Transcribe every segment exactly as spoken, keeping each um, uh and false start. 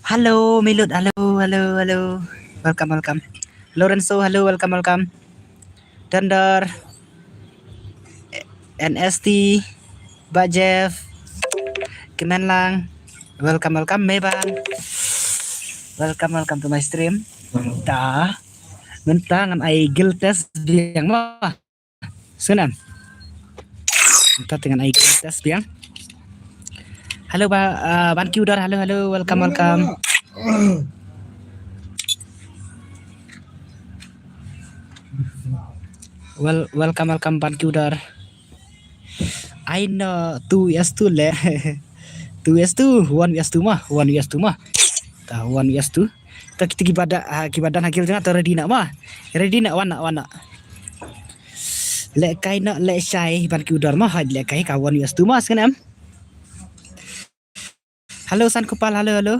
Hello, Milut. Hello, hello, hello. Welcome, welcome. Lorenzo, hello, welcome, welcome. Dondor, N S T, Bah Jeff, Kemenlang. Welcome, welcome, Meban. Welcome, welcome to my stream. Ta, mynta ngan ai guild test biang mo. Sngewbha. Mynta te ngan ai guild test biang. Hello, ba, uh, Ban Kiudor. Hello, hello. Welcome, welcome. Well, welcome, welcome, Ban Kiudor. I know two V S two le. Two V S two, one V S two mo, one V S two mo. Ta one V S two. Ta kita kiba da, ha, kiba don ha guild jong nga to ready noh mo. Ready noh, wan noh, wan noh. Lehkai noh, lehshai, Ban Kiudor mo, ha, lehkai ka one V S two mo, sngewbha. Hello, San Kupal, hello, hello.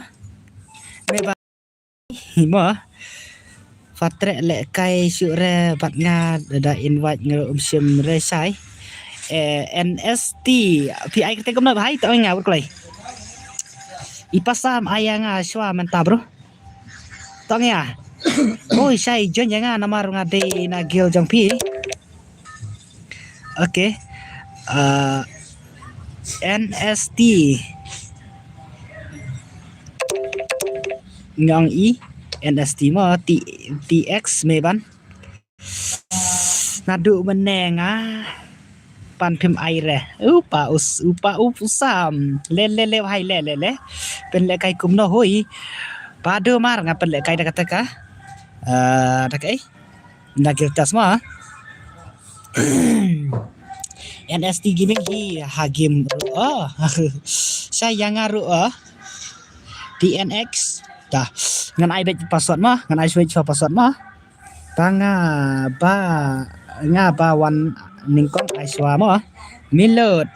Me ba mo. Patrick lehkai shuh re bad nga da invite nga ruh um shym re shai. Eh, N S T. Phi ai kyrteng kumno bhai, to nga bro kloi. I pasam ai ïa nga shuwa mynta bro. To nga. Oi shai join ïa nga namar nga dei na guild jong phi. Okay. Uh, N S T. Nga ong i N S T mo, T, T X Meban. Naduh mynne nga pan phim ai re. U pa us, u pa u sam. Le, le, le, hai, le, le, le. Pynlehkai kumno hoi. Padu mar nga pynlehkai da kata ka. Eh, da ka, eh. Na guild test mo. N S T Gaming hi ha game ruh. Oh. Sha ïa nga ruh. T N X. Dah. Ngan ai beit password mo, ngan ai beit password mo. Ba nga ba nga ba wan nyngkong ai shuwa mo. Milot.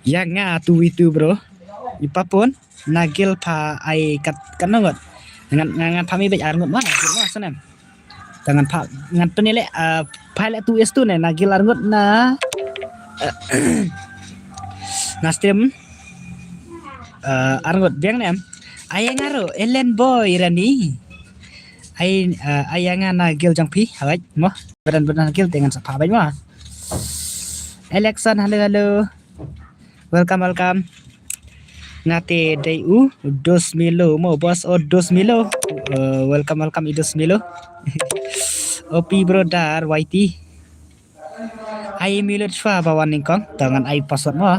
Ïa nga tu itu bro. I papun. Na guild pha ai kat, katno ngut. Ngan, ngan, ngan pha mi beit ar ngut mo, na guild mo, sngewbha. Ta ngan pha, ngan pynleh, uh, pha leh two is two ne, na guild ar ngut na, uh, na stream, uh, ar ngut biang ne. Ai nga ruh, Ellen Boy Rani. Ai, uh, ai nga na guild jong phi, hawai, mo. Badan, badan guild te ngan sa pha beit mo. Alexon, hello, hello. Welcome, welcome. Nga te dei u Dos Milo mo, boss o Dos Milo. Uh, welcome, welcome i Dos Milo. O P brother Y T. Ai Milo chwa ba wan nyngkong. Ta ngan ai password mo.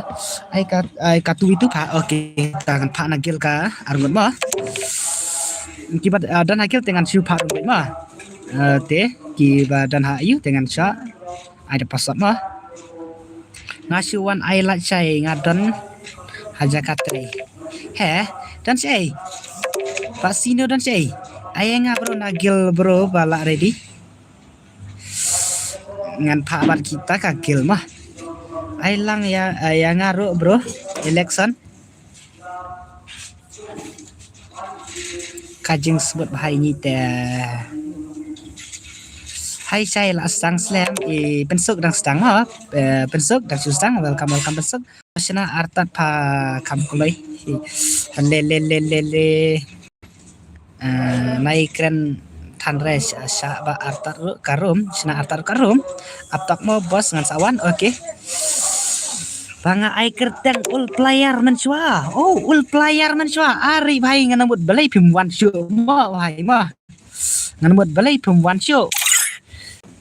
Ai ka, ai ka tu itu ka. Okay, ta ngan pha na guild ka ar ngut mo. Kiba, uh, don ha guild te ngan shu pha ar ngut mo. Uh, te kiba don ha ïu te ngan sha. Ai da password mo. Nga shu wan ai lad shai nga don ha jaka trei. He, don shai. Pak Sino don shai. Ai nga bro na guild bro ba la ready. Ngan pha bad kita ka guild mo. Ai lang ïa, ïa nga ruh bro. Election. Ka jingsmut bha ïa ngi te. Hai shai la sdang slem i Pynsuk dang sdang mo. Eh, Pynsuk dang shu sdang, welcome, welcome Pynsuk. Shna artat pha kham kloi. Le, le, le, le, le. Eh, nai kren than re sha, sha ba artat ruh ka room, shna artat ruh ka room. Aptak mo boss ngan sa wan, okay. Ba nga ai kyrteng ul player mynshuwa. Oh, ul player mynshuwa. Ari bhai ngan mut balei phim wan shuh mo bhai mo. Ngan mut balei phim wan shuh.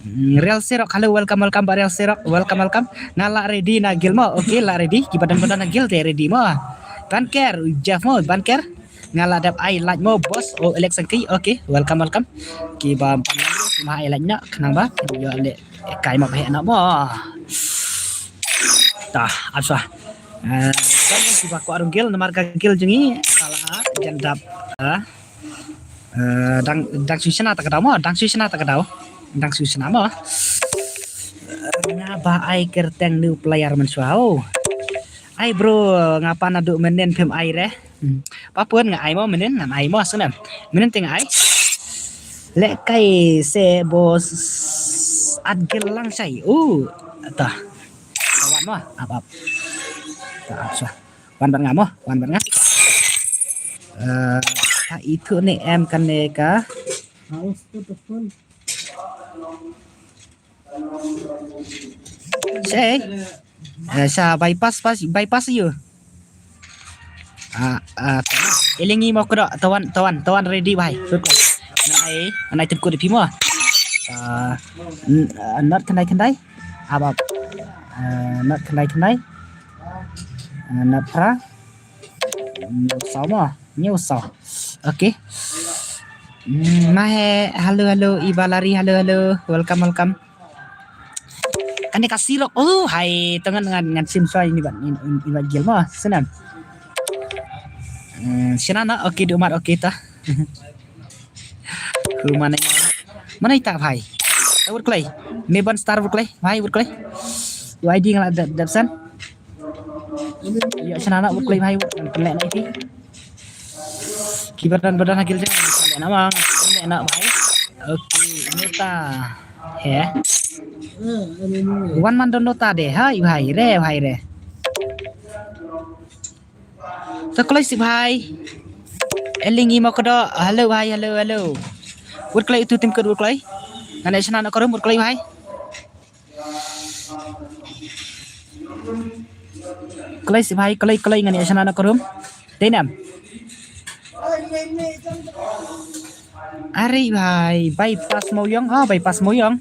Mm, Real Sirok, hello, welcome, welcome, ba Real Sirok, welcome, welcome. Nga la ready na guild mo, okay, la ready. Kiba don, ba don na guild te ready mo. Banker, Jeff mo, Banker. Nga la dep ai lad mo, boss, o election ki, okay, welcome, welcome. Kiba pan lad mo, ma ai lad na, khnang ba, yo le, kai ma ba he na mo. Ta, ap shuwa. Eh, kan kiba kwah rung guild, namar ka guild jong ngi, ka la, jan dap, eh. Eh, dang, dang shu shna ta ka daw mo, dang shu shna ta ka daw. Dang shu shna mo. Eh, nga ba ai kyrteng new player mynshuwa. Ai bro, nga pan naduh mynnin phim ai re. Hmm. Papun nga ai mo mynnin, ngan ai mo sngewbha. Mynnin te nga ai. Lehkai se boss at guild lang shai. Uh, ta. Kawan mo, ap ap. Ta ap shuwa. Wan bad nga mo, wan bad nga. Eh, ta itu ne em kane ka. Sha, eh, sha bypass, pas, bypass ïa. Ah, ah, Elingi mo kdo, tawan, tawan, tawan ready bhai. Ngan ai, ngan ai tim kut ïa phi mo. Ah, n-, ah, not khyndai khyndai. Abap. Ah, not khyndai khyndai. Ah, not phra. Hynñiew saw mo. Hynñiew saw. Okay. Hmm, ma he, hello, hello, Iba Lari, hello, hello. Welcome, welcome. Kane ka sirok, oh, hai, to ngan, ngan, ngan sim sa ini ban, in, in, in ban gil mo, senam. Hmm, sina na, okay, dumar, okay, ta. Ku mana, mana ita, bhai. Ta wut klai. Me ban star wut klai, bhai, wut klai. U I D ngala dep, dep san. Ïa, sina na wut klai, bhai, wut klai na iti. Ki badan badan hakil jeng, na ma, na bhai. Okay, nota. He. Wan man don nota de, hai, bhai, re, bhai, re. To kloi si bhai. Elingi mo kdo. Hello bhai, hello, hello. Wut kloi itu tim kut wut kloi. Ngan ïa shna na korum wut kloi bhai. Kloi si bhai, kloi, kloi ngan ïa shna na korum. Dei nam. Ari bhai, bypass Moyong. Ah, bypass Moyong.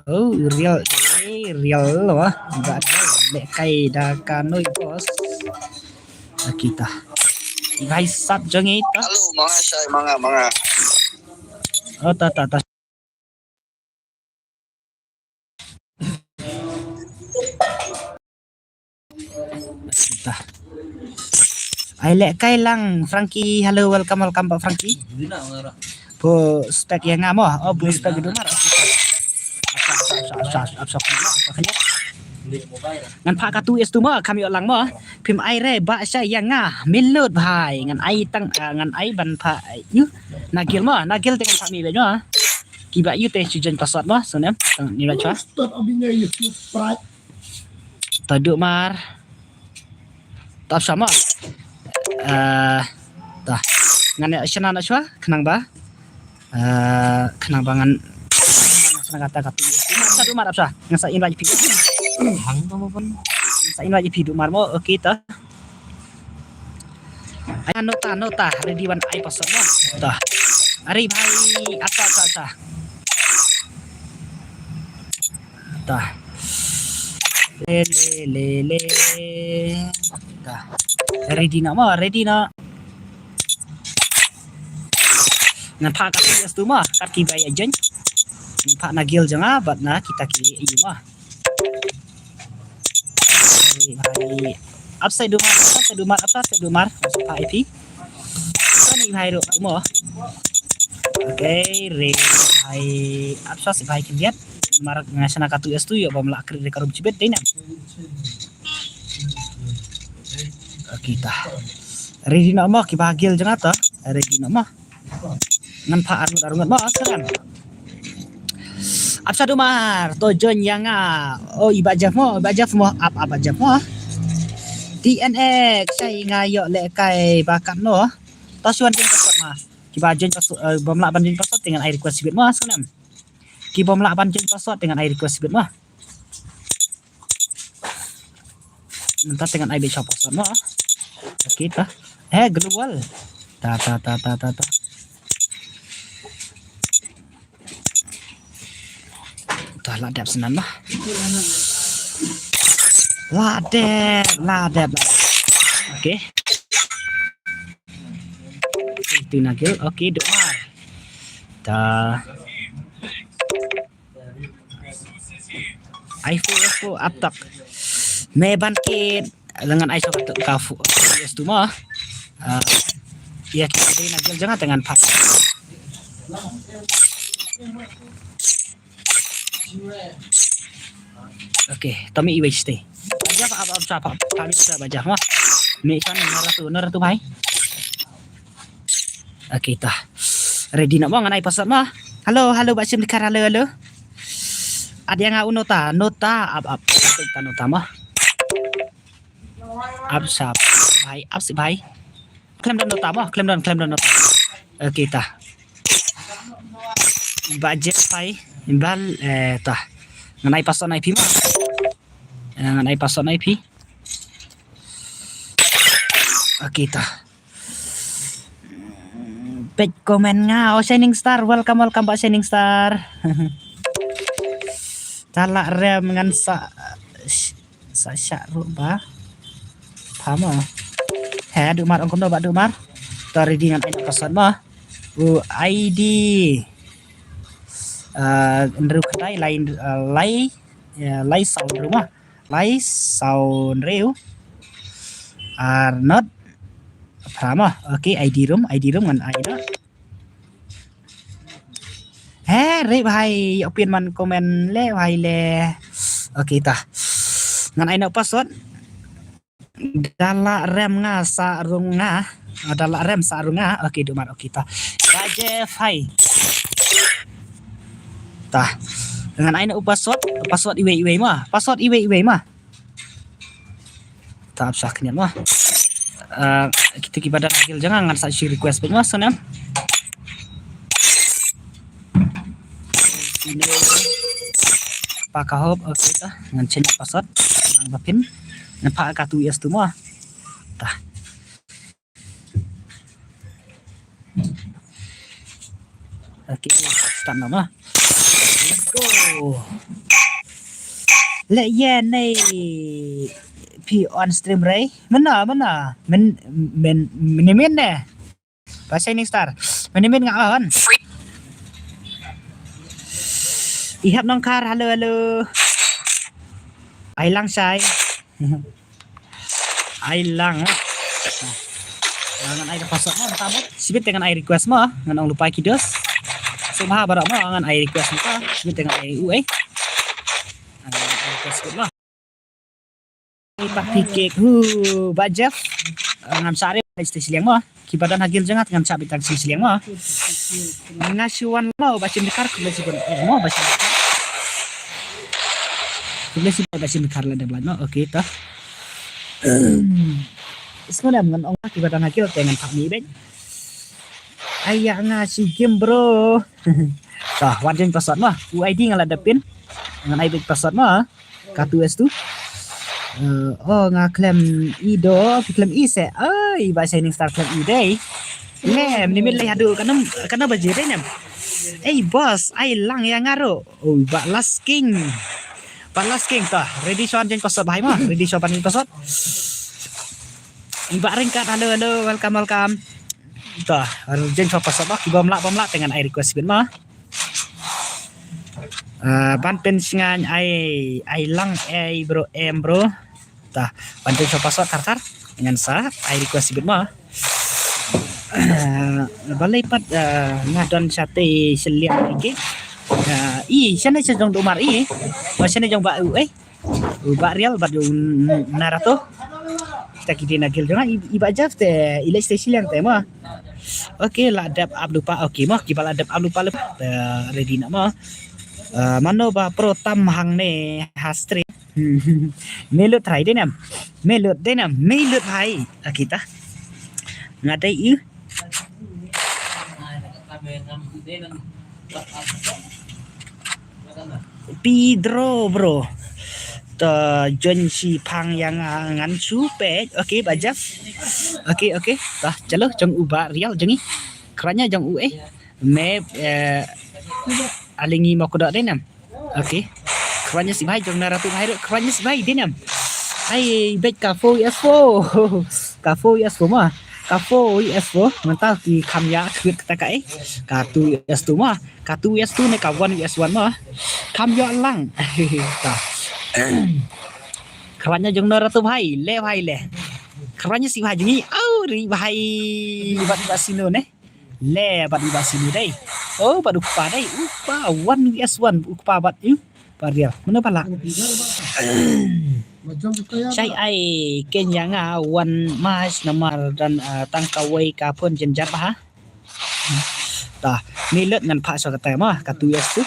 Oh, real, eh, real lo, ah. Ba real, leh kai da ka noi boss. Ah, kita. Bhai sap jong ita. Hello, manga shai, manga, manga. Oh, ta, ta, ta. Kita. Ai leh kai lang, Frankie. Hello, welcome, welcome, Pak Frankie. Bu spek ïa nga mo. Oh, bu spek ïa Dumar. Ngan phah katu is tu mo, kam ïoh lang mo. Phim ai re, ba sha ïa nga. Milut bhai, ngan ai tang, ah, ngan ai ban phah ïa u. Na gil mo, na gil te ngan phah mi bad mo. Kiba ïa u te shu join password mo, so nem. Tang ni ba chwa. Start abin ïa u pride. Ta Dumar. Ta sha mo. Eh, ta. Ngan ïa shna na shuwa, khnang ba. Eh, khnang ba ngan, ngan shna kata kata. Ta Dumar ap sha. Ngan sa invite phi. Hang to mo pun. Ngan sa invite phi Dumar mo. Okay ta. Ai nota, nota. Ready wan ai password mo. Ta. Ari bhai, ap sha, ap sha, ap sha. Ta. Le, le, le, le. Ta. Ready na mo, ready na. Ngan phah kat ki stu mo, kat ki bai ajen. Ngan phah na gil jong nga, bad na kita ki yu mo. Hai, hai. Upside Dumar, upside Dumar, upside Dumar. Phah I P. Sa ni hai ro mo. Okay, re hai. Upside si hai kin giat. Mar nga shna katu stu yo bam la kri re karum chibet dei na. Okay ta. Ready na mo ki ba gil jong nga ta. Ready na mo. Ngan phah arngut arngut mo sekarang. Ap sha Dumar to join ïa nga. Oh, i ba Jeff mo, i ba Jeff mo, ap, ap ba Jeff mo. T N X, shai nga ïoh lehkai ba kat no. To shu wan join password ma. Ki ba join password, eh, bam lah ban join password te ngan ai request bit mo sekarang. Ki bam lah ban join password te ngan ai request bit mo. Mynta te ngan ai beit shop password mo. Okay ta. Eh, global. Ta, ta, ta, ta, ta, ta. Ta la dep snan ma. La dep, la dep, la dep. Okay. Itu na gil. Okay, Dumar. Ta. Ai fu, ai fu, ap tak. Me ban kit. Lengan ai sok ka fu, yes tu mo. Ah, ya kita dei na gil jong nga te ngan phah. Okay, to mi iwei stay. Ba Jeff ap, ap, ap, ap, ap, mi sa ba Jeff mo. Mi chan nora tu, nora tu bhai. Okay ta. Ready na mo ngan ai password mo. Hello, hello, ba Shim Dkhar, hello, hello. Ada nga u nota, nota, ap, ap. Ta nota mo. Ap sha bhai, ap sha bhai. Khlem don nota mo, khlem don, khlem don nota. Okay ta. Ba Jeff bhai, bal, eh, ta. Ngan ai password na i phi mo. Eh, ngan ai password na i phi. Okay ta. Peit comment nga, oh, Shining Star, welcome, welcome ba Shining Star. Tala rem ngan sa, sa sha ru ba. Pha mo. He, Dumar ong kumno ba Dumar. To ready ngan ai password mo. U I D. Ah, Andrew Khatai, lai, ah, lai, ya, lai saw Andrew mo. Lai saw Andrew. Ar not. Pha mo. Okay, I D room, I D room ngan ai na. He, re bhai, opin man comment le bhai le. Okay ta. Ngan ai na password. Dala rem nga sa rung nga. Ah, dala rem sa rung nga. Okay, Dumar, okay ta. Ba Jeff bhai. Ta. Ngan ai na u password, password iwei iwei mo. Password iwei iwei mo. Ta ap sha khniat mo. Ah, kita ki ba don hagil jong nga ngan sa shu request bad mo snem. Pa ka hop, okay ta. Ngan change password. Ngan ba pin. Ngan pa ka tu yes tu mo. Ta. Okay, start na mo. Let's go. Le ye nei phi on stream rei. Mana, mana. Men, men, men, men ne. Ba Shining Star. Men, men nga on. Ihap Nongkhar, hello, hello. Ai lang sai. Ai lang. Ah, ngan ai ka password mo, ta mo. Sibit te ngan ai request mo, ngan ong lupa ki dos. So ba baroh mo ngan ai request mo, sibit te ngan ai u eh. Ah, ngan ai request mo. Ai pa pi kek hu ba Jeff. Ah, ngan sare ai stay siliang mo. Ki ba don hagil jong nga ngan sare tang siliang mo. Nga shu wan lo ba shim dikar khublei shibun. Eh, mo ba shim dikar. Khublei shibun ba shim dikar la dep lait mo. Okay ta. Isngo dem ngan ong ki ba don hagil te ngan phah mi bek. Ai ya nga shi game bro. Ta, wan jeng password mo. U I D nga la da pin. Ngan ai bek password mo. Ka tu es tu. Eh, oh, nga klem i do, ki klem i se. Ai, ba Shining Star klem i dei. Lem, ni mit lei hadu kana, kana ba je dei nem. Ei boss, ai lang ya nga ro. Oh, ba Last King. Ba Last King ta. Ready shuwa jeng password bhai mo. Ready shuwa ban jeng password. Ba Ringkat, hello, hello, welcome, welcome. Ta, jeng shuwa password mo. Ki bom lah, bom lah, te ngan ai request bit mo. Ah, ban pyn sngewthuh ai, ai lang ai bro, em bro. Ta, ban pyn sngewthuh password tar tar. Ngan sa ai request bit mo. Ah, balei pat, ah, nga don shatei shiliang iki. Ah, i, shane sha jong Dumar i. Ba shane jong ba u, eh. U Bah Rial bad u Narato. Kita ki dei na guild jong nga, i, i Bah Jeff te, i leh stay shiliang te mo. Okay, la dep ap lupa. Okay mo, ki ba la dep ap lupa lupa. Te ready na mo. Eh, mano ba pro tam hangne ha stream. Melut try dei nam. Melut dei nam. Melut hai. Okay ta. Nga dei i. Pedro bro. Ta join shi phang yang, ah, ngan shu peit. Okay, Bah Jeff. Okay, okay. Ta chalo jong u Bah Rial jong i. Kranya jong u eh. Me, eh, alingi mo kuda dei nam. Okay. Kranya si bhai jong Narato bhai ro. Kranya si bhai dei nam. Ai beit ka four U S four. Ka four U S four mo. Ka four U S four. Mynta ki kham ya khwit kata ka eh. Ka two U S two mo. Ka two U S two ne ka one U S one mo. Kham ya lang. Ta. Kranya jong Narato bhai, le bhai le. Kranya si bhai jong i, au ri bhai. Bat bat sino ne. Le bat bat sino dei. Oh, bat u kpa dei. U kpa one U S one, u kpa bat u. Ba Rial. Mano ba la. Shai ai ken ya nga one match namar don, ah, tang kawei ka phone jynjar bha. Ta, Melut ngan phah shuwa kata mo, ka two U S two.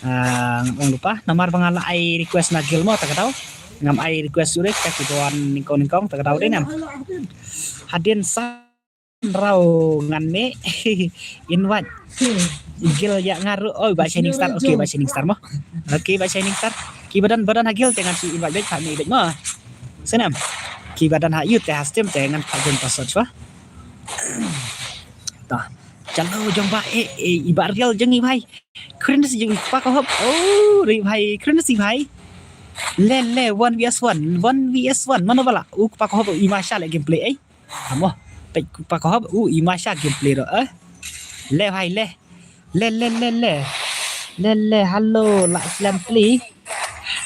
Ah, ngan ong lupa, namar ba nga la ai request na guild mo, ta ka daw. Ngam ai request ure ka ki don nyngkong nyngkong ta ka dau dei nam. Hadien san raw ngan me invite. Gil ïa nga ruh. Oh, Bah Shining Star. Okay, Bah Shining Star mo. Okay, Bah Shining Star. Ki ba don ba don ha gil te ngan shu invite beit, phah me beit mo. Snam. Ki ba don ha ïu te ha stream te ngan phah join password shuwa. Ta. Chalo jong ba e, e, i Bah Rial jong i bhai. Kren si jong i kpa ka hop. Oh, ri bhai, kren si bhai. Le le one vs one, one vs one. Mano ba lah? U kpa ka hop i masha le gameplay eh. Amo, peit u kpa ka hop u i masha gameplay ro eh. Le bhai le. Le le le le. Le le, hello, lah slem pli.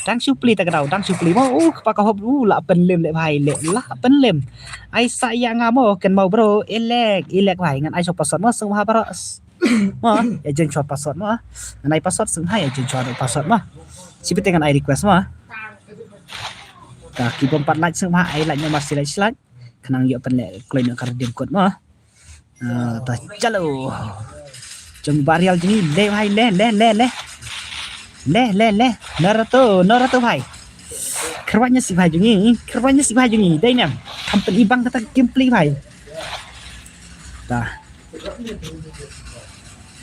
Dang shu pli ta ka dau, dang shu pli mo. U kpa ka hop u lah pynlem le bhai le. Lah pynlem. Ai sa ïa nga mo ken mau bro. Ilek, ilek bhai, ngan ai shuwa password mo, sngewbha bro. Mo, ïa join shuwa password mo. Ngan ai password, sngewbha ïa join shuwa password mo. Shi bit te ngan ai request mo. Ta ki bym pat like sngewbha ai like mo, mar shi like shi like. Khnang ïoh pynleh kloi noh ka redeem code mo. Ah, ta chalo. Jong Bah Rial jong ngi le bhai le le le le. Le le le. Naruto, Naruto bhai. Kyrwan ïa si bhai jong ngi, kyrwan ïa si bhai jong ngi. Dei nam. Kam pyn-i bang kata gameplay bhai. Ta.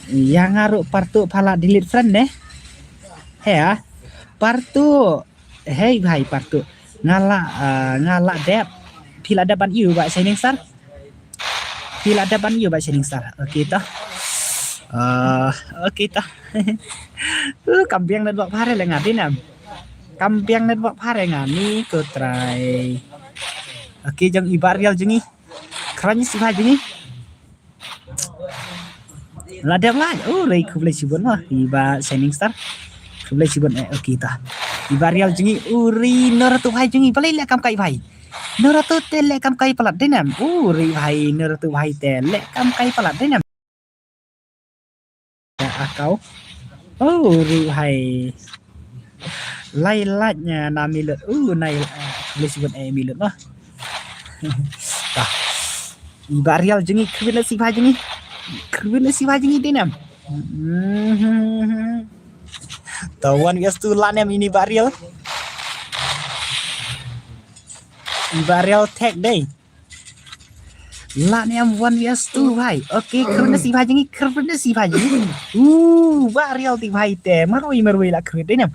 Ïa nga ruh partu pha la delete friend ne. He ah. Partu. Hei bhai partu. Nga la, ah, nga la dep. Phi la dep ban ïu Bah Shining Star. Phi la dep ban ïu Bah Shining Star. Okay ta. Ah, okay ta. Uh, kam biang network phare le nga dei nam. Kam biang network phare nga ni ko trai. Okay jong i Bah Rial jong ngi. Kyrwan ïa si bhai jong ngi. La dep la. Oh, rei khublei shibun mo. I Bah Shining Star. Khublei shibun eh, okay ta. I Bah Rial jong ngi, oh, rei Naruto bhai jong ngi. Balei leh kam kai bhai? Naruto te leh kam kai palat dei nam. Oh, rei bhai Naruto bhai te leh kam kai palat dei nam. Ya akau. Oh, rei bhai. Lai lait nya na milut. Uh, nai, uh, khublei shibun eh milut mo. Ta. I Bah Rial jong ngi kyrwan ïa si bhai jong ngi. Kyrwan ïa si bhai jong ngi dei nam. Hmm. Ta one vs two lah nam ini Bah Rial. I Bah Rial tag dei. Lah nam one vs two bhai. Okay, kyrwan ïa si bhai jong ngi, kyrwan ïa si bhai jong ngi. Uh, Bah Rial ti bhai te. Marwei marwei lah kyrwan dei nam.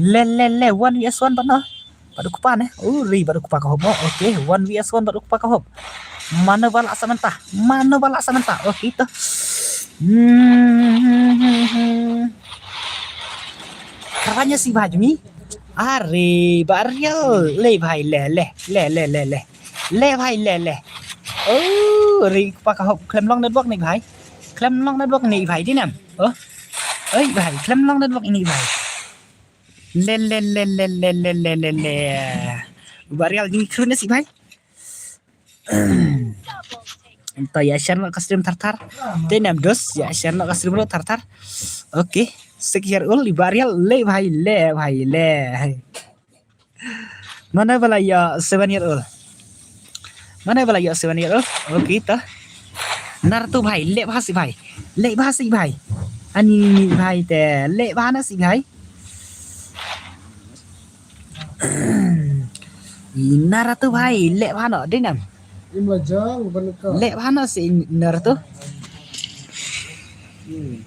Le le le one vs one bad no. Bad u kpa ne. Oh, rei bad u kpa ka hop mo. Okay, one vs one bad u kpa ka hop. Mano ba lah sa mynta. Mano ba lah sa mynta. Okay to. Hmm. Kyrwan ïa si bhai jong ngi. Are Bah Rial. Le bhai le le. Le le le le. Le bhai le le. Oh, rei kpa ka hop khlem long network ni bhai. Khlem long network ni bhai dei nam. Oh. Oi bhai, khlem long network ni bhai. Le le le le le le le le le. Bah Rial jong ngi kyrwan ïa si bhai. Enta ïa share noh ka stream thar thar. Te nam dos ïa share noh ka stream ruh thar thar. Okay. Six year old i Bah Rial le bhai le bhai le. Mano ba la ïoh seven year old? Mano ba la ïoh seven year old? Okay to. Naruto bhai, leh bha sih bhai. Leh bha sih bhai. Ani ni bhai te leh bha na sih bhai. Naruto bhai, leh bha no dei nam. Im la jang ban ka. Leh bha no sih Naruto. Hmm.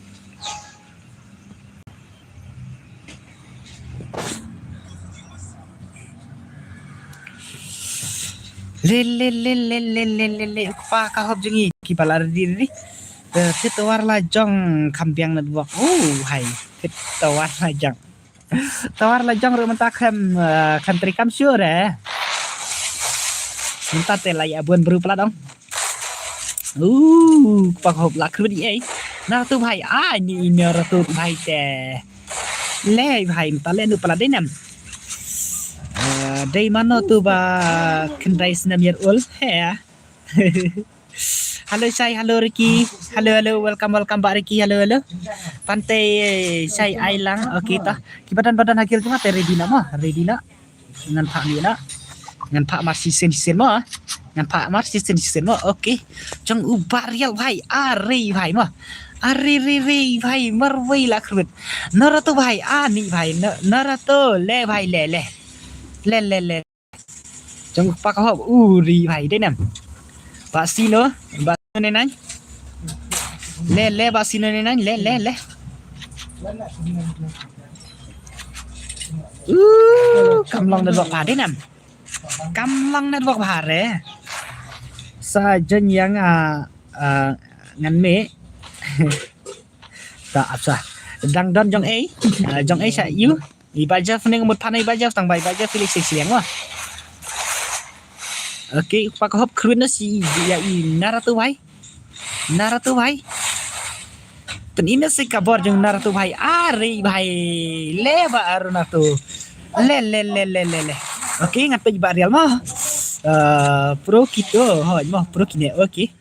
Le le le le le le le le. Kpa ka hop jong ngi ki ba la ready ready. Eh, te tawar la jong kham biang network. Oh, hai. Te tawar la jong. Tawar la jong ruh mynta kham, eh, kham trei kam sure. Mynta te la ïa bun bru pla dong. Uh, kpa ka hop la khrut ei. Naruto bhai, ah, ni Naruto bhai te. Leh bhai, mynta leh nu pla dei nam. Eh, dei mano tu ba khyndai snem year old, he. Hello Shai, hello Ricky. Hello, hello, welcome, welcome back Ricky. Hello, hello. Pante Shai ai lang. Okay ta. Ki badan badan hakil tu mate ready na mo, ready na. Ngan phah ngi na. Ngan phah mar shisien shisien mo. Ngan phah mar shisien shisien mo. Okay. Jong u Bah Rial bhai. Are bhai mo. Are re re bhai. Marwei la khrut. Naruto bhai. Ani bhai. Na-, Naruto. Leh bhai leh leh. Le, le, le. Jong u kpa ka hop. U ri bhai, dei nam. Ba sino, ba sino ne nang. Le, le, ba sino ne nang, le, le, le. U, kam long da dok bha, dei nam. Kam long da dok bha re. Sa jon yang a, a, ngan me. Ta ap sa. Dang don jong ei. A, jong ei sa yu. I ba Jeff ning mut phan i ba Jeff tang ba i ba Jeff Felix sik siang wa. Okay, u kpa ka hop khrun na si ya i Naratu bhai. Naratu bhai. Pyn ina si ka bor jong Naratu bhai. Ari bhai. Le ba aru Naratu. Le, le, le, le, le, le. Okay, ngat pej ba real mo. Uh, pro kito. Hoj mo, pro kine. Okay.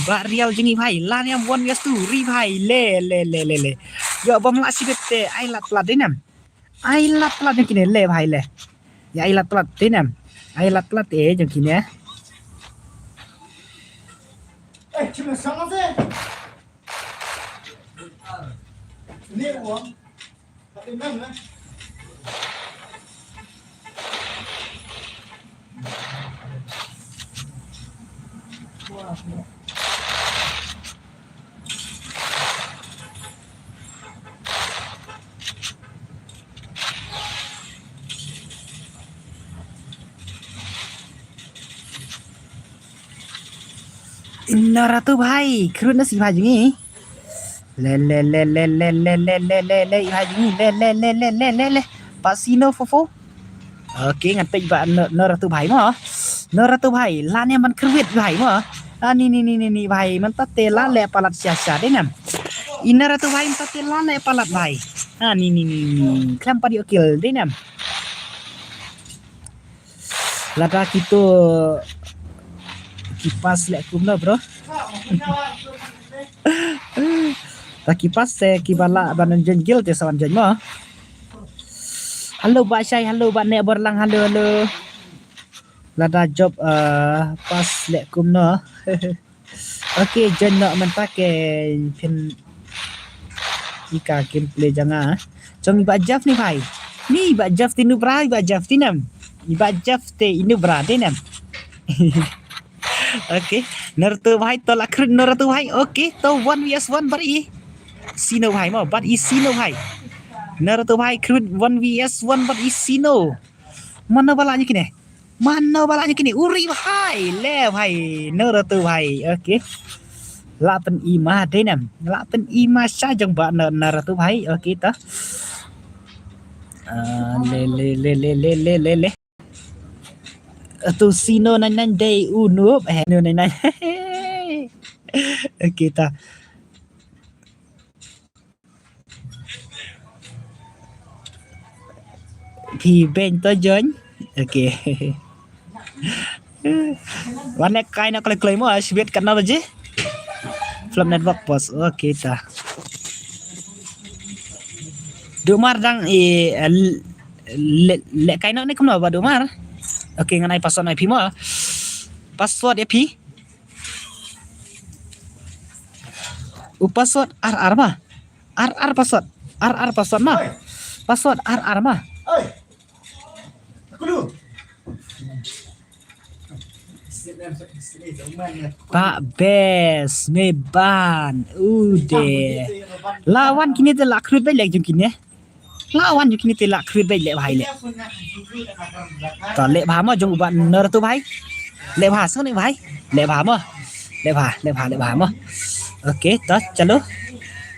Ba real jong i bhai. Lan yam one vs two. Ri bhai. Le, le, le, le, le. Yo, bom la si bete. Ai lat plat dei nam. Ai lat plat jong kine le bhai le. Ya ai lat plat te nam. Ai lat plat te jong kine. Naratu bhai, khrun na si bhai jong i. Le, le, le, i bhai jong i. Le, le, le, le, le, le. Pasino fofo. Okay, ngan pej ba Naratu bhai mo. Naratu bhai, lan yam ban khrwit bhai mo. Ah, ni, ni, ni, ni, ni, bhai, mynta te la leh palat sha sha, dei nam. I Naratu bhai, mynta te la leh palat bhai. Ah, ni, ni, ni, ni. Khlem pat ïoh kill, dei nam. Lada kito ki pass leh kumno, bro? Ta ki pass te ki ba lah ban join guild te sa wan join mo. Hello, Bah Shai, hello, Bah Nek Borlang, hello, hello. Lada job, uh, pass leh kumno. Okay, join noh mynta ke phin ïa ka gameplay jong nga. Jong i Bah Jeff ni bhai. Ni i Bah Jeff te i Nubra, i Bah Jeff te i nam. I Bah Jeff te i Nubra te i nam. Okay, Naratu bhai to la khrwit Naratu bhai. Okay, to one vs one bad i Sino bhai mo, bad i Sino bhai. Naratu bhai khrwit one vs one bad i Sino. Mano ba lah ïa kine? Mano ba lah ïa kine? Uri bhai, le bhai, Naratu bhai. Okay. Lah pyn-i ma dei nam. Lah pyn-i ma sha jong ba Naratu bhai. Okay ta. Ah, le, le, le. Tu Sino nine nine dei u noob. Eh, no nine nine. Okay ta. Phi beiñ to join. Okay. Wan leh kai noh kloi kloi mo, shibit katno baje? Flop network post. Okay ta. Dumar dang i, eh, leh, leh kai noh ne kumno ba Dumar. Okay, ngan ai password na phi mo. Password ïa phi. U password ar ar ma. Ar ar password. Ar ar password ma. Password ar ar ma. Ba bes me ban. Ude. Lawan kine te la khrwit beit leh jong kine. Lawan jong kine te la khrwit beit leh bhai leh. To leh bha mo jong u Bah Naratu bhai. Leh bha sngewbha bhai. Leh bha mo. Leh bha, leh bha, leh bha mo. Okay, to chalo.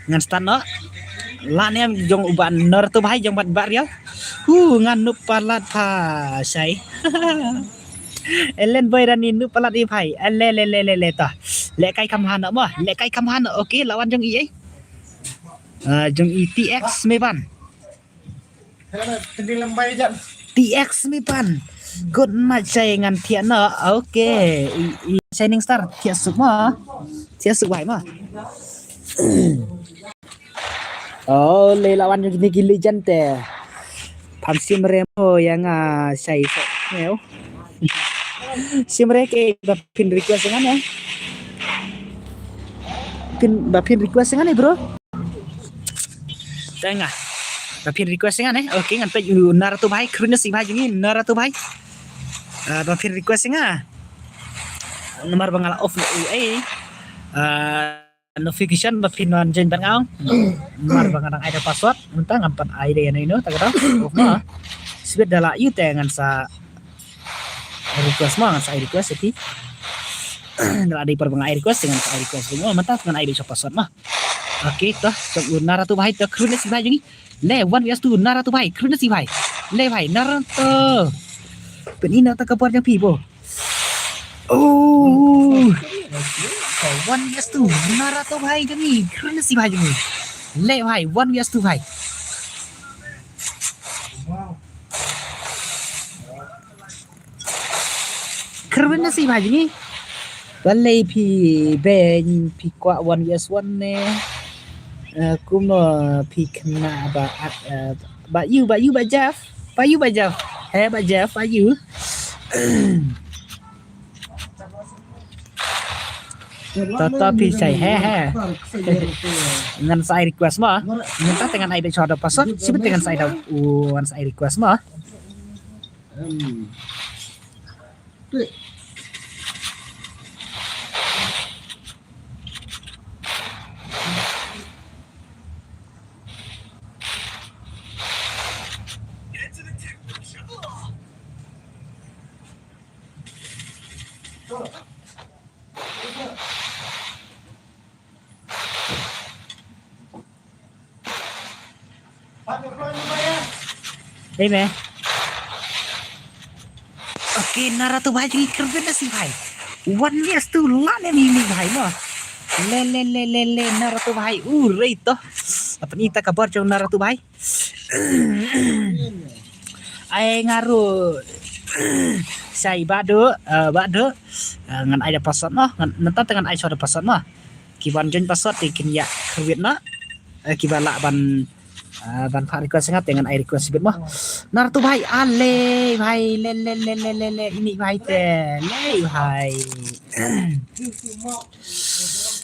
Ngan start noh. La ne jong u Bah Naratu bhai jong Bah Rial. Hu ngan noob palat pha shai. Ellen Boy Rani noob palat i bhai. Le le le le le to. Leh kai kham ha noh mo. Leh kai kham ha noh. Okay, lawan jong i ei. Ah, jong i T X me ban. T X me ban. Good night shai ngan thiah noh. Okay. I, i Shining Star thiah suk mo. Thiah suk bhai mo. Oh, le lawan jong kine ki legend te. Pham sim re mo ïa nga shai so. Neu. Sim re ke ba phin request ngan eh. Phin ba phin request ngan eh, bro. Tengah. Ba phin request ïa nga ne. Okay, ngan peit u Naratu bhai, kren na shi bhai jong ngi Naratu bhai. Ah, ba phin request ïa nga. Namar ba nga la off u ei. Ah, notification ba phin wan join bad nga. Namar ba nga dang ai da password, mynta ngam pat ai da ïa no ino, ta ka dang. Off ma. Sibit da la ïu te ngan sa request ma, ngan sa ai request ïa phi. Da la dei por ba nga ai request, ngan sa ai request. Oh, mynta ngan ai da sha password ma. Okay, to, to u Naratu bhai, to kren na shi bhai jong ngi. Le, one versus two, Naratu bhai, kren na shi bhai. Le bhai, Naratu. Pynïna ta ka por jong phi bo. Oh. One versus two, Naratu bhai jong ngi, kren na shi bhai jong ngi. Le bhai, one versus two bhai. Kren na shi bhai jong ngi. Balei phi beiñ, phi kwah one versus one ne? Eh, kumno phi khynnah ba, eh, ba ïu, ba ïu, ba Jeff. Ba ïu, ba Jeff. He, ba Jeff, ba ïu. Tata phi shai, he, he. Ngan sa ai request ma. Mynta te ngan ai da sha da password. Sibit te ngan sa ai da, u, ngan sa ai request ma. Ei me. Okay, Naratu bhai jong ngi, kyrpad na shi bhai. One versus two la ne mi mi bhai mo. Le le le le le, Naratu bhai. U rei to. Apa ni ta ka bor jong Naratu bhai. Ai nga ruh. Shai Badu, eh, Badu. Eh, ngan ai da password mo. Ngan, ngan ta ngan ai sha da password mo. Ki ban join password te kin ïa kyrpad na. Eh, kiba lah ban, eh, ban phah request nga te ngan ai request bit mo. Naratu bhai, ale bhai, le le le le le le, ini bhai te, le bhai.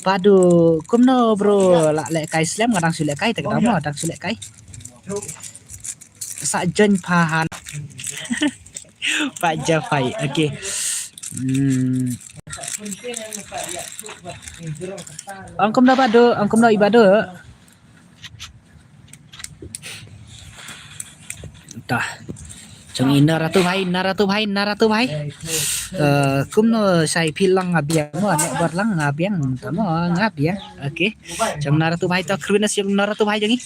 Badu, kumno bro, lah lehkai slem, nga dang shu lehkai te ka dang mo, dang shu lehkai. Sa join pha han. Pak Jafai, okay. Hmm. Ong kumno Badu, ong kumno i Badu. Tah. Jong i Naratu bhai, Naratu bhai, Naratu bhai. Eh, kumno shai phi lang nga biang mo, network lang nga biang, ta mo nga biang. Okay. Jong Naratu bhai to, kyrpad na shi Naratu bhai jong i.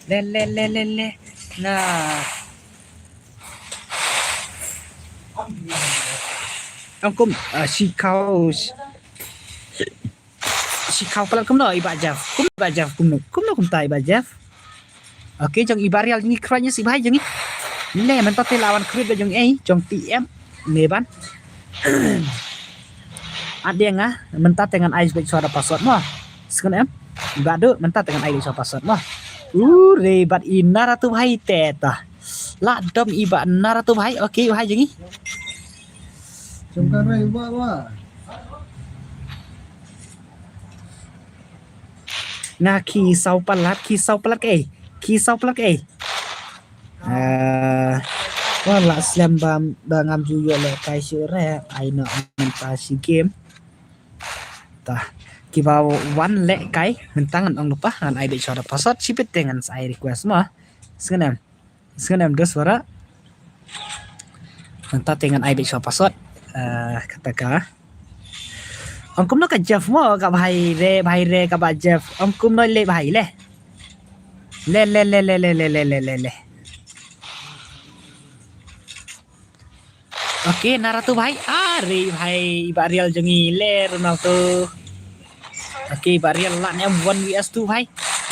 Le le le le le. Na. Ong kum, ah, shi khaw. Shi khaw palat kumno i Bah Jeff. Kumno i Bah Jeff, kumno. Kumno kumta i Bah Jeff. Okay, jong i Bah Rial jong i, kyrpad na shi bhai jong i. Le mynta te la wan kyrpad jong i, jong T M. Ne ban. At dia nga, mynta te ngan ai beit shuwa da password mo. Sngewbha em. I Bah Duh, mynta te ngan ai beit shuwa password mo. U re bad i Naratu bhai te ta. La dom i Bah Naratu bhai, okay, bhai jong i. Jong ka rei ba ba. Nga ki saw palat, ki saw palat ke. Ki saw palat ke. Eh, wan la slem ba, ba ngam ju ïoh lehkai shuh re, ai noh mynta shi game. Tah, kiba wan lehkai, mynta ngan ong lypa, ngan ai beit shuwa da password, shipit te ngan sa ai request mo. Sngewbha em. Sngewbha em dos wara. Mynta te ngan ai beit shuwa password. Eh, kata ka. Ong kumno ka Jeff mo, ka bhai re, bhai re, ka Bah Jeff. Ong kumno le bhai le. Le, le, le, le. Okay, Naratu bhai. Are bhai, i Bah Rial jong i le Ronaldo. Okay, i Bah Rial lah ne em one versus two bhai.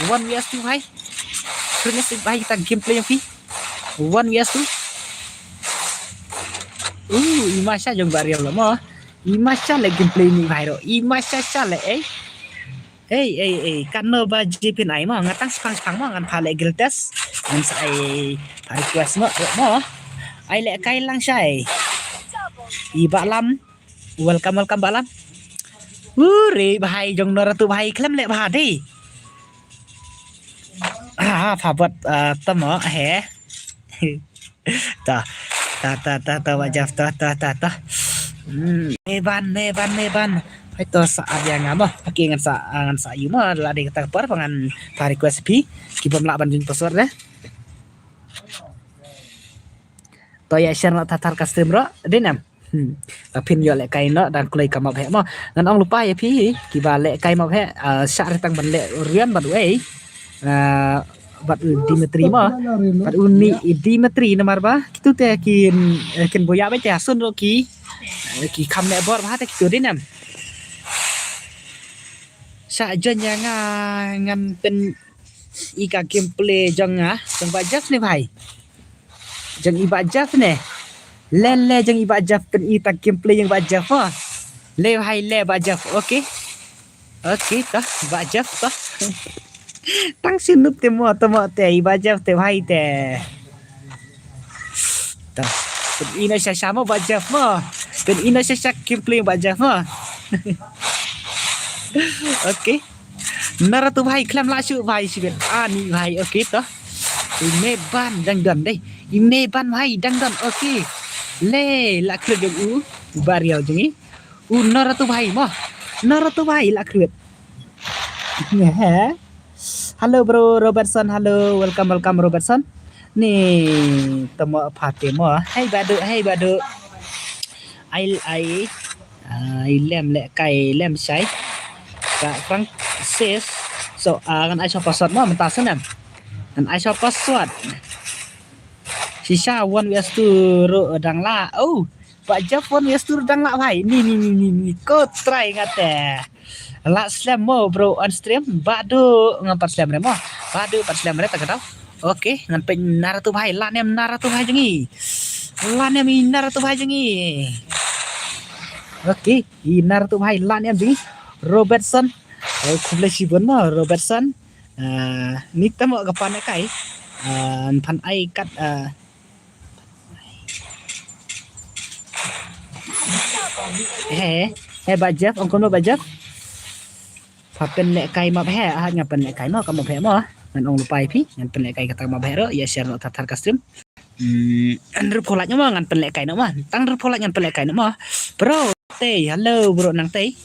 One versus two bhai. Kren na shi bhai kita gameplay jong phi. One versus two. Uh, i ma sha jong Bah Rial mo. I ma sha le gameplay ni bhai ro. I ma sha sha le eh. Ei, ei, ei, katno baje phin ai mo, nga tang shipang shipang mo, ngan phah leh guild test, ngan sa ai phah request mo, mo. Ai lehkai lang shai. I Bah Lam, welcome, welcome Bah Lam. Ure, bhai, jong Naratu bhai, khlem leh bha dei. Ha, phabot, ah, tamo, he. Ta, ta, ta, ta, ta, wajah, ta, ta, ta, ta. Hmm, me ban, me ban, me ban. Hai to sa ab yang ngam. Okey, ngan sa, ah, ngan sa yu mo, la dei kata ka por, ngan pha request phi. Ki bym lah ban jin password deh. To ïa share noh thar thar ka stream ruh, dei nam. Hmm. Ba phin ïoh lehkai noh dang kloi ka map heh mo. Ngan ong lypa ïa phi kiba lehkai map heh, ah, shah re tang ban leh rian bad uei. Ah, bad u Dimitri mo. Bad u ni Dimitri namar ba kitu te kin, eh, kin buya ba te hasun ruh ki, eh, ki kham leh bor ba te kitu dei nam. Shah join ïa nga ngan pyn i ka gameplay jong nga, jong Bah Jeff ne bhai. Jong i Bah Jeff ne. Le le jong i Bah Jeff, pyn i ta gameplay jong Bah Jeff mo. Le bhai le Bah Jeff, okey. Okey to, Bah Jeff to. Tang shu nup te mo, to mo te, i Bah Jeff te bhai te. To. Pyn i noh sha sha mo Bah Jeff mo. Pyn i noh sha sha gameplay Bah Jeff mo. Okey. Naratu bhai, khlem lah shuh bhai, shibit. Ani bhai, okey to. I me ban dang don dei. I me ban bhai dang don, okey. Le, lah khlem jong u. Bah Rial jong i. U Naratu bhai mo. Naratu bhai lah khrwit. Nge he. Hello bro Robertson, hello, welcome, welcome Robertson. Ni tamo pha te mo. Hey badu, hey badu. Ai ai. Ai lem lehkai lem shai. Ka Francis. So, ah, ngan ai sha password mo mynta snem. Ngan ai sha password. Shisha one vs two ruh dang lah. Oh, Bah Jeff one vs two ruh dang lah bhai. Ni ni ni ni ni. Ko try nga te. Lah slem mo bro on stream. Badu ngam pat slem re mo. Badu pat slem re ta ka dau. Okey, ngan pyn Naratu bhai. Lah nem Naratu bhai jong i. Lah nem i Naratu bhai jong i. Okey, i Naratu bhai lah nem jong i. Robertson. Oh, khublei shibun mo Robertson. Ah, ni tamo ka pan kai. Ah, pan ai kat, ah, he, he Bah Jeff, ong kumno Bah Jeff? Pha pynlehkai map he, ah, nga pynlehkai mo, ka map he mo. Ngan ong lypa ïa phi, ngan pynlehkai kata map he ruh, ïa share noh thar thar ka stream. Hmm, hynriew phew lak mo, ngan pynlehkai noh mo. Tang hynriew phew lak ngan pynlehkai noh mo. Bro, tei, hello bro nang tei.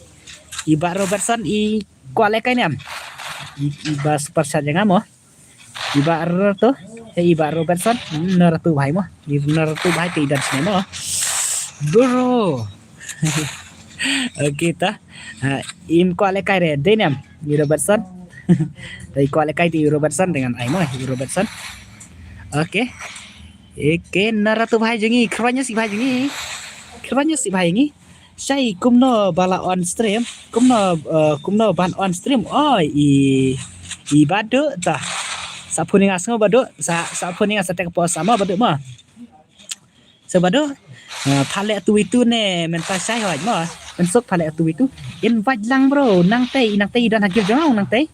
I Bah Robertson i kwah lehkai ne em? I, i ba super chat ïa nga mo. I Bah Ro to, eh, i Bah Robertson, hmm, Naratu bhai mo. I Naratu bhai te i don sne mo. Bro. Okey ta. Ha, im kwah lehkai re, dei ne em, i Robertson. Dei kwah lehkai te i Robertson dengan ai mo, i Robertson. Okey. Okey, Naratu bhai jong i, kyrpad ïa shi bhai jong i. Kyrpad ïa shi bhai jong i. Shai kumno ba la on stream, kumno, eh, kumno ban on stream. Oh, i, i Badu ta. Sa phone nga sngew Badu, sa, sa phone nga sa tek po sama Badu ma. So Badu, eh, pha leh tu itu ne, mynta shai hoi ma. Mynsuk pha leh tu itu. Invite lang bro, nang tei, nang tei i don ha guild jong, nang tei.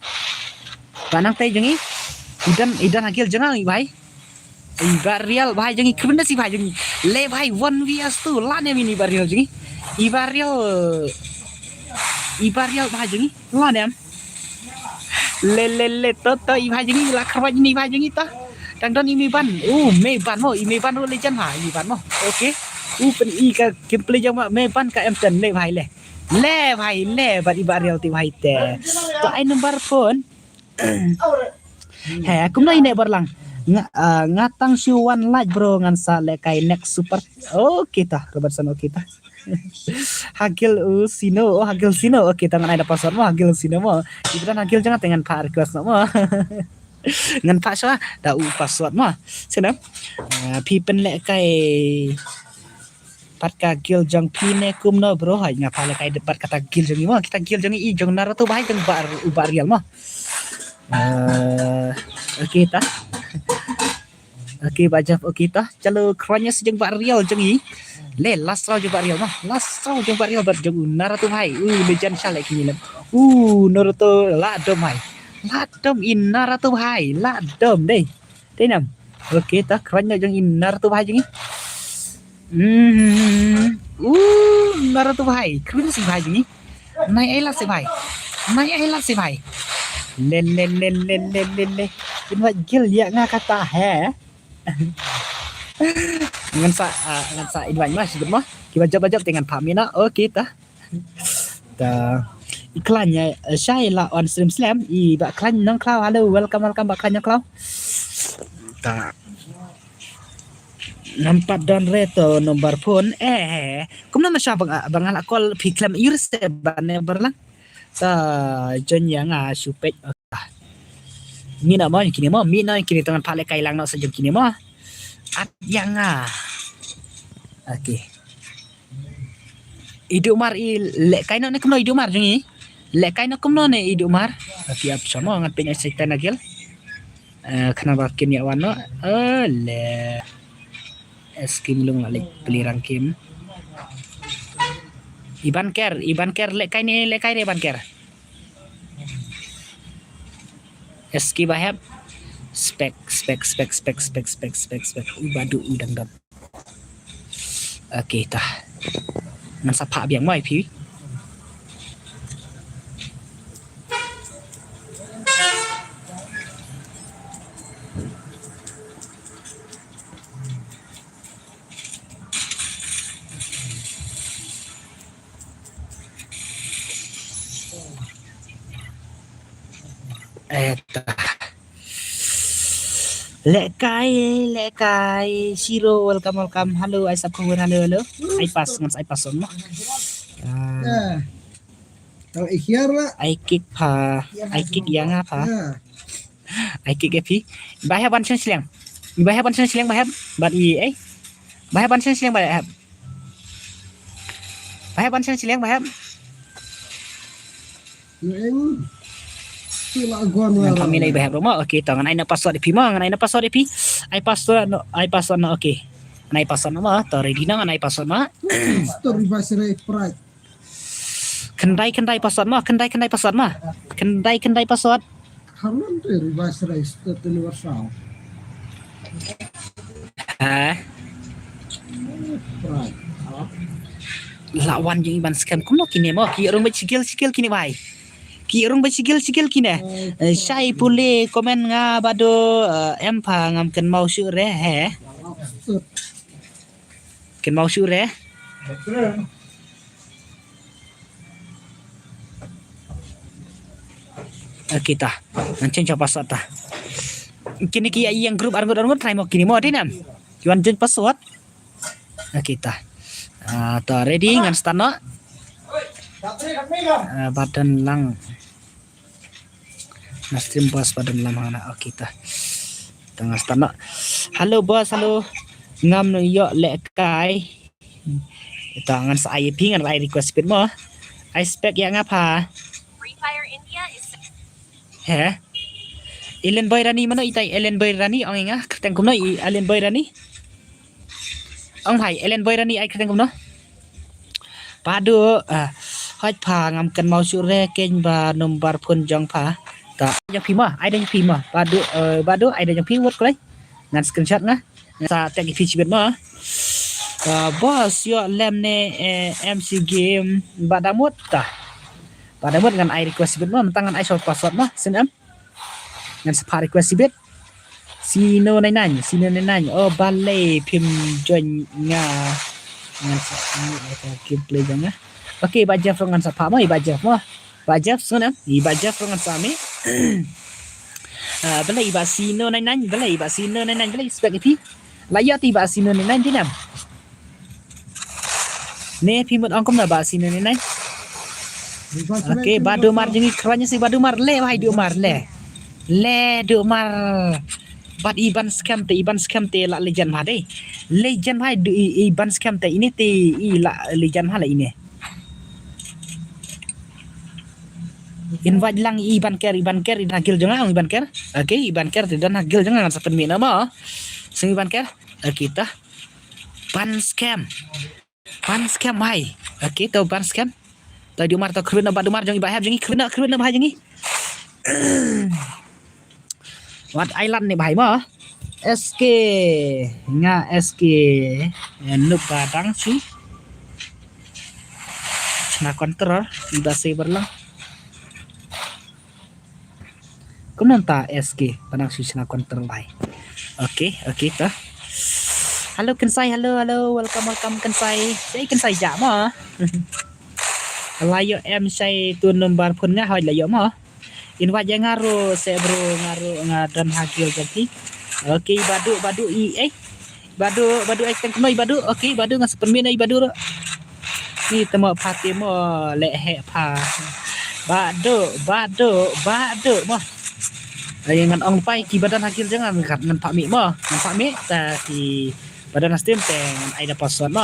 Ba nang tei jong i. I don, i don ha guild jong i bhai. I Bah Rial bhai jong i, kyrpad ïa shi bhai jong i. Le bhai one vs two, lah ne em i Bah Rial jong i. I Bah Rial, i Bah Rial bhai jong i, lah ne em. Le, le, le, to, to, i bhai jong i, lah kyrpad ïa i bhai jong i to. Dang don i Meban. Oh, Meban mo, i Meban ruh legend bhai, i Meban mo. Okey. U pyn i ka gameplay jong ma Meban ka M ten le bhai le. Le bhai le, bad i Bah Rial te bhai te. To ai number phone. He, kumno i neh bor lang. Nga, ah, nga tang shu wan like bro ngan sa lehkai next super. Okey ta, Robertson okey ta. Ha guild u sino, oh ha guild sino. Okey ta ngan ai da password mo, ha guild sino mo. Iba don ha guild jong nga te ngan pha request noh mo. Ngan pha shuwa da u password mo. Sino. Ah, phi pynlehkai pat ka guild jong phi ne kumno bro, hoi nga pha lehkai pat kata guild jong i mo, kita guild jong i jong Naruto bhai jong Bah, u Bah Rial mo. Eh, okey ta. Okey Bah Jeff, okey ta. Chalo, kyrpad ïa shi jong Bah Rial jong i. Le last round jong Bah Rial mo. Last round jong Bah Rial bad jong u Naruto bhai. U legend sha leh kini lem. U Naruto la dom bhai. La dom i Naruto bhai. La dom dei. Te nam. Okey ta, kyrpad noh jong i Naruto bhai jong i. Hmm. Uh, Naruto bhai, kyrpad shi bhai jong i. Nai ai lad shi bhai. Nai ai lad shi bhai. Le le le le le le le. Invite guild ïa nga kata he. Ngan sa, ah, ngan sa invite ma, sibit ma. Kiba jop ba jop te ngan pam ïa na. Okay ta. Ta. I khlaiñ ïa, eh, shai la on stream slem. I Bah Khlaiñ Nongkhlaw. Hello, welcome, welcome Bah Khlaiñ Nongkhlaw. Ta. Nampat don re to number phone. Eh, kumno ma sha bang, bang la call phi khlem ïur se ba ne bar lang. Ta join ïa nga shu peit. Mih na mo kine mo, mih na kine tang pha lehkai lang na sa jong kine mo. At ïa nga. Okay. Idu mar i lehkai no ne kumno idu mar jong i. Lehkai no kumno ne idu mar. Tapi ap sama ngan peit ïa Satan agil. Eh, kena ba kin ïa wan no. Eh, le. Es kim lung lalik pelirang kim. Iban ker, iban ker lehkai ne, lehkai ne iban ker. Eski bahep. Spek, spek, spek, spek, spek, spek, spek, spek. Uy badu, uy dang dam. Okay, ta. Ngan sa phah biang mai phi. Eh, ta. Lehkai, lehkai, Shiro, welcome, welcome. Hello, ai sap khubor, hello, hello. Ai pas, ngan ai pas on mo. Ah. Eh. Tang ikhir lah. Ai kick pha, ai kick ïa nga pha. Ya. Ai kick ïa phi. Ba hep ban shen shileng. Ba hep ban shen shileng, ba hep. Ban i, eh. Ba hep ban shen shileng, ba hep. Ba hep ban shen shileng, ba hep. Eng. Sila gwan. Ngan pha mi nai ba hep mo. Okay, to ngan ai na password ïa phi mo, ngan ai na password ïa phi. Ai password no, ai password no, okay. Ngan ai password no mo, to ready no, ngan ai password mo. Story ba sira pride. Khyndai khyndai password mo, khyndai khyndai password mo. Khyndai khyndai password. Kanan te revise rai state ni warsau. Ha? Pride. La wan jing iban scam kumno kine mo, ki rung ba sigil sigil kine bai. Ki rung ba sigil sigil kine. Eh, shai pule comment nga bado, eh, em pha ngam kynmaw shuh re he. State. Kynmaw shuh re. Okay ta. Ngan change password ta. Kine ki ïa ïeng group arngut arngut try mo kine mo dei nam. Ki wan change password. Okay ta. Ah, ta ready ngan start noh. Ah, button lang. Na stream boss button lam hana. Okay ta. Ta ngan start noh. Hello boss, hello. Ngam nang ïoh lehkai. Ta ngan sa ai phi ngan ai request bit mo. Ai spek ïa nga pha. Free Fire India is He? Ellen Boy Rani mano itai Ellen Boy Rani ong nga kyrteng kumno i Ellen Boy Rani. Ong hai Ellen Boy Rani ai kyrteng kumno. Padu, ah, hoi pha ngam kynmaw shuh re keiñ ba number phone jong pha. Ta ai jong phi ma, ai jong phi ma. Padu, eh, padu ai jong phi wot klai. Ngan screenshot nga. Sa tag ïa phi shibit ma. Ah, boss ïoh lem ne, eh, M C game ba da mut ta. Ba da mut ngan ai request shibit ma, mynta ngan ai short password ma, sien em. Ngan sa phah request shibit. Sino nai nai, sino nai nai. Oh, balei phim join nga. Ngan sa, ngan sa gameplay jong nga. Okay, ba Jeff ngan sa phah ma, ba Jeff ma. Ba Jeff, sngewbha, i ba Jeff ruh ngan sa mih. Ah, balei i ba Sino nine nine, balei i ba Sino nine nine, balei spek i phi. La ïa ti ba Sino nine nine ti nam. Ne phi mut ong kumno ba Sino nine nine. Okay, ba Dumar jong i khranya si ba Dumar le, ba Dumar le. Le Dumar. Bad i ban scam te, i ban scam te la legend ma dei. Legend ma i, i ban scam te ini te i la legend ma la ini. Invite lang i ban ker, i ban ker, i dan ha guild jong nga, i ban ker. Okay, i ban ker, i dan ha guild jong nga, ngan sa pynmih nama. Sing i ban ker. Okay, ta. Ban scam. Ban scam hai. Okay, to ban scam. To Dumar to khruna ba Dumar jong i ba hep jong i khruna, khruna ba hai jong i. Wat ai lad ne bhai mo. S K nga S K, eh, nup ba dang chu. Chna control i ba saver lang. Kumno mynta S K, ba nang shu shna control bhai. Okay, okay to. Hello Kynsai, hello, hello, welcome, welcome Kynsai. Hey Kynsai, jah mo. La ïoh em shai tu number phone nga, hoi la ïoh mo. Invite ïa nga ruh, se bro, nga ruh nga don ha guild jong phi. Okay, Badu, Badu i, eh. Badu, Badu ai teng khnoi Badu. Okay, Badu nga sa pynmih na i Badu ruh. Ni temo pha te mo, leh heh pha. Badu, Badu, Badu mo. Ai ngan ong pai ki ba don ha guild jong nga ngan, ngan phah mih mo. Ngan phah mih ta ki ba don ha stream te ngan ai da password mo.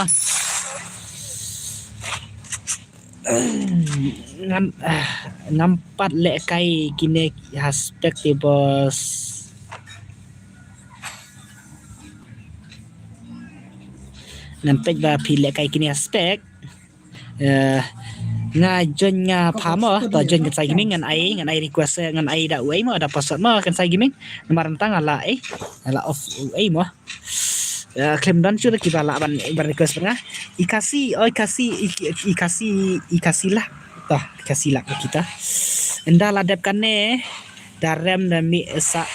Ngam, ah, ngam pat lehkai kine ha spec te boss. Ngam pat ba phi lehkai kine ha spec. Eh, nga join nga pha mo, to join Kynsai Gaming ngan ai, ngan ai request, eh, ngan ai da uei mo, da password mo Kynsai Gaming. Namar tang ala ai, ala off uei mo. Eh, khlem don shuh ki ba lah ban, ban request bad nga. I Khasi, oh i Khasi, i, i Khasi, i Khasi lah. Toh, i Khasi lah kita. Ynda la dep kane, da rem da mih sa,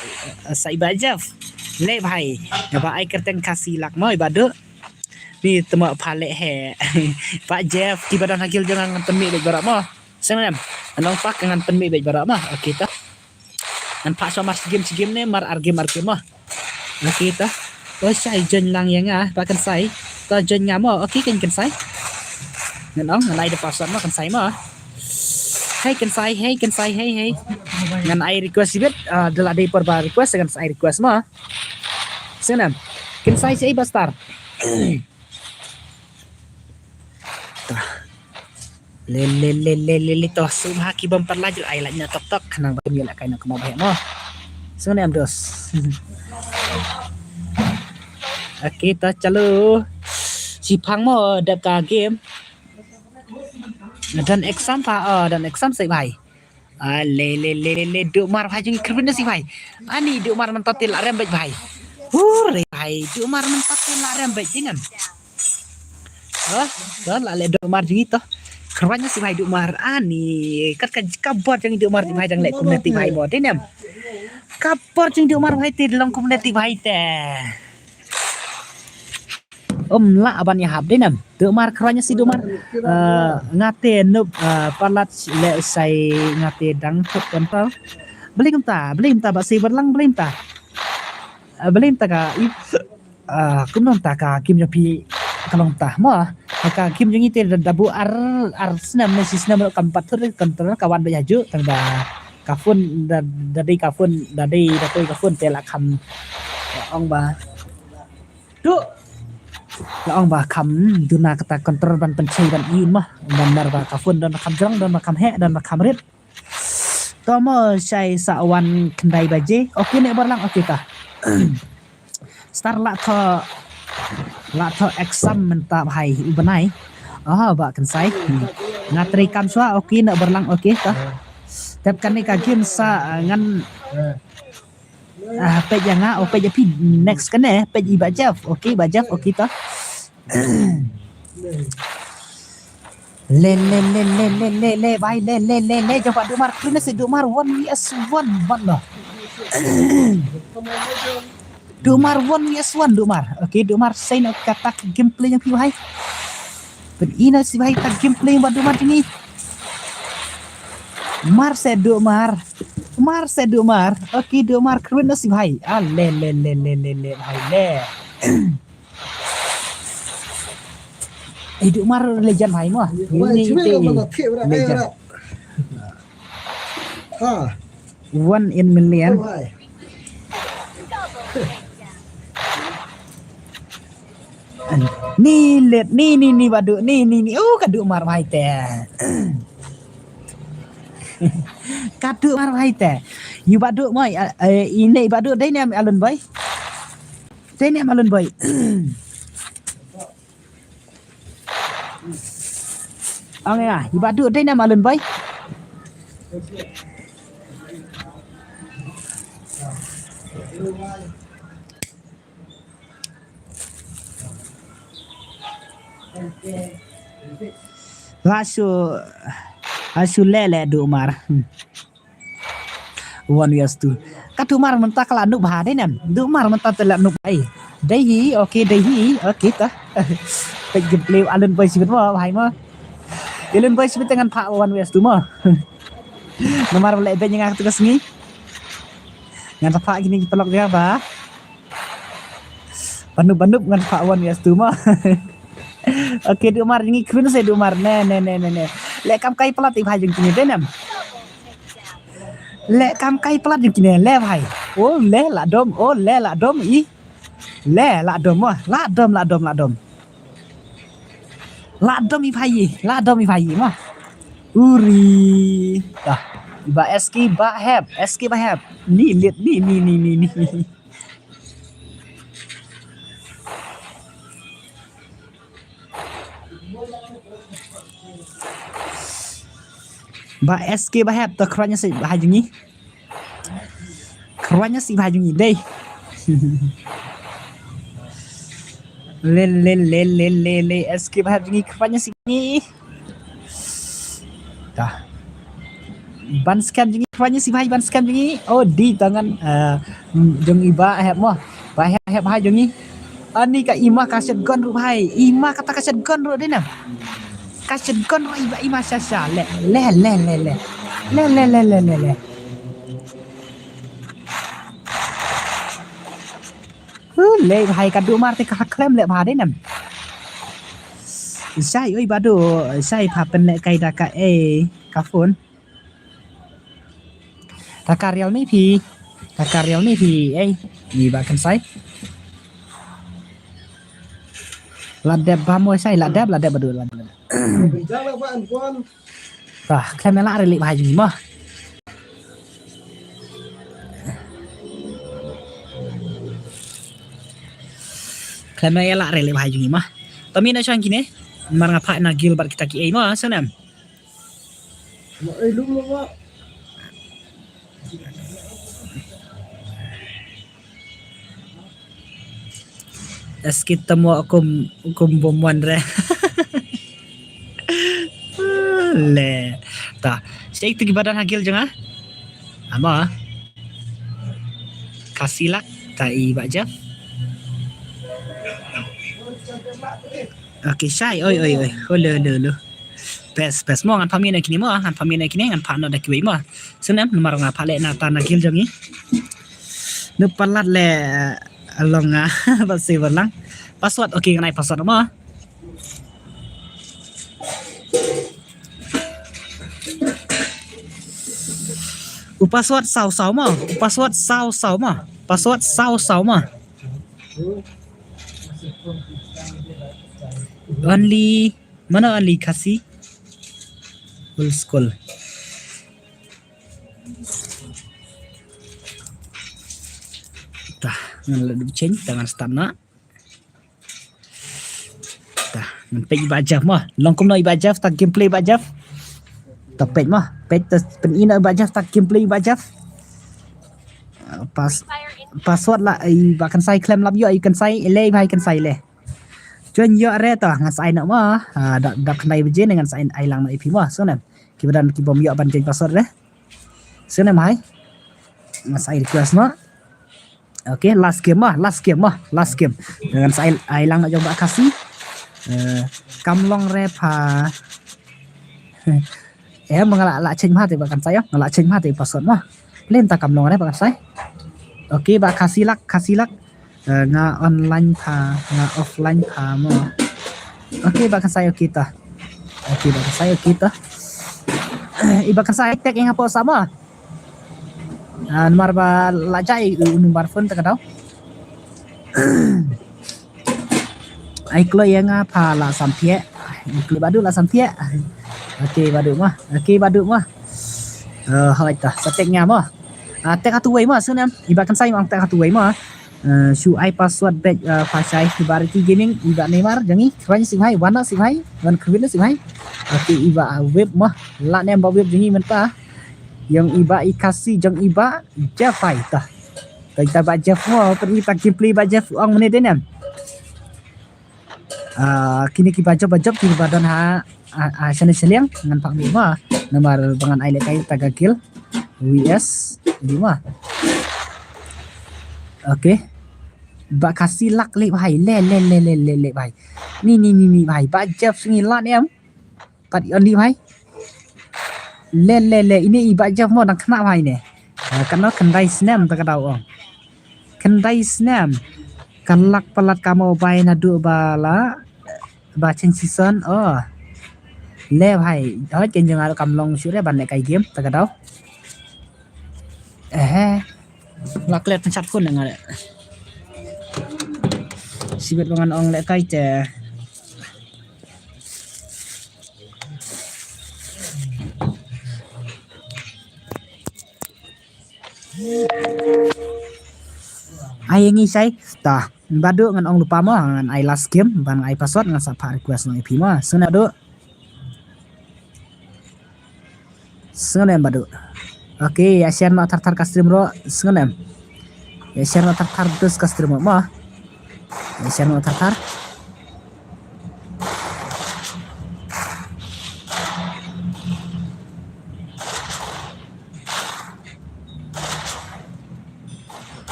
sa i Bah Jeff. Leh bhai, nga ba ai kyrteng Khasi lah mo i Badu. Ni temo pha leh heh. Bah Jeff, ki ba don ha guild jong nga ngan pynmih beit baroh mo. Sngewbha em. Ngan ong pat ngan pynmih beit baroh mo. Okay to. Ngan phah shuwa mar shi game shi game ne, mar ar game ar game mo. Okay to. Oh shai join lang ïa nga, Bah Kynsai. To join nga mo. Okay Kynsai. Ngan ong, ngan ai da password mo Kynsai mo. Hey Kynsai, hey Kynsai, hey, hey. Ngan ai request shibit, ah, da la dei por ba request, ngan ai request mo. Sngewbha em. Kynsai shaei Bah Star. Ta. Le, le, le, le, le, le, to, sngewbha ki bym pat like, ai like na tok tok, khnang ba ym ïalehkai na kynmaw ba heh mo. Sngewbha em dos. Okay, to, chalo. Shiphang mo, dep ka game. Don exam pha, oh, don exam shaei bhai. Ah, le, le, le, le, le, Duhmar bhai jong ngi kyrpit na shi bhai. Ani Duhmar mynta te la rem beit bhai. Hur, bhai, Duhmar mynta te la rem beit, dei ne em. Hah? Dah la leh Duhmar jong ngi to. Kyrpit na shi bhai Duhmar. Ani, kat ka, ka bor jong ngi Duhmar bhai jong leh community bhai mo, dei ne em. Ka bor jong ngi Duhmar bhai te long community bhai te. Ym lah ban ïahap dei ne em. Duhmar kyrpit na shi Duhmar. Eh, nga te nup, eh, palat leh shai nga te dang thut control. Balei kumta, balei kumta ba shi barlang balei kumta. Eh, balei kumta ka i, eh, kumno kumta ka game jong phi ka long kumta. Mo, ka game jong ngi te da, da buh ar, ar snem ne shi snem ruh kam pat thut control ka wan beit hajuh tang da ka phone da, da dei ka phone, da dei da kawei ka phone te la kham ong ba. Tu. La ong ba kham duna kata control ban pynshai ban ïoh mah. Ban nar ba ka phone don ba kham jrong, don ba kham heh, don ba kham rit. To mo shai sa wan khyndai baje. Okay ne barlang, okay ta. Star la tho, la tho exam mynta bhai u bnai. Oh, Bah Kynsai. Nga trei kam shuwa, okay ne barlang, okay ta. Tep kane ka game sa, uh, ngan Ah, peit ïa nga, oh, peit ïa phi next kane, peit i Bah Jeff. Okay, Bah Jeff, okay to. Le, le, le, le, le, le, le, bhai, le, le, le, le, jong Bah Duhmar, kyrpit na shi Duhmar, one V S one, one no. Duhmar, one V S one, Duhmar. Okay, Duhmar, shai na kata ka gameplay jong phi bhai. Pyn-i na shi bhai ka gameplay Bah Duhmar jong ngi. Mar shi Duhmar. Mar shi Duhmar. Okay, Duhmar kyrpit na shi bhai. Ah, le, le, le, bhai, le. Eh, Duhmar legend bhai mo. Ini ite legend. Ha. One in million. Ni let, ni, ni, ni Bah Duh, ni, ni, ni. Oh, ka Duhmar bhai te. Ka Duhmar bhai te. Ïa Bah Duh mo, eh, ine Bah Duh dei ne em Alun Boy. Dei ne em Alun Boy. Ong ïa, i Bah Duh dei ne em Alun Boy. La shu, la shu leh leh Duhmar. Hmm. One vs two. Ka tu mar mynta ka la nup bha dei nem. Du mar mynta te la nup ai. Dei hi, okay, dei hi, okay ta. Peit gameplay Alun Boy sibit mo, bhai mo. Alun Boy sibit te ngan phah one vs two mo. Namar ba leh beit nga tu ka sngi. Ngan phah kine ki paralok dia ba. Banup banup ngan phah one vs two mo. Okay, du mar ngi khrun se du mar. Ne, ne, ne, ne, ne. Leh kam kai palat i bhai jong kine dei nem. Leh kam kai palat jong kine, leh bhai. Oh, leh la dom, oh, leh la dom i. Leh la dom mo, la dom, la dom, la dom. La dom i bhai i, la dom i bhai i mo. Uri. Dah. Ba S K ba hep, S K ba hep. Ni lit, ni, ni, ni, ni, ni. Ba S K ba hep, to khranya si bhai jong ngi. Khranya si bhai jong ngi dei. Le, le, le, le, le, le, S K ba hep jong ngi, khranya si ngi. Dah. Ban scam jong ngi, khranya si bhai ban scam jong ngi. Oh, di tangan, eh, jong i ba hep mo. Ba hep, hep bhai jong ngi. Ani ka ima ka shotgun ruh bhai. Ima kata ka shotgun ruh dei na. Ka shotgun ruh i ba ima sha sha. Le, le, le, le, le. Le, le, le, le, le, le. Huh, le bhai ka du mar te ka khlem le bha dei na. Shai oi ba du, shai pha pen le kai da ka e ka phone. Ta ka Realme phi. Ta ka Realme phi. Ei, ni ba kan sai. La dep ba mo sai, la dep, la dep ba du, la dep. Bah, khlem la re le bha jong ngi mo. Khlem la re le bha jong ngi mo. Tami na chang kine. Mar nga phah na Gilbert kita ki ei mo, so nem. Eskit tamo akum, akum bomwan re. Le. Ta. Sik tu ki badan hagil janga. Ama. Kasilak ta i ba Jeff. Okay, shai. Oi, oi, oi. Holo, holo, holo. Best, best mo, ngan pha mih na kine mo, ngan pha mih na kine, ngan pha noh da kiwei mo. Snem, namar nga pha leh na ta na gil jong ngi. Nu palat le, eh, long nga, ba se berlang. Password, okay, ngan ai password mo. U password saw saw mo, u password saw saw mo, password saw saw mo. Only Mana Ali Khasi. Full school. Tah, ngan la dum change, tah ngan start na. Tah, ngan peit i ba Jeff mo. Long kumno i ba Jeff, tah gameplay i ba Jeff. Tah peit mo, peit tah pyn-i na i ba Jeff, tah gameplay i ba Jeff. Uh, pas-, password la, i ba Kynsai khlem lap ïoh, i Kynsai, i le, i ba Kynsai le. Join ïoh re to, ngan sa ai noh mo. Ah, dap, dap khyndai baje ne ngan sa ai, ai lang noh ïa phi mo. Sngewbha. Kiba don ki bym ïoh ban join password re. Sngewbha hai. Ngan sa ai request mo. Okay, last game mo, last game mo, last game. Ngan sa ai, ai lang noh jong ba Khasi. Eh, kam long re pha. Eh, ma nga la, la change ma te ba Kynsai ïa. Nga la change ma te password mo. Lem ta kam long re ba Kynsai. Okay, ba Khasi lak, Khasi lak. Eh, nga online pha, nga offline pha mo. Okay, ba Kynsai, okay ta. Okay, ba Kynsai, okay ta. I ba Kynsai tek ïa nga pha sa mo. Ah, namar ba la jai u number phone ta ka dau. Ai kloi ïa nga pha la sam thiah. Ai kloi badu la sam thiah. Okay badu mo. Okay badu mo. Eh, hoi ta. Sa tek nga mo. Ah, tek hatu wei mo, sngewbha. I ba Kynsai mo tek hatu wei mo. Eh, shu ai password bad, eh, pha shai i ba Ricky Gaming, i ba Neymar, jong ngi, kren sngewbha, wan sngewbha, wan kren sngewbha. Okay, i ba, ah, Web mo. La nem ba Web jong ngi mynta. Ïa i ba i Khasi jong i ba Jeff ai ta. Ta i ta ba Jeff mo, pyn-i ta gameplay ba Jeff ong mynne dei nem. Ah, kine ki ba jop, ba jop, ki ba don ha, ah, ah, shane shiliang, ngan phah mih mo. Namar ba ngan ai lehkai ta ka kill. V S, di ma. Okay. Bah Khasi lak leh bhai, leh, leh, leh, leh, leh, leh bhai. Ni, ni, ni, ni bhai, Bah Jeff sngi lad em. Pat ïoh ni bhai. Leh, leh, leh, ine i Bah Jeff mo dang khynnah bhai ne. Ah, kano khyndai snem ta ka daw ong. Khyndai snem. Ka lak palat ka mobile naduh ba la ba chen season. Oh. Leh bhai, hoi ken jong nga ruh kam long shuh re ban leh kai game ta ka daw. Eh. Lak leh tang chat phone nga leh. Sibet ba ngan ong leh kai te. Ai ngi sai ta. Badu ngan ong lupa mo ngan ai last game ban ai password ngan sa phah request nong iphi mo. Sngewbha du. Sngewbha em badu. Okay, ïa share noh thar thar ka stream ro. Sngewbha em. Ïa share noh thar thar dus ka stream ro mo. Ïa share noh thar thar.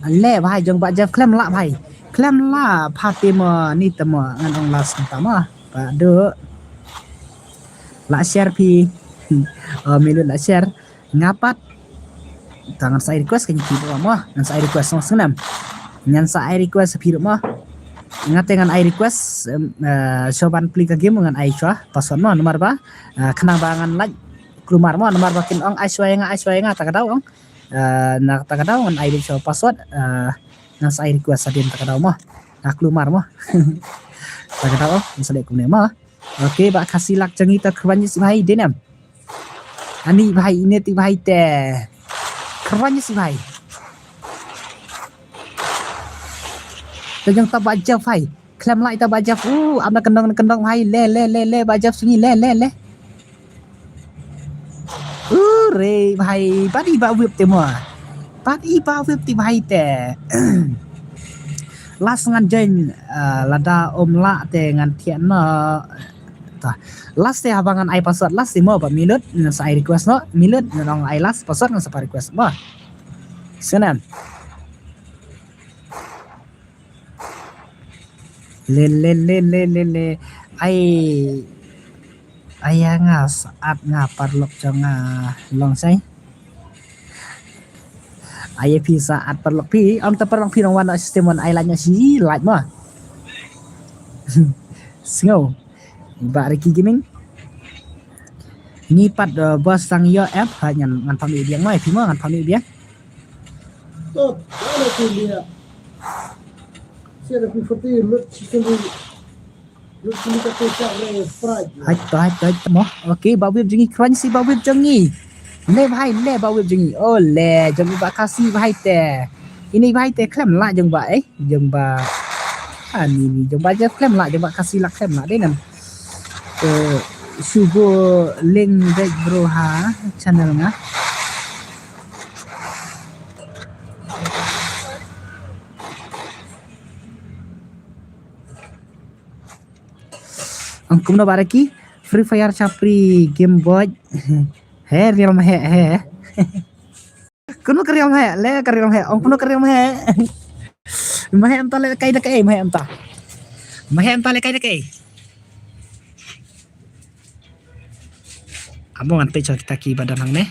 Leh bhai jong Bah Jeff khlem lah bhai. Khlem lah pha te mo ni te mo ngan ong last ngan ta mo. Badu. Lah share phi. Oh, milut lah share. Nga pat. Ta ngan sa ai request ka ngi phi mo. Ngan sa ai request song sngewbha em. Ngan sa ai request phi mo. Nga te ngan ai request, em, eh, shuwa ban plie ka game ngan ai shuwa password mo namar ba. Eh, khnang ba ngan lait klumar mo namar ba kin ong ai shuwa ïa nga ai shuwa ïa nga ta ka daw ong. Eh, na ta ka daw ngan ai beit shuwa password, eh, ngan sa ai request hadien ta ka daw mo. Nga klumar mo. Ta ka daw ong ngan sa leh kumne mo. Okay, Bah Khasi lak jong ngi ta kyrwan ïa si bhai dei ne em. Ani bhai ine ti bhai te. Kyrwan ïa si bhai. Te jong ta Bah Jeff bhai. Khlem lah ta Bah Jeff. Uh, am na kendong na kendong bhai. Leh, leh, leh, leh Bah Jeff sngi leh, leh, leh. Uh, re bhai. Pat i Bah Whip te mo. Pat i Bah Whip ti bhai te. Last ngan join, uh, lada um lah te ngan thiah noh. Ta. Last te haba ngan ai password last te mo ba milut ngan sa ai request noh. Milut ngan ong ai last password ngan sa phah request mo. Sngewbha em. Le, le, le, le, le, le. Ai. Ai ïa nga saat nga paralok jong nga long sai. Ai ïa phi saat paralok phi, ong ta paralok phi nong wan na system wan ai lait na shi lait ma. Sngew. Bah Ricky Gaming. Ngi pat, uh, bos tang ïoh app ha ngan ngan pam ïa biang ma ïa phi ma ngan pam ïa biang. Tot, ala tu dia. Sia da phi forty lut si sendiri. Lut sini ka tu siap re Sprite. Hai to hai to hai to mo. Okay, Bah Whip jong ngi kyrwan si Bah Whip jong ngi. Le bhai le Bah Whip jong ngi. Oh le jong ngi Bah Khasi bhai te. Ini bhai te khlem lah jong Bah eh. Jong Bah. Ani ni jong Bah Jeff khlem lah jong Bah Khasi lah khlem lah dei nam. Te shu go link beit bro ha channel nga. Ang kumno Bah Ricky Free Fire Chapri Game Boy. He real ma he he. Kumno ka real ma he le ka real ma he ong kumno ka real ma he. Ma he em ta le kai da kai ma he em ta. Ma he em ta le kai da kai. Amo ngan peit kita ki ba don hangne.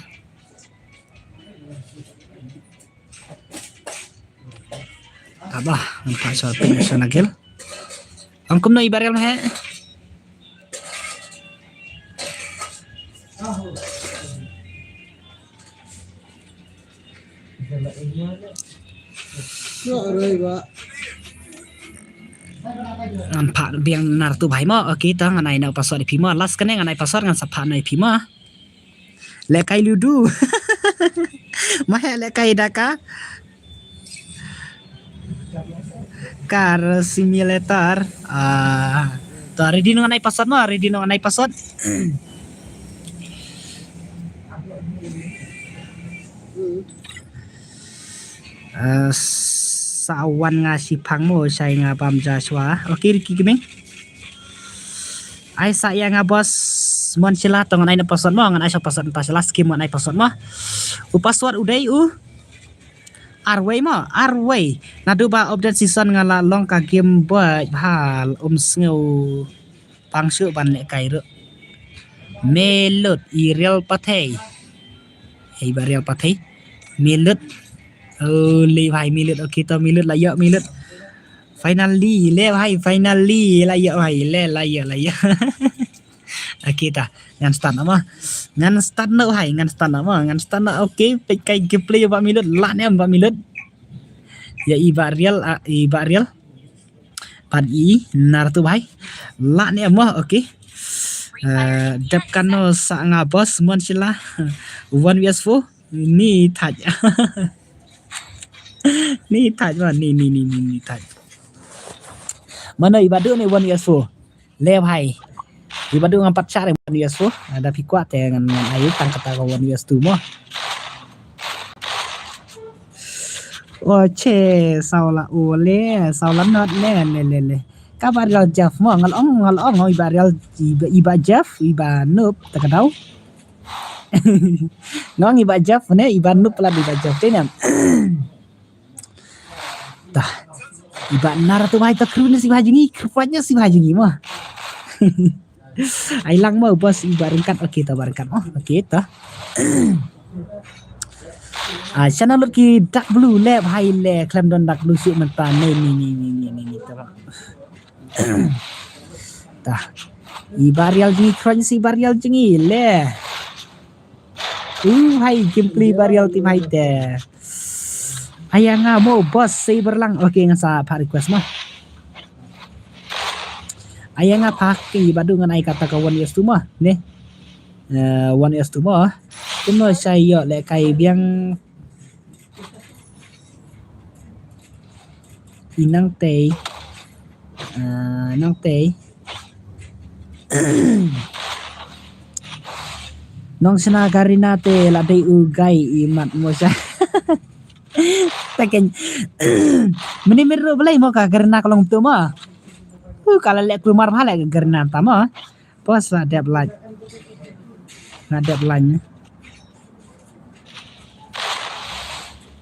Aba, nampak suara pun suara nagel. Ang kumno ibarel mah. Nampak biang nar tu bhai mo. Okay, ta ngan ai na password phi mo. Last kane ngan ai password ngan sa phah na phi mo. Lehkai ludu. Mahe lehkai daka. Car simulator. Ah, to ready nong nai password mo, ready nong nai password. Eh, sa wan nga shiphang mo, shai nga bam ja shwa. Okay, Ricky Gaming. Ai sa ïa nga boss, mon shila to ngan ai na password mo, ngan ai sa password ta shila skim ngan ai password mo. U password u dei u arwei mo, arwei. Naduh ba update season nga la long ka game boy bhal um sngew pang shu ban leh kai ruh. Melut i real pathei. Hei ba real pathei. Melut. Oh, le bhai melut. Okay to melut la ïoh melut. Finally le bhai, finally la ïoh bhai, le la ïoh la ïoh. Okay ta. Ngan start nama. Ngan start no bhai, ngan start nama. Ngan start no. Okay, peit kai gameplay ba melut. La ne ba melut. Ya i ba real, ah, i ba real. Pat i nar tu bhai. La ne mo, okay. Eh, dep kano sa nga boss mon shila. One vs four. Ni thaj. Ni thaj mo, ni, ni, ni, ni, ni thaj. Mano i ba du ni one vs four. Le bhai. I ba du ngam pat shah re one vs four. Ada phi kwah te ngan, ngan ai tang kata ka one vs two mo. O che, saw la o le, saw la not le, le, le, le. Ka ba real Jeff mo, ngal ong, ngal ong, i ba real, i ba, i ba Jeff, i ba noob, ta ka daw. Ngal ong i ba Jeff ne, i ba noob pala i ba Jeff, te ne. Tah. I ba nar tu bhai ta kru ne si bhai jngi, kru ne si bhai jngi mo. Ai lang mo bos i ba ryngkat, okay ta ba ryngkat mo, okay ta. Ah, shana lut ki dark blue le bhai le, khlem don dark blue shuh mynta ne, ni, ni, ni, ni, ni, ni, ta ba. Tah. I ba real jngi, khroi si ba real jngi le. U hai gameplay ba real team hai te. Aya nga mo bos sei berlang. Okay, ngan sa pha request mo. Aya nga pha ki ba du ngan ai kata ka one vs two mo ne. Eh, one vs two mo. Kumno sa ïoh le kai biang. I nang tei. Ah, nang tei. Nong sna Garina te la dei u gai i mat mo sa. Taken. Mini miru belai mo ka Garina ka long tu mo. Uh, ka la lek keluar bha lek Garina ta mo. Pos la dep laj. Nga dep laj.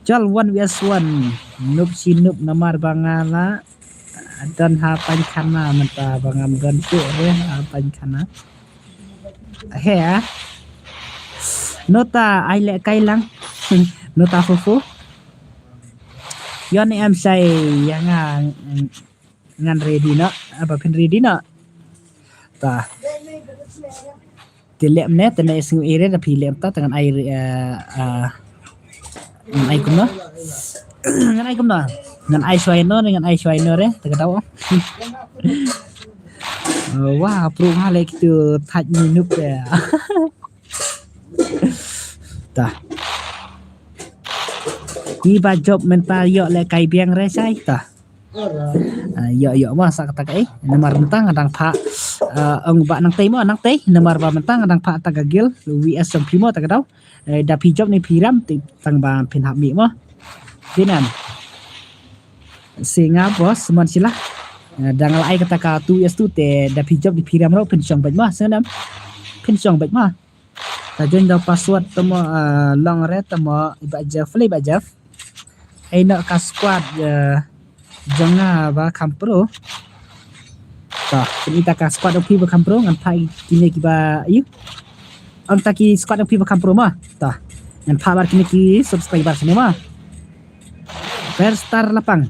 Jol one vs one. Nup si nup namar ba nga la don ha pynkhana mynta ba ngam don shuh re ha pynkhana. He ah. Nota ai leh kai lang. Nota fufu. Yon em sai ya nga ngan ready noh. Apa phin ready noh. Ta. Te leh mne te ne sngew ire da phi leh ta te ngan ai, eh, eh, ngan ai kumno. Ngan ai kumno. Ngan ai shwai no re, ngan ai shwai no re, te ka daw. Eh, wah, pro ha le kitu thaj ni nup ya. Ta. Ki ba job mynta ïoh le kai biang re sai ta. Ah, ïoh ïoh ma sa kata ka eh. Namar mynta nga dang pha, ah, ong ba nang tei ma nang tei. Namar ba mynta nga dang pha ta ka gil V S jong phi ma ta ka daw. Eh, da phi jop ne phi ram te tang ba phin hap mih ma. Dinan. Si nga bos mon sila. Eh, dang la ai kata ka two vs two te da phi jop ne phi ram ro phin shong bad ma. Senam. Phin shong bad ma. Ta join da password tamo, ah, long re tamo i ba Jeff le ba Jeff. Ai no ka squad, eh, jong nga ba kham pro. Ta, kini ta ka squad of ba kham pro ngan phai kini ki ba yu. Ang ta ki squad of ba kham pro ma. Ta, ngan phai bar kini ki subscriber sini ma. Per star lapang.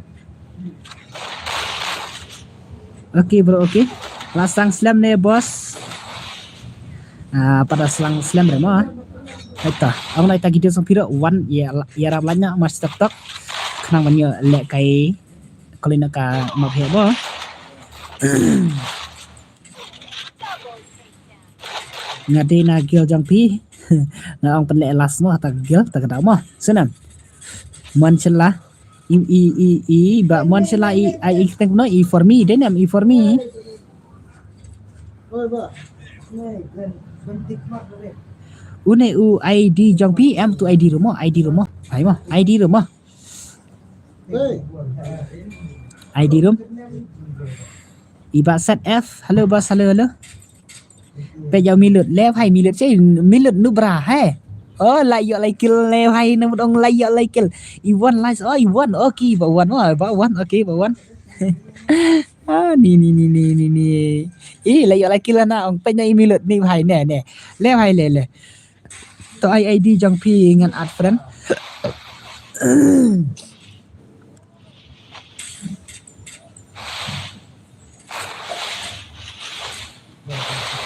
Okay bro, okay. La sang slem ne bos. Ah, pada sang slem re ma. Eta, ang lai ta video sang piro one ya ya rap lanya mas tok tok. Khnang manyo le kai kolina ka map he bo. Nga dei na gil jong phi. Nga ong pynleh last mo ta gil ta ka da mo. Senam. Mon shin la. I i i i ba mon shin la i ai i teng no i for me dei nam i for me. Une u I D jong phi em tu I D rumo I D rumo. Ai mo I D rumo. I D room. I Bah Set F. Hello boss, hello, hello. Peit ïa u Milut, le bhai Milut, che Milut Nubra, he. Oh, la ïoh lai kill le bhai, na mut ong la ïoh lai kill. I Wan lai, oh, i Wan, okay, Bah Wan, oh, Bah Wan, okay, Bah Wan. Ah, ni, ni, ni, ni, ni, ni. Ih, la ïoh lai kill na, ong peit na i Milut, ni bhai, ne, ne. Le bhai, le, le. To ai I D jong phi ngan add friend.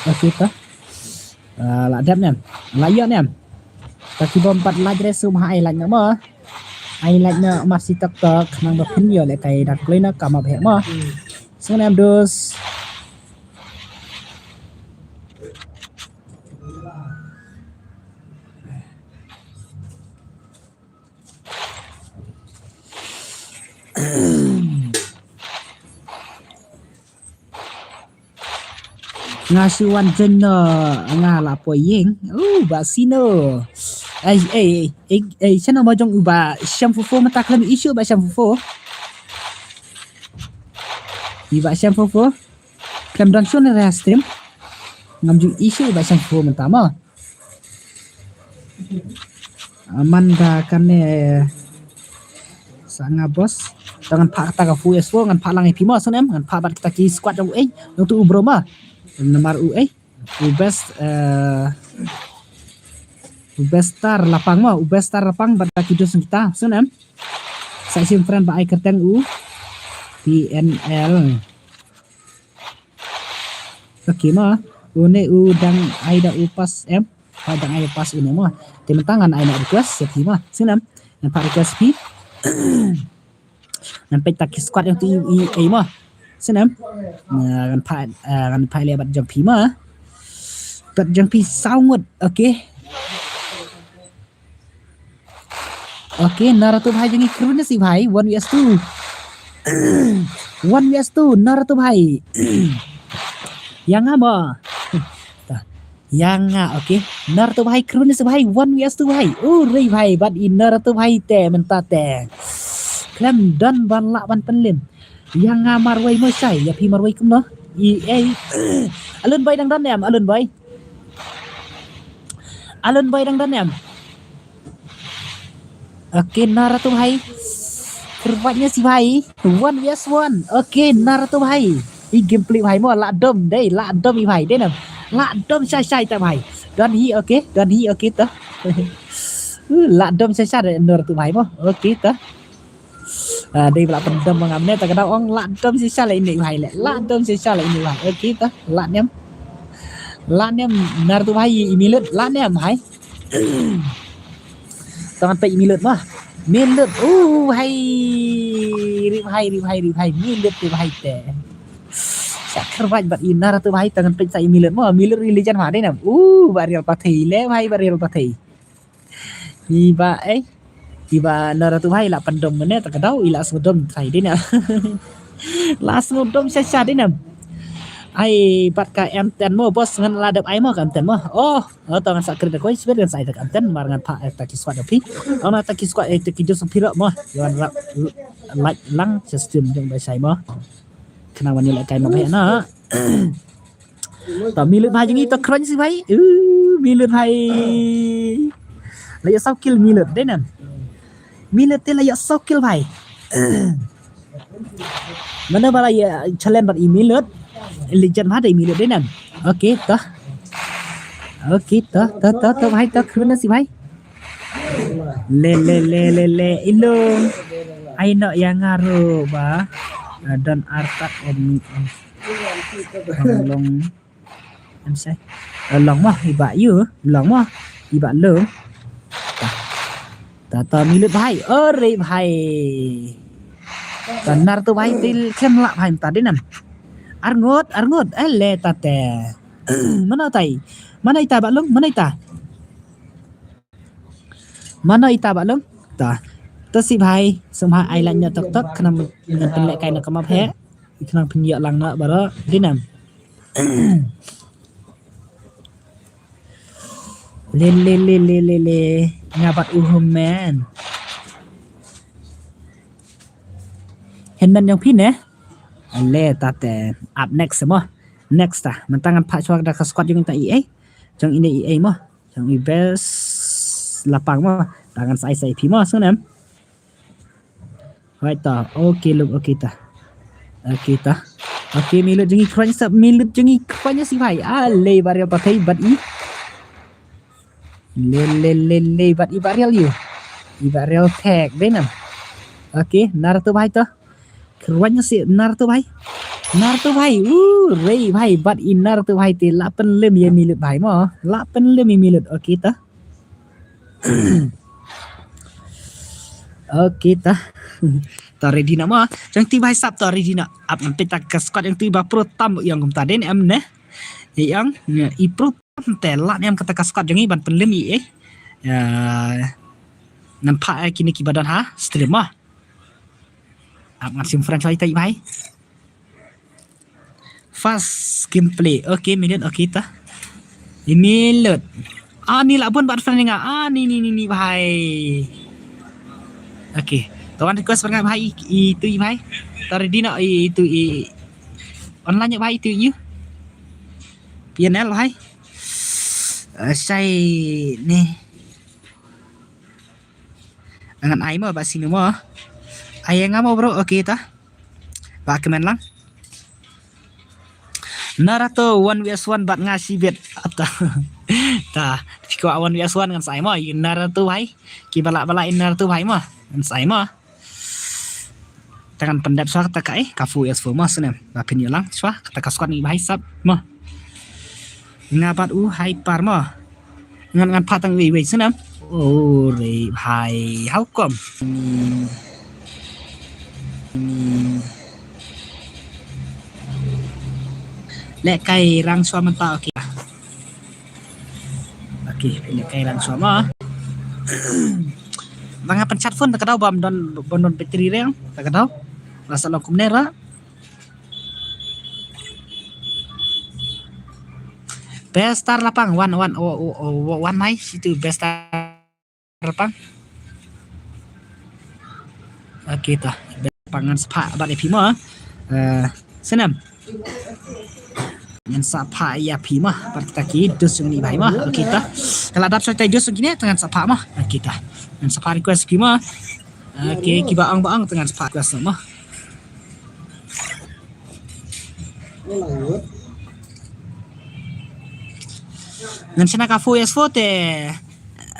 Okay, to. Ah, la dep nem. La ïoh nem. Ta ki bym pat like re sum ha ai like na mo. Ai like na mar si tok tok nang ba phin ïoh le kai dak kloi na kam ap he mo. Sngewnem dus. Nga shu wan jen no, nga la poi ïing. Uh, Bah Sino. Ei, ei, ei, ei, ei, channel mo jong u Bah Shem Fofo, mynta khlem issue Bah Shem Fofo. I Bah Shem Fofo. Khlem don shuh ne re stream. Ngam ju issue Bah Shem Fofo mynta mo. Amanda kane sa nga boss. To ngan phah kata ka fu yes fo, ngan phah lang ïa phi mo, sngewnem, ngan phah bad kita ki squad jong u ei, jong tu u bro ma. Namar u ei, u best, eh, u best star lapang mo, u best star lapang bad kita ki dos kita, sngewnem. Sa shim friend ba ai kyrteng u P N L. Okay ma, une u dang ai da u pass em. Ba dang ai pass une ma. Te mynta ngan ai na request ïa phi ma. Sngewnem. Ngan phah request phi. Ngan peit ta ki squad jong tu i, i, i ma. Sngewnem. Ngan phah, eh, ngan phah leh bad jong phi ma. Bad jong phi saw ngut. Okay. Okay, Naratu bhai jong ngi kyrpad na si bhai, one V S two. One V S two, Naratu bhai. Ïa nga mo. Ta. Ïa nga, okay. Naratu bhai kyrpad na si bhai, one V S two bhai. U rei bhai, bad i Naratu bhai te, mynta te. Khlem don ban lah ban pynlem. Ïa nga marwei mo shai, ïa phi marwei kumno. I, ei. Alun bhai dang don em, Alun bhai. Alun bhai dang don em. Okay, Naratu bhai. Kyrpad na si bhai. One V S one. Okay, Naratu bhai. I gameplay bhai mo, lah dom dei, lah dom i bhai, dei nam. Lah dom shai shai ta bhai. Don hi, okay, don hi, okay ta. Uh, lah dom shai shai dei Naratu bhai mo. Okay ta. Ah, dei ba la pyndem ma nga mynne ta ka daw ong la dom shisha la ine bhai le. La dom shisha la ine bhai. Okay ta. La niam. La niam Naratu bhai i Milut la niam bhai. Tang te i Milut ma. Milut. Uh, bhai. Ri bhai, ri bhai, ri bhai. Milut ri bhai te. Sa kyrpad bad i Naratu bhai tang te sa i Milut ma. Milut ri lijan ma dei nam. Uh, ba rial pathei le bhai, ba rial pathei. Iba, eh. Iba Naratu bhai la pyndem mynne ta ka daw i la sngewdom trai dei na. La sngewdom sha sha dei na. Ai bad ka M ten mo boss ngan la dep ai mo ka M ten mo. Oh, oh to ngan sa krit da koi sibet ngan sa ai ta ka M ten mar ngan pha ai ta ki squad da phi. Ong na ta ki squad ai ta ki jong sa phi ro mo. Wan rap like lang sa stream jong ba shai mo. Kena wan ïa la kai mo phi na. Ta Milut bhai jong ngi ta kren si bhai. Uh, Milut bhai. La ïa saw kill Milut dei nam. Milut te la ïa saw kill bhai. Mana ba la ïa challenge bad i Milut. Legend bhai dei Milut dei nam. Okay ta. Okay ta ta ta ta bhai ta kren si bhai. Le le le le le ilung. Ai no ïa nga ro ba. Ah, don artak om. Long long. Em sai. Eh, long mah iba yu, long mah iba long. Ta. Ta ta Milut bhai. Ore bhai. Ta Naratu bhai til khlem lah bhai ta dei nam. Arngut, arngut. Eh, le ta te. Mana tai. Mana ita ba long, mana ita. Mano ita ba long? Ta. To si bhai, sum ha ai lang nya tok tok khnang ngan pynleh kai na ka map he. Khnang pynïoh lang na baro dei nam. Le le le le le le. Nga bat u hum man. Nan jong phi ne. Ale ta te ap next mo. Next ta. Mynta ngan phah shuwa da ka squad jong ta i ei. Jong ine i ei mo. Jong i best lapang mo. Ta ngan sa ai sa i phi mo sngewnem. Hoi ta. Okay luk, okay ta. Okay ta. Okay, milut jong i khrwan sap, milut jong i khrwan si bhai. Ale barial pathai bad i. Le le le le bad i barial yu. I barial thek dei nam. Okay, Naruto bhai to. Khrwan si Naruto bhai. Naruto bhai. Uh, rei bhai bad i Naruto bhai te la pynlem ye milut bhai mo. La pynlem ye milut. Okay ta. Okay ta. Ta ready na mo. Jong ti bhai sap ta ready na. Ap ngan pynta ka squad jong ti ba pro tam yang kumta den em ne. Yang i pro tam te la ne em kata ka squad jong i ban pynlem i eh. Ya. Ngan phah eh kine ki ba don ha stream mo. Ap ngan sim friend choi tai bhai. Fast gameplay. Okay, milut, okay ta. Ini lut. Ah, ni lah bun bat friend nga. Ah, ni ni ni ni bhai. Okay. Tawan request bad nga bhai i, i tu i bhai. Tar di na i tu i online nya bhai tu i. P N L bhai. Uh, sai ni. Ngan ai mo ba sini mo. Ai nga mo bro, okay ta. Ba kmen lang. Naruto one versus one bat nga sibit. Ata. Ta, piko one versus one ngan sai mo. Naruto bhai. Ki bala bala Naruto bhai mo. Ngan sai mo. Tangan pendap swa kata ka eh. Kafu versus four mo snem. Ba pin yolang swa kata ka squad ni bhai sap mo. Nga bat u hai par mo. Ngan ngan pha tang wei wei snem. Oh, re bhai. How come? Hmm. Hmm. Leh kai rang swa mynta, okay. Okay, leh kai rang swa ma. Ba nga pynchat phone ta ka daw bam don bam don battery reng ta ka daw. Rasa lo kumne ra. Best star lapang wan wan o o o wan mai situ best star lapang. Okay ta. Best lapang ngan sa pha bad ïa phi ma. Eh, snem. Ngan sa pha ïa phi ma bad kita ki dus jong ni bhai ma. Okay ta. Ka la dap sa tai dus jong kine ta ngan sa pha ma. Okay ta. Ngan sa pha request ki ma. Okay, kiba ong ba ong ta ngan sa pha request ma. Ngan shna ka four S four te,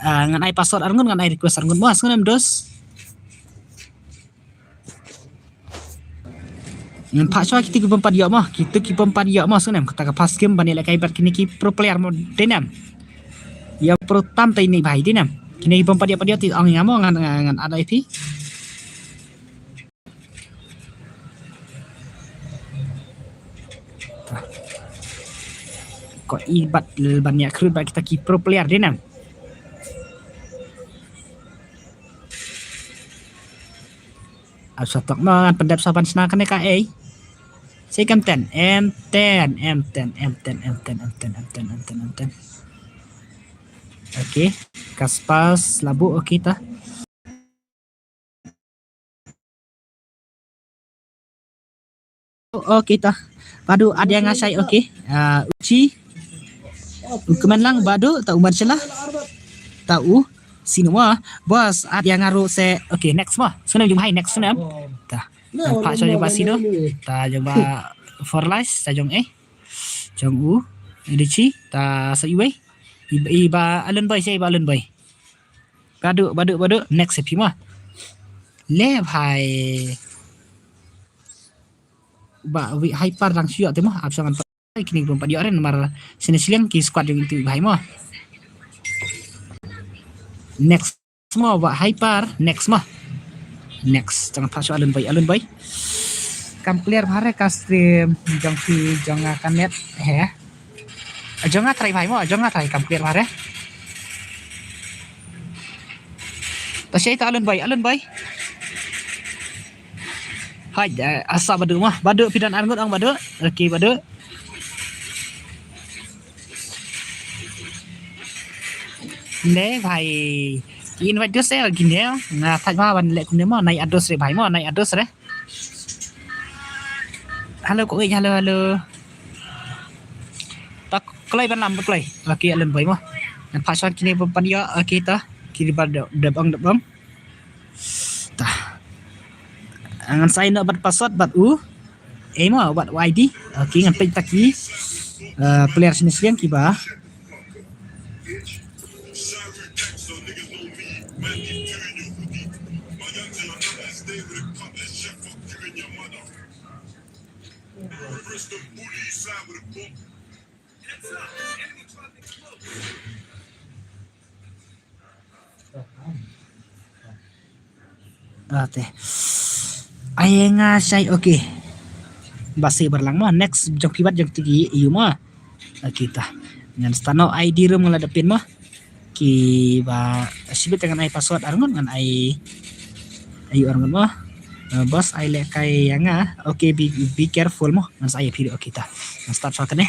ah, ngan ai password arngut, ngan ai request arngut mo, sngewnem dos. Ngan pha shwa kito ki bym pat ïoh mo, kito ki bym pat ïoh mo, sngewnem kata ka first game ban ïalehkai bad kine ki pro player mo, dei nem. Ïa pro tam tai ni bhai, dei nem. Kine ki bym pat ïoh pat ïoh ti ong ïa mo ngan, ngan, ngan add ïa phi. Ko i bat ban ïa khrut ba kita ki pro player dei nam. Ap sa tok ma ngan pyndep sa ban shna kane ka ei. Sei kam ten, M ten, M ten, M ten, M ten. Okay, kaspas labu, okay ta. Okay ta. Padu adia nga shai, okay. Ah, uchi. U kemen lang badu ta u man shela. Ta u sinwa. Bos adia nga ru se. Okay, next ma. Sunem jumhai next sunem. Ta. Nang pa shai jumpa sino. Ta jumpa for life ta jong eh. Jong u. Edichi ta sa iwei. Iba, iba alun boy, sa iba alun boy. Badu, badu, badu. Next ïa phi ma. Le bhai. Ba wi hyper dang shu ïoh te ma. Ap sa ngan pa kini bym pat ïoh ren mar sini siliang ki squad jong itu bhai ma. Next ma ba hyper, next ma. Next, jangan pa shu alun boy, alun boy. Kam clear bhare ka stream jong phi jong nga ka net he. Jong nga trai bhai mo, jong nga trai kam clear bhare. Ta sei ta alun boy, alun boy. Hai, eh, asa badu mo, badu phi don arngut ong badu. Okay, badu. Le bhai. Invite dos eh gine. Nga thaj ma ban le kumne mo, nai ados re bhai mo, nai ados re. Hello, ko, hello, hello. Ta kloi ban lam, kloi. Okay, alen boi mo. Ngan phah shuwa kine ban ïoh, okay ta. Kine ba dep, dep ong, dep ong. Ta. Ngan sign up bad password bad u. Eh mo, bad u I D. Okay, ngan peit ta ki. Eh, player sini siang kiba. Ate. Ai nga shai, okay. Ba se barlang mo. Next jong pibat jong tiki iu mo. Okay ta. Ngan stano I D room ngan la dapin mo. Kiba shibit ngan ai password arngut ngan ai. Ayu arngut mo. Uh, boss ai lehkai ïa nga. Okay, be, be careful mo. Ngan sa ai phi, okay ta. Ngan start shot ne.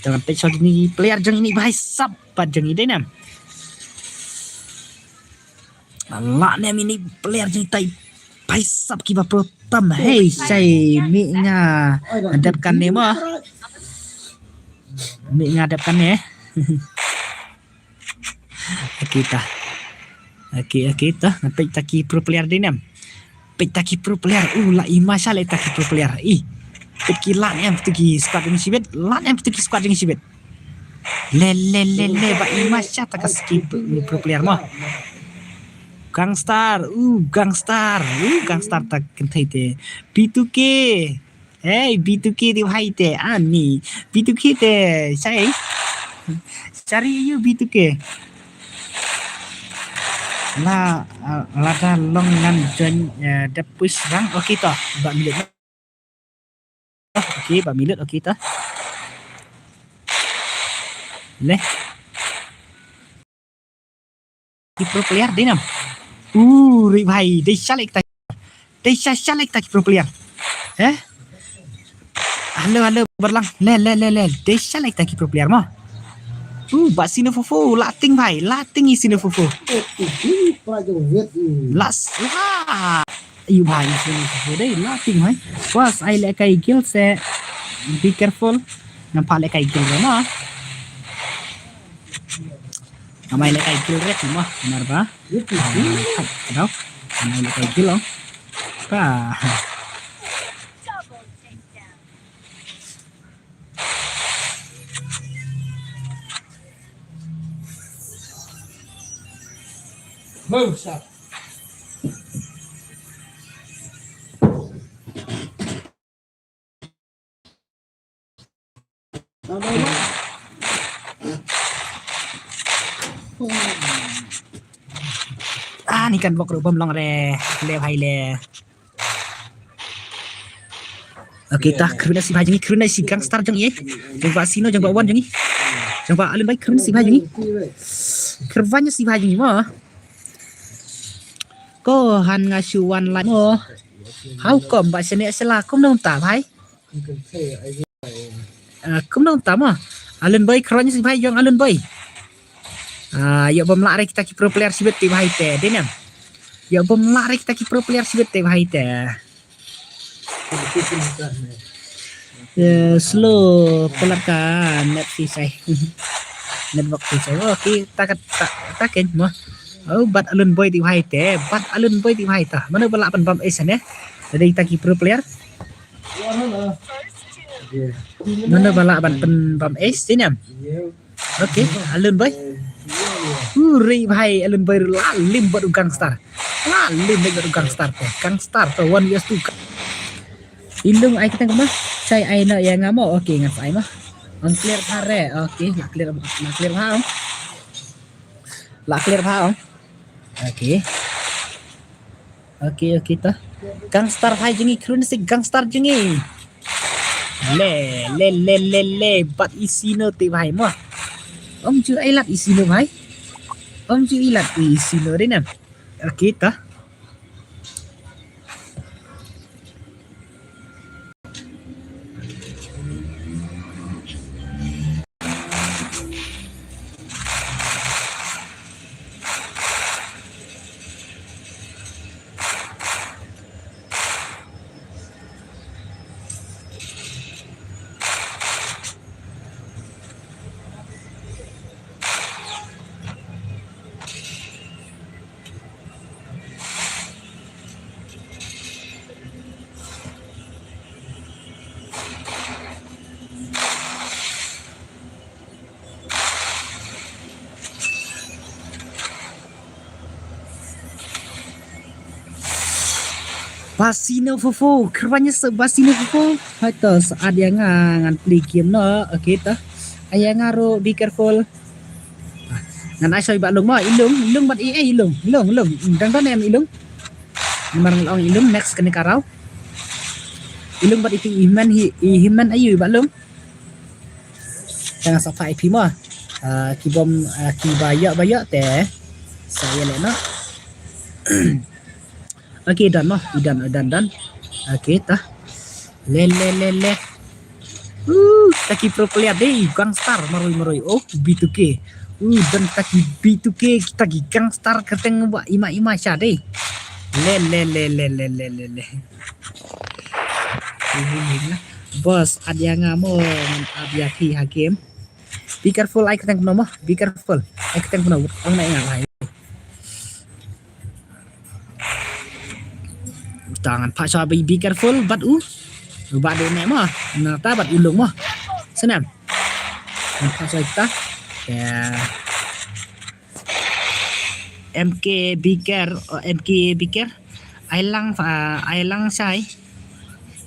Ngan peit shot ni player jong ini bhai sap pat jong i dei nam. Lah ne ini player jong tai. Bhai sap kiba pro tam. Hey, shai mi nga dep kan ne mo. Mi nga dep kan ne. Okay ta. Okay, okay ta. Ngan peit ta ki pro player dei nam. Peit ta ki pro player. Uh, la i ma sha leh ta ki pro player. I. Peit ki la em tu ki squad jong shibit. La em tu ki squad jong shibit. Le, le, le, le. Ba i ma sha ta ka ski pro player mo. Gangstar. Uh, Gangstar. Uh, Gangstar ta kynthei te. P two K. Hey, B two K ti bhai te, ani. B two K te, shai. Shari you B two K. La, uh, lada long ngan join, uh, dep push rang. Okay to, ba minit. Okay, ba minit, okay to. Le. Ki pro player dei nam. Uh, ri bhai, dei shalek ta. Dei sha shalek ta ki pro player. Eh? Hello, hello, barlang. Le, le, le, le. Dei shalek ta ki pro player mo. Uh, ba sino fofo, la ting bhai, la ting i sino fofo. Las, la. Ayu bhai, i sino fofo dei, la ting bhai. Bas, ai lehkai gil se. Be careful. Nampak lehkai gil mo. Amai lehkai gil ret mo, benar ba? Khat dau. Amai lehkai gil oh. Ka. Buset. Ah, ni kan bok ruh bom long re, le bhai le. Okay, ta kyrwin si bhai jong ngi, kyrwin si gangster jong ngi. Jong ba sino, jong ba wan jong ngi. Jong ba Alun bai, kyrwin si bhai jong ngi. Kyrwin si bhai jong ngi mo. Ko han nga shu wan lai mo. How come ba sene sela kum nong ta bhai? Ah, kum nong ta mo. Alun bai, kyrwin si bhai jong Alun bai. Ah, ïoh bym lah re kita ki pro player shibit ti bhai te, dei nam. Ïoh bym lah re kita ki pro player shibit ti bhai te. Eh, slow palat ka net phi shai. Network phi shai. Oh, ki ta ka ta, ta ken mo. Oh, bat Alun boi ti bhai te, bat Alun boi ti bhai ta. Mano ba lah ban bam ace ne? Dei kita ki pro player. Mano ba lah ban pynbam ace, dei nam. Okay, Alun boi. Hooray bhai, Alun boi la lim bad u gangster. La lim bad u gangster te. Gangster te one versus two. Ilung ai kita kemah. Sai ai na ïa nga mo. Okay, ngan sa ai mo. Ang clear bha re. Okay, la clear, la clear bha. La clear bha. Okay. Okay, okay ta. Gangster bhai jong ngi, kyrwin si gangster jong ngi. Le, le, le, le, le. Bat i sino te bhai mo. Ym ju ai lad i sino bhai. Ym ju ai lad i sino re nam. Okay ta. Basino fofo, kyrpanya sa basino fofo. Hai to, sa ïa nga ngan play game noh. Okay to. Ïa nga ruh, be careful. Ngan ai soi ba lung mo, i lung, i lung bad i, eh, i lung, i lung, i lung. Dang don em i lung. Namar nga ong i lung next kane ka round. I lung bad i, i hynmen hi, i hynmen aïu i ba lung. Tang sa pha i phi mo. Ah, ki bom, ah, ki ba ïoh ba ïoh te. Sa ïa leh noh. Okay, done mo. I done, done, done. Okay, ta. Le, le, le, le. Uh, kita ki pro player dei, gangster, maroi, maroi. Oh, B two K. Uh, don kita ki B two K, kita ki gangster, kyrteng ba ima, ima sha dei. Le, le, le, le. Boss, ïa nga mo, ngan ap ïa phi ha game. Be careful, ai kyrteng kumno mo, be careful. Ai kyrteng kumno, ong na ïa nga lai. Ta ngan pha sha be, be careful, bad u. Bad u ne mo, na ta bad u lung mo. Senam. Ngan pha sha kita. Ya. M K Biker, oh, M K Biker. Ai lang, ah, ai lang shai.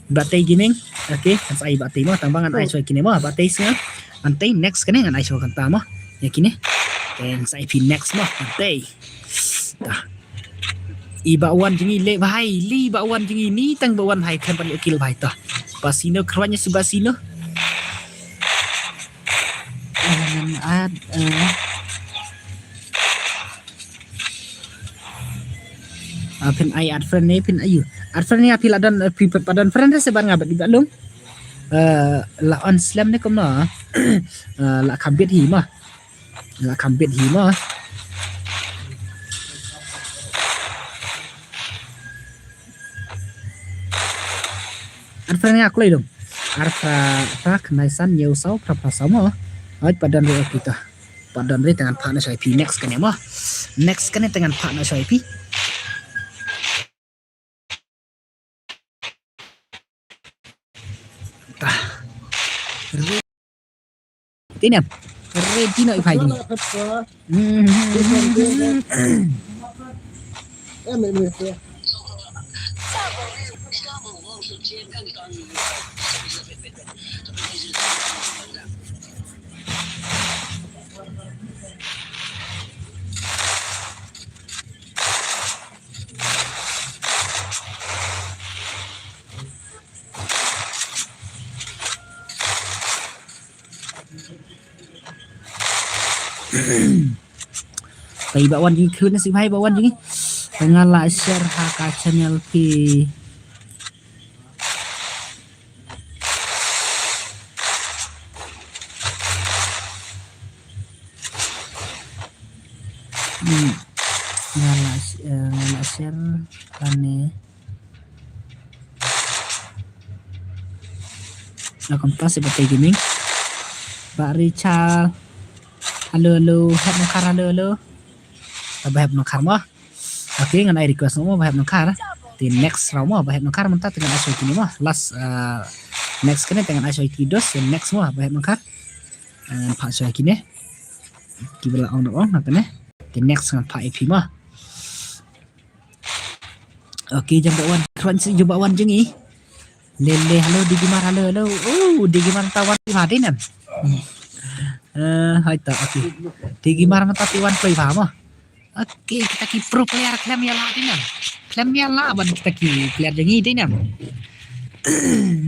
Ba tei gining. Okay, ngan sa ai ba tei mo, tang ba ngan ai sha kine mo, ba tei snga. Ngan tei next kane ngan ai sha kanta mo. Ïa kine. Okay, ngan sa ai phi next mo, ngan tei. Ta. I ba wan jong i le bhai, le ba wan jong i ni tang ba wan hai kan ban kill bhai ta. Basino kyrwanya si basino. Ngan add, eh. Ah, phin ai add friend ne phin aïu. Add friend ne phi la don, eh, phi pa don friend se ban nga bad i ba lung. Eh, la on slem ne kumno. Eh, la kham bit hi ma. La kham bit hi ma. Ar phra nga kloi dong. Ar phra, phra khyndai san hynñiew saw phra phra saw mo. Hoi pat don re kita. Pat don re te ngan phah noh sha i phi next kane mo. Next kane te ngan phah noh sha i phi. Ta. Ready. Te niam. Ready noh i phai ni. Pai ba wan jing khun si pai ba wan jing. Nga la share ha ka channel phi. Hmm. Nga la, eh, nga la share kane. Nga kumta si Batai Gaming. Ba Richard. Halo, halo. Hep Nongkhar, halo, halo. Ba Hep Nongkhar mo. Okay, ngan ai request mo, Ba Hep Nongkhar. Te next round mo, Ba Hep Nongkhar mynta te ngan ai sha kine mo. Last, uh, next kane te ngan ai sha kine dos, te next mo, Ba Hep Nongkhar. Ngan phah sha kine. Kiba la ong da ong, na kane. Te next ngan phah ïa phi mo. Okay, jong ba wan, kwan si jong ba wan jong i. Le, le, halo, Digimar, halo, halo. Oh, Digimar ta wan i ma dei nam. Eh, hai ta, okay. Digimar mynta te wan kloi ba mo. Okay, kita ki pro player khlem ïa la dei nam. Khlem ïa la ban kita ki player jong i dei nam.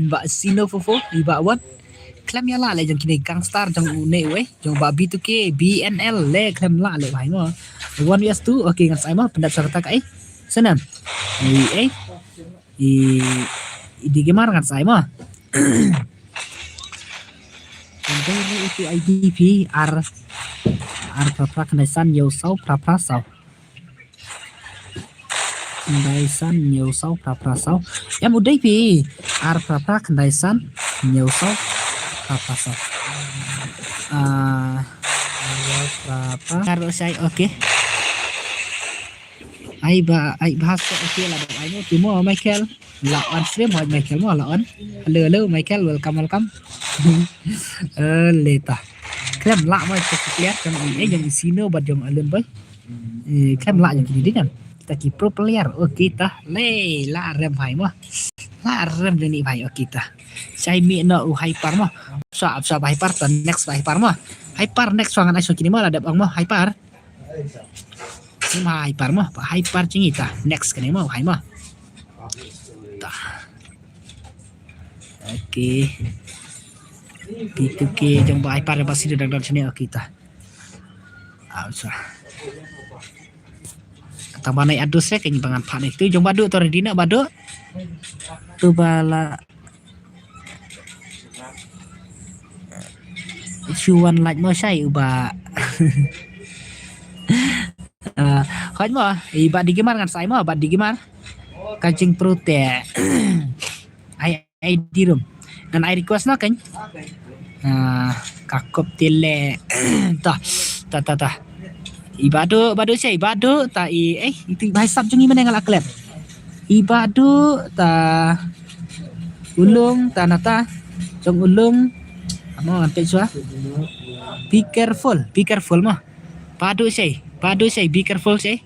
Ba Sino Fofo, i ba wan. Khlem ïa la le jong kine gangster jong une wei. Jong ba B two K, B N L le khlem la le bhai mo. One versus two, okay, ngan sa ai mo, pyndap sa kata ka ai. Senam. Ui, eh. I, i Digimar ngan sa ai mo. Kane ri itu I D phi ar, ar phra phra khyndai san hynñiew saw phra phra saw. Khyndai san hynñiew saw phra phra saw. Em u dei phi ar phra phra khyndai san hynñiew saw phra phra saw. Ah, ar phra phra. Kar shai, okay. Ai ba, ai ba sa, okay, la ba ai mo, ki mo, Michael. La on stream, hoi Michael mo, la on. Hello, hello, Michael, welcome, welcome. Eh, leta. Khlem la mo, check clear, jong i, eh, jong i Sino, bad jong Alun boy. Eh, khlem la jong kini dei nam. ta ki pro player. Okay ta. Le la rem bhai mo. La rem de ni bhai. Okay ta. Shai mi no u Hyper mo. Sa ap sa Hyper ta next Hyper mo. Hyper next wa ngan ai so kini mo la dep ong mo Hyper. Ni ma Hyper mo. Hyper jong ngi ta next kini mo hai mo. Ta. Okay. P two K jong ba Hyper ba sida dang dang sini okay ta. Ah, sa. Tang ba nai adus re kini ba ngan phah ne. Tu jong Badu to ready na Badu. Tu ba la. Shu wan lait mo shai uba. Ah, hoi mo, i Bad Digimar ngan sa ai mo, Bad Digimar. Ka jingpru te. Ai, ai di rum. Ngan ai request no kan. Ah, ka kop tile. Ta, ta, ta, ta. I Badu, Badu shai, Badu ta i, eh, itu bhai sap jong i mane nga la klet. I Badu ta Ulung ta nata. Jong Ulung. Amo ampe chua. Be careful, be careful mo. Badu shai, Badu shai, be careful shai.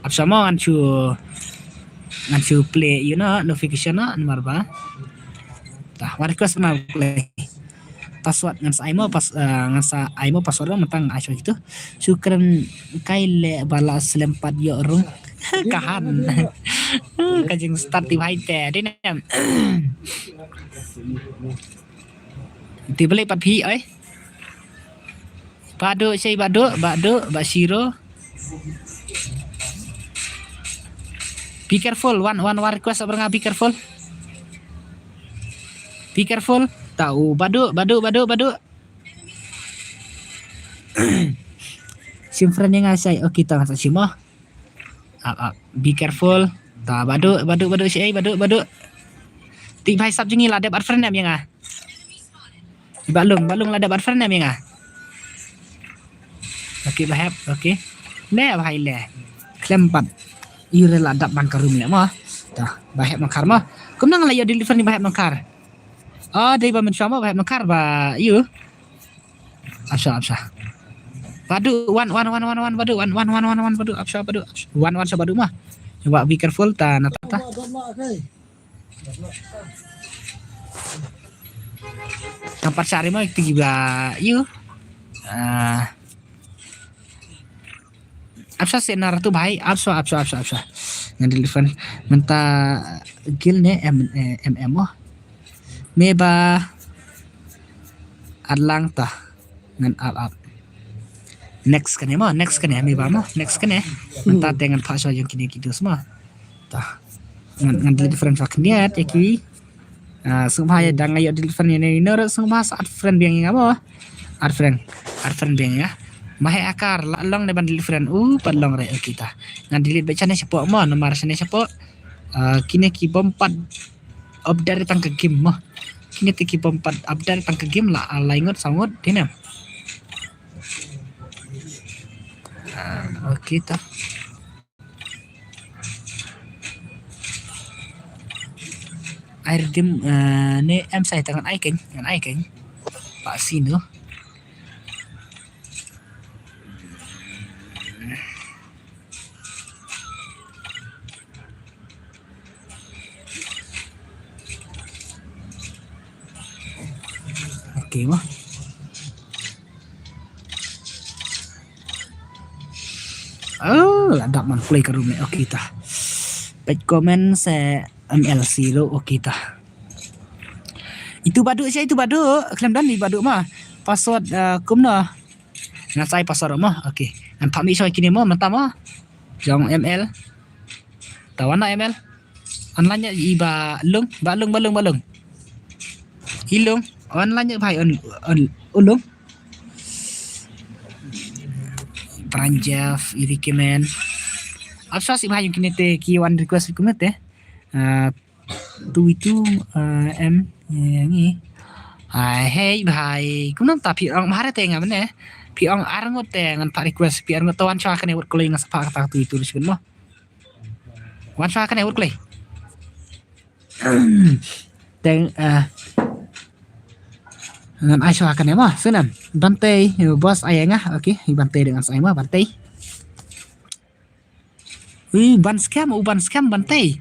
Ap sa mo ngan shu, ngan shu play, you know, notification no, namar ba. Ta, wa request na play. Password ngan sa ai mo, pas, eh, ngan sa ai mo password mo tang ai shu gitu. Shu kren kai le ba la slem pat yo rung. Kahan. Ka jingstart ti bhai te, dei ne. Ti beli pat phi oi. Badu shai Badu, Badu, Bashiro. Be careful, one, one, one request over nga, be careful. Be careful. Tau Badu, Badu, Badu, Badu. Shim friend ïa nga shai, okay ta ngan sa shim mo. Ap, ap. Be careful. Ta Badu, Badu, Badu shai, Badu, Badu. Ti bhai sap jong i la dep add friend em ïa nga. Ba Lung, Ba Lung la dep add friend em ïa nga. Okay, ba hep, okay. Le bhai le. Khlem pat. Ïu re la dap ban ka room le mo. Ta, ba hep nangkhar mo. Kumno nga la ïoh delete friend ba hep nangkhar. Oh, dei ba mynshuwa mo ba hep nangkhar ba ïu. Apsa, apsa. Badu, one, one, one, one, one, Badu, one, one, one, one, one, Badu, apsa, Badu, apsa. One, one, sa Badu mo. Cuba be careful ta na ta. Tang pat sari mo ikti ba ïu. Ah. Apsa se na ratu bhai, apsa, apsa, apsa, apsa. Ngan delete friend. Mynta guild ne M, eh, M M mo. Me ba Atlang ta. Ngan ap ap. Next kane mo, next kane me ba mo, next kane. Mynta te ngan phah shuwa jong kine ki dos mo. Ta. Ngan, ngan delete friend shuwa khyndiat ïa ki. Ah, sngewbha ïa dang nga ïoh delete friend ïa ne ino ruh sngewbha sa add friend biang ïa nga mo. Add friend. Add friend biang ïa nga. Ma heh akar la long ne ban delete friend. U pat long re, okay ta. Ngan delete beit shane shapoh mo, namar shane shapoh. Ah, kine ki bym pat update tang ka game mo. Kine te ki bym pat update tang ka game la, ah, lai ngut saw ngut dei ne. Ah, okay ta. Ai redeem, eh, ne em sai ta ngan ai keiñ, ngan ai keiñ. Pak Sino. Okay mo. Oh, la dap man play ka room ne. Okay ta. Peit comment se M L C ruh, okay ta. Itu Badu sha itu Badu. Khlem don i Badu ma. Password, uh, kumno. Ngan sa ai password mo. Okay. Ngan phah mih sha kine mo mynta mo. Jong M L. Ta wan na M L. Online ïa i Ba Lung, Ba Lung, Ba Lung, Ba Lung. I Lung, online ïa bhai on, on, Ulung. Pranjef, i Ricky Man. Apsa si bhai yung kine te ki wan request kumne te. Ah, tu itu, ah, em, eh, ngi. Ai, hey bhai, kumno ta phi ong bhare te nga mane. Phi ong ar ngut te ngan phah request, phi ar ngut te wan sha kane wot kloi ngan sa phah kata tu itu ris mo. Wan sha kane wot kloi. Teng, ah. Ngan ai shuwa kane mo, sngewbha. Bantei, boss ai nga. Okay, i Bantei dang ngan sa ai mo, Bantei. Ui, ban scam, u ban scam Bantei.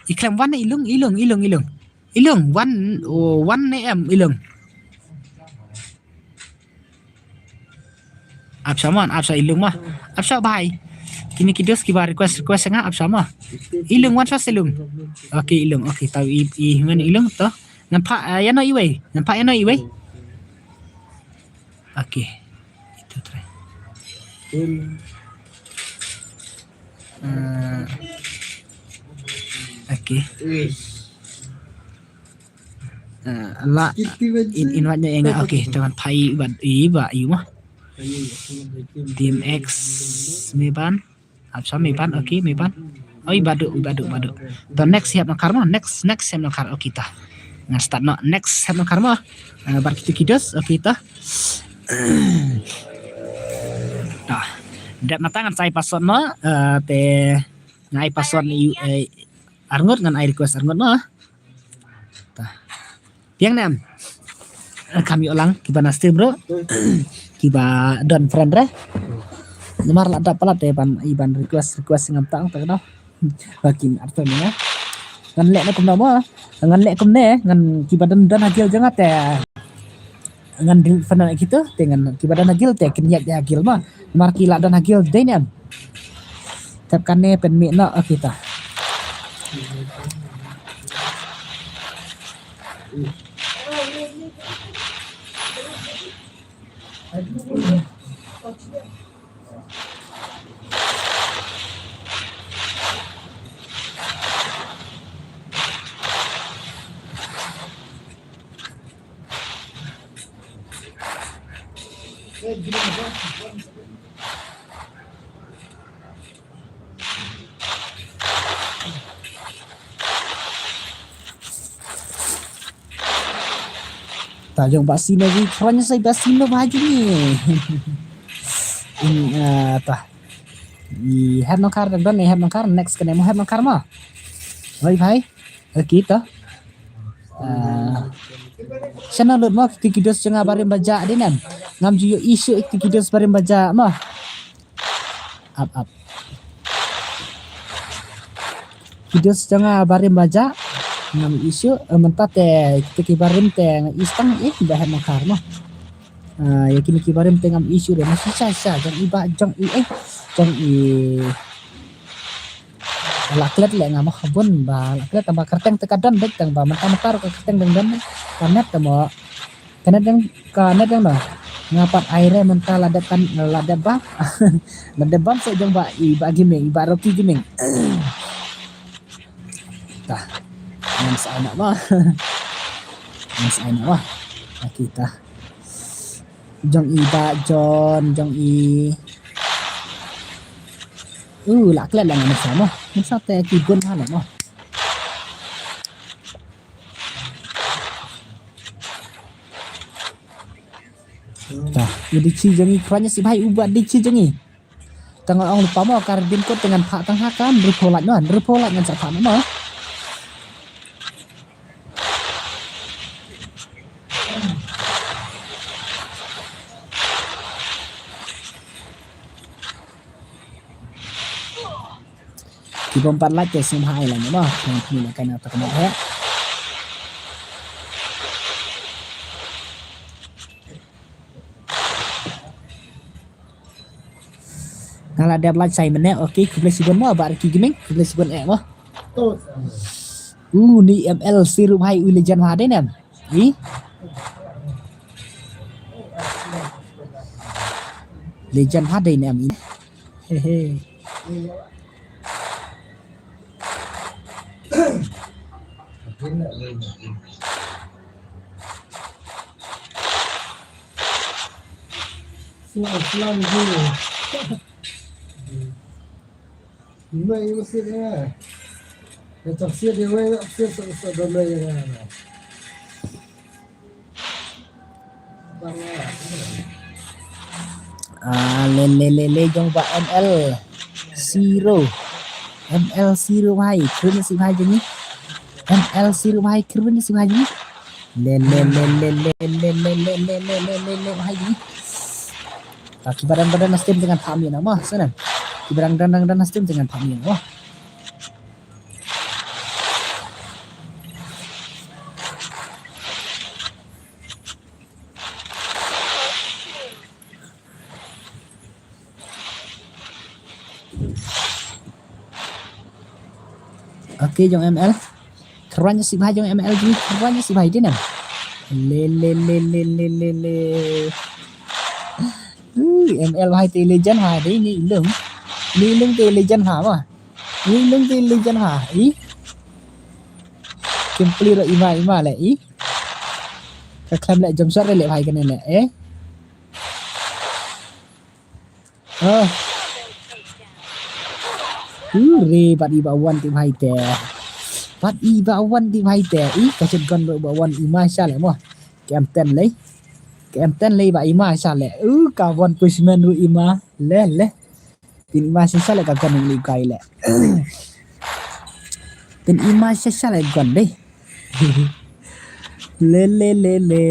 I khlem wan i lung, i lung, i lung, i lung. I lung, wan, oh, wan ne em, i lung. Ap sha mo, ap sha i lung mo. Ap sha bhai. Kine ki dos kiba request, request nga, ap sha mo. I lung, wan sha i lung. Okay, i lung, okay, tau i, i, man i lung to. Nampak, ah, ïano iwei. Nampak ïano iwei. Okay. Itu try. Ah, okay. Ah, la in, invite ne nga. Okay, teman pai ba, i ba, i mo. Team X me ban. Ap sha me ban, okay, me ban. Oi, badu, badu, badu. To next hep nangkar mo, next, next hep nangkar, okay ta. Ngan start no, next hep nangkar mo. Ah, bad kito ki dos, okay ta. Ta. Dep nata ngan sa ai password mo, ah, te ngan ai password ni, eh, arngut, ngan ai request arngut mo. Ta. Piang ne em. Kam ïoh lang kiba na stream ruh. Kiba don friend re. Namar la dap palat te ban, i ban request, request ngam tang ta ka dau. Ba kin arto ne. Ngan leh ne kumno mo. Ngan leh kumne, ngan kiba don, don ha guild jong nga te. Ngan delete friend na kito, te ngan kiba don ha guild te kin ïaid ha guild mo. Namar ki la don ha guild dei ne em. Tep kane pynmih noh, okay ta. Ta jong ba sino ki kron sa ba sino ba jong ni. In, ah, ta. I hep nangkar dang don, i hep nangkar, next kane mo hep nangkar mo. Oi bhai. Okay ta. Ah, sha na lut mo kito ki dos jong nga barim ba jah dei ne em. Ngam ju ïoh issue kito ki dos barim ba jah mo. Ap, ap. Ki dos jong nga barim ba jah. Ngam issue, eh, mynta te kito ki barim te nga issue tang, eh, ba hep nangkar mo. Ah, ïa kine ki barim te ngam issue dei, ma shisha shisha jong i ba, jong i, eh, jong i. La klet leh nga mo, bun ba la klet, tang ba kyrteng te ka don beit, tang ba mynta mynta ruh ka kyrteng dang don. Ka net te mo, ka net dang, ka net dang don. Nga pat ai re mynta la dep kan, la dep bam. La dep bam seh jong ba i ba Gaming, i ba Rocky Gaming. Ta. Ngan sa ai noh mo. Ngan sa ai noh mo. Aki ta. Jong i ba John, jong i. Uh, la klet la ngan sa mo. Ngan sa te ki gun ha mo. Ta, u D C jong i khranya si bhai, u ba D C jong i. Tang ong lypa mo, ka ridin ko tang ngan phah tang ha ka, hynriew phew lait mo, hynriew phew lait ngan sa phah mo. Ki bym pat lait te sngewbha ai lang mo. Ngan pynlait kai na ta ka mo he. Nga la dep lait sai mynne. Okay, khublei shibun mo, Bah Ricky Gaming, khublei shibun eh mo. U ni M L Siru bhai, u legend bha dei ne em. I? Legend bha dei ne em i. He he. Slam, slam, gol. Mai, masih dia. Yang tak siap dia, mai, tak siap, tak, tak, tak, tak, tak. Ah, le, le, le, le, jong ba M L Siru. M L Siru bhai, kyrmen si bhai jong i. M L Siru bhai, kyrmen si bhai jong i. Le le le le le le le le le le le le le hai. Ta ki ba dang ba dang na stream jangan paham ïa na mo, sana. Ki ba dang dang dang dang na stream jangan paham ïa na mo. Okay, jong M L. Kyrwan sibha jong M L ji, kyrwan sibha dei nam. Le le le le le le le. Uh, M L bhai te legend ha dei ni ilung. Ni ilung te legend ha ma. Ni ilung te legend ha. I. Kim pli ro ima ima le i. Ka khlem le jump shot le bhai kane le eh. Hah. Ure, bad i ba wan ti bhai te. Bad i ba wan ti bhai te. I ka shotgun ro ba wan ima sha le mo. Ka M ten le. Ka M ten le ba ima sha le. U ka wan pushman ru ima. Le le. Tin ima sha sha le ka gun ni kai le. Tin ima sha sha le gun de. Le le le le.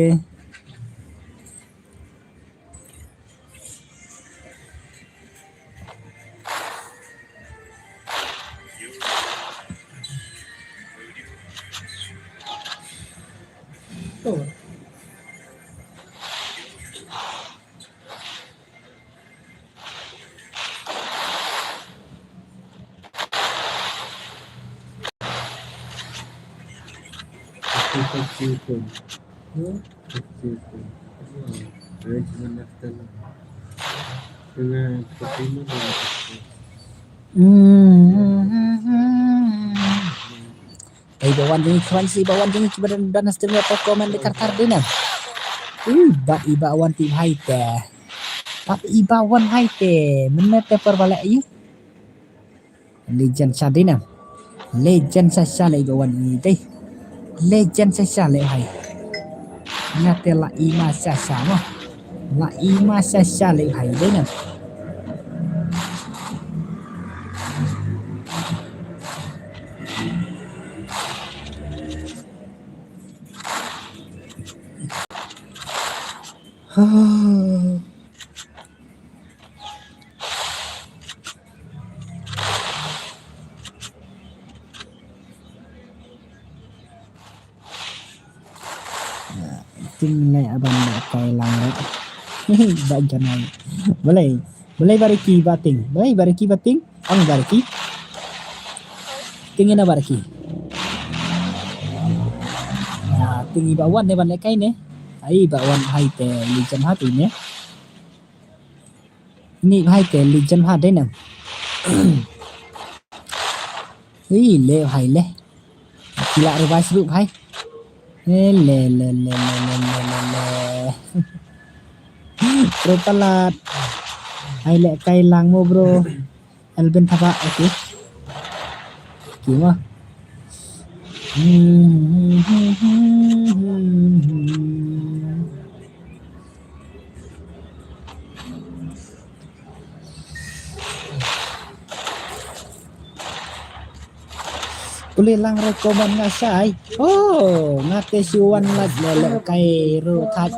Hmm. Ai ba wan jong i kwan si ba wan jong i ki ba dang dang stream ya pa comment de kar kar dei na. Uh, bad i ba wan ti bhai te. Bad i ba wan bhai te. Mene te par bale i. Legend sha dei na. Legend sha sha le i ba wan i dei. Legend sha sha le hai. Nga te la ima sha sha mo. La ima sha sha le hai dei na. Ting le aban le kai lang le. Ba janai. Balai. Balai bariki bating. Balai bariki bating. Ang bariki. Ting ina bariki. Ya, ting i ba wan ne ban le kai ne. Ai ba wan hai te li jam hati ne. Ni bhai te legend ha dei na. Ui le bhai le. Ki la revive ruh bhai. Eh, le le le le. Bro Palat. Hai le kai lang mo bro. Elvin Thaba, okay. Ki ma. Pule lang re comment nga shai. Oh, nga te shu wan like le le kai ru thach.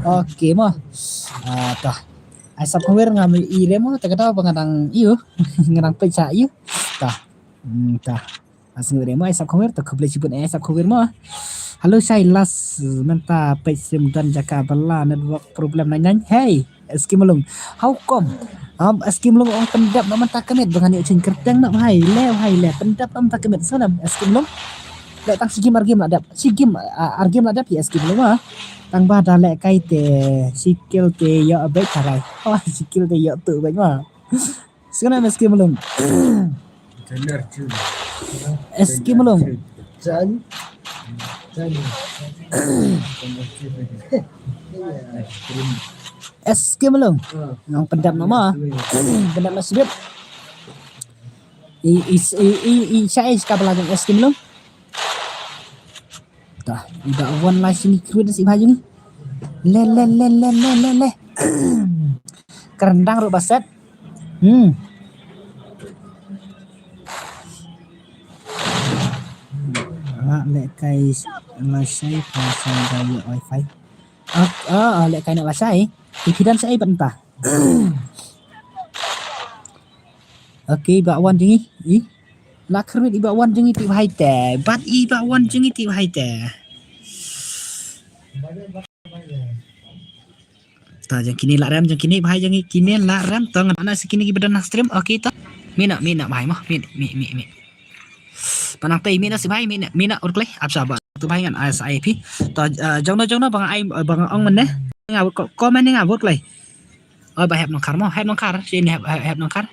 Okay mo. Ah, ta. Ai sap khawir nga mi i re mo, ta ka daw ba nga dang iu. Nga dang peit sha iu. Ta. Hmm, ta. Asngi re mo, ai sap khawir, ta khublei shibun ai sap khawir mo. Hello, shai las, mynta peit stream don jaka bala network problem nai nai. Hey, S K Malung. How come? Um, S K Malung ong pyndep na mynta ka miet ba ngan ïoh chin kyrteng na bhai. Le bhai le, pyndep na mynta ka miet. Sngewbha S K Malung. Le tang shi game ar game la dep. Shi game, ah, ar game la dep ïa S K Malung ah. Tang ba da le kai te shi kill te ïoh beit tharai. Oh, shi kill te ïoh tu beit ma. Sngewbha S K Malung. S K Malung. S K Malung. Nang pyndep nama. Pyndep na sibit. I i i i i sha i ka bala jong S K Malung. Tah, i ba wan la sini kruid si ba jong. Le le le le le le le. Kerendang ru baset. Hmm. Nga lehkai lashai pha sha da ïa wifi. Ah, ah, lehkai na lashai. Te phi don shaei bad mynta? Okay, Bah Wan jong ngi. I. La khyrwit i Bah Wan jong ngi, tip bha te. Bad i Bah Wan jong ngi, tip bha te. Ta jong kine la rem, jong kine bha jong ngi, kine la rem, to ngan ana sa kine kiba don ha stream. Okay to. Mih noh, mih noh bha mo. Mih, mih, mih, mih. Panang tei mih noh sibha, mih noh, mih noh ur klei. Ap sha ba tu bha ngan ai sa ai phi. To, eh, jong no, jong no ba nga ai, ba nga ong mynne. Nga ko-, comment nga ur klei. Oh, Bah Hep Nongkhar mo, Hep Nongkhar, sien Hep, Hep, Hep Nongkhar.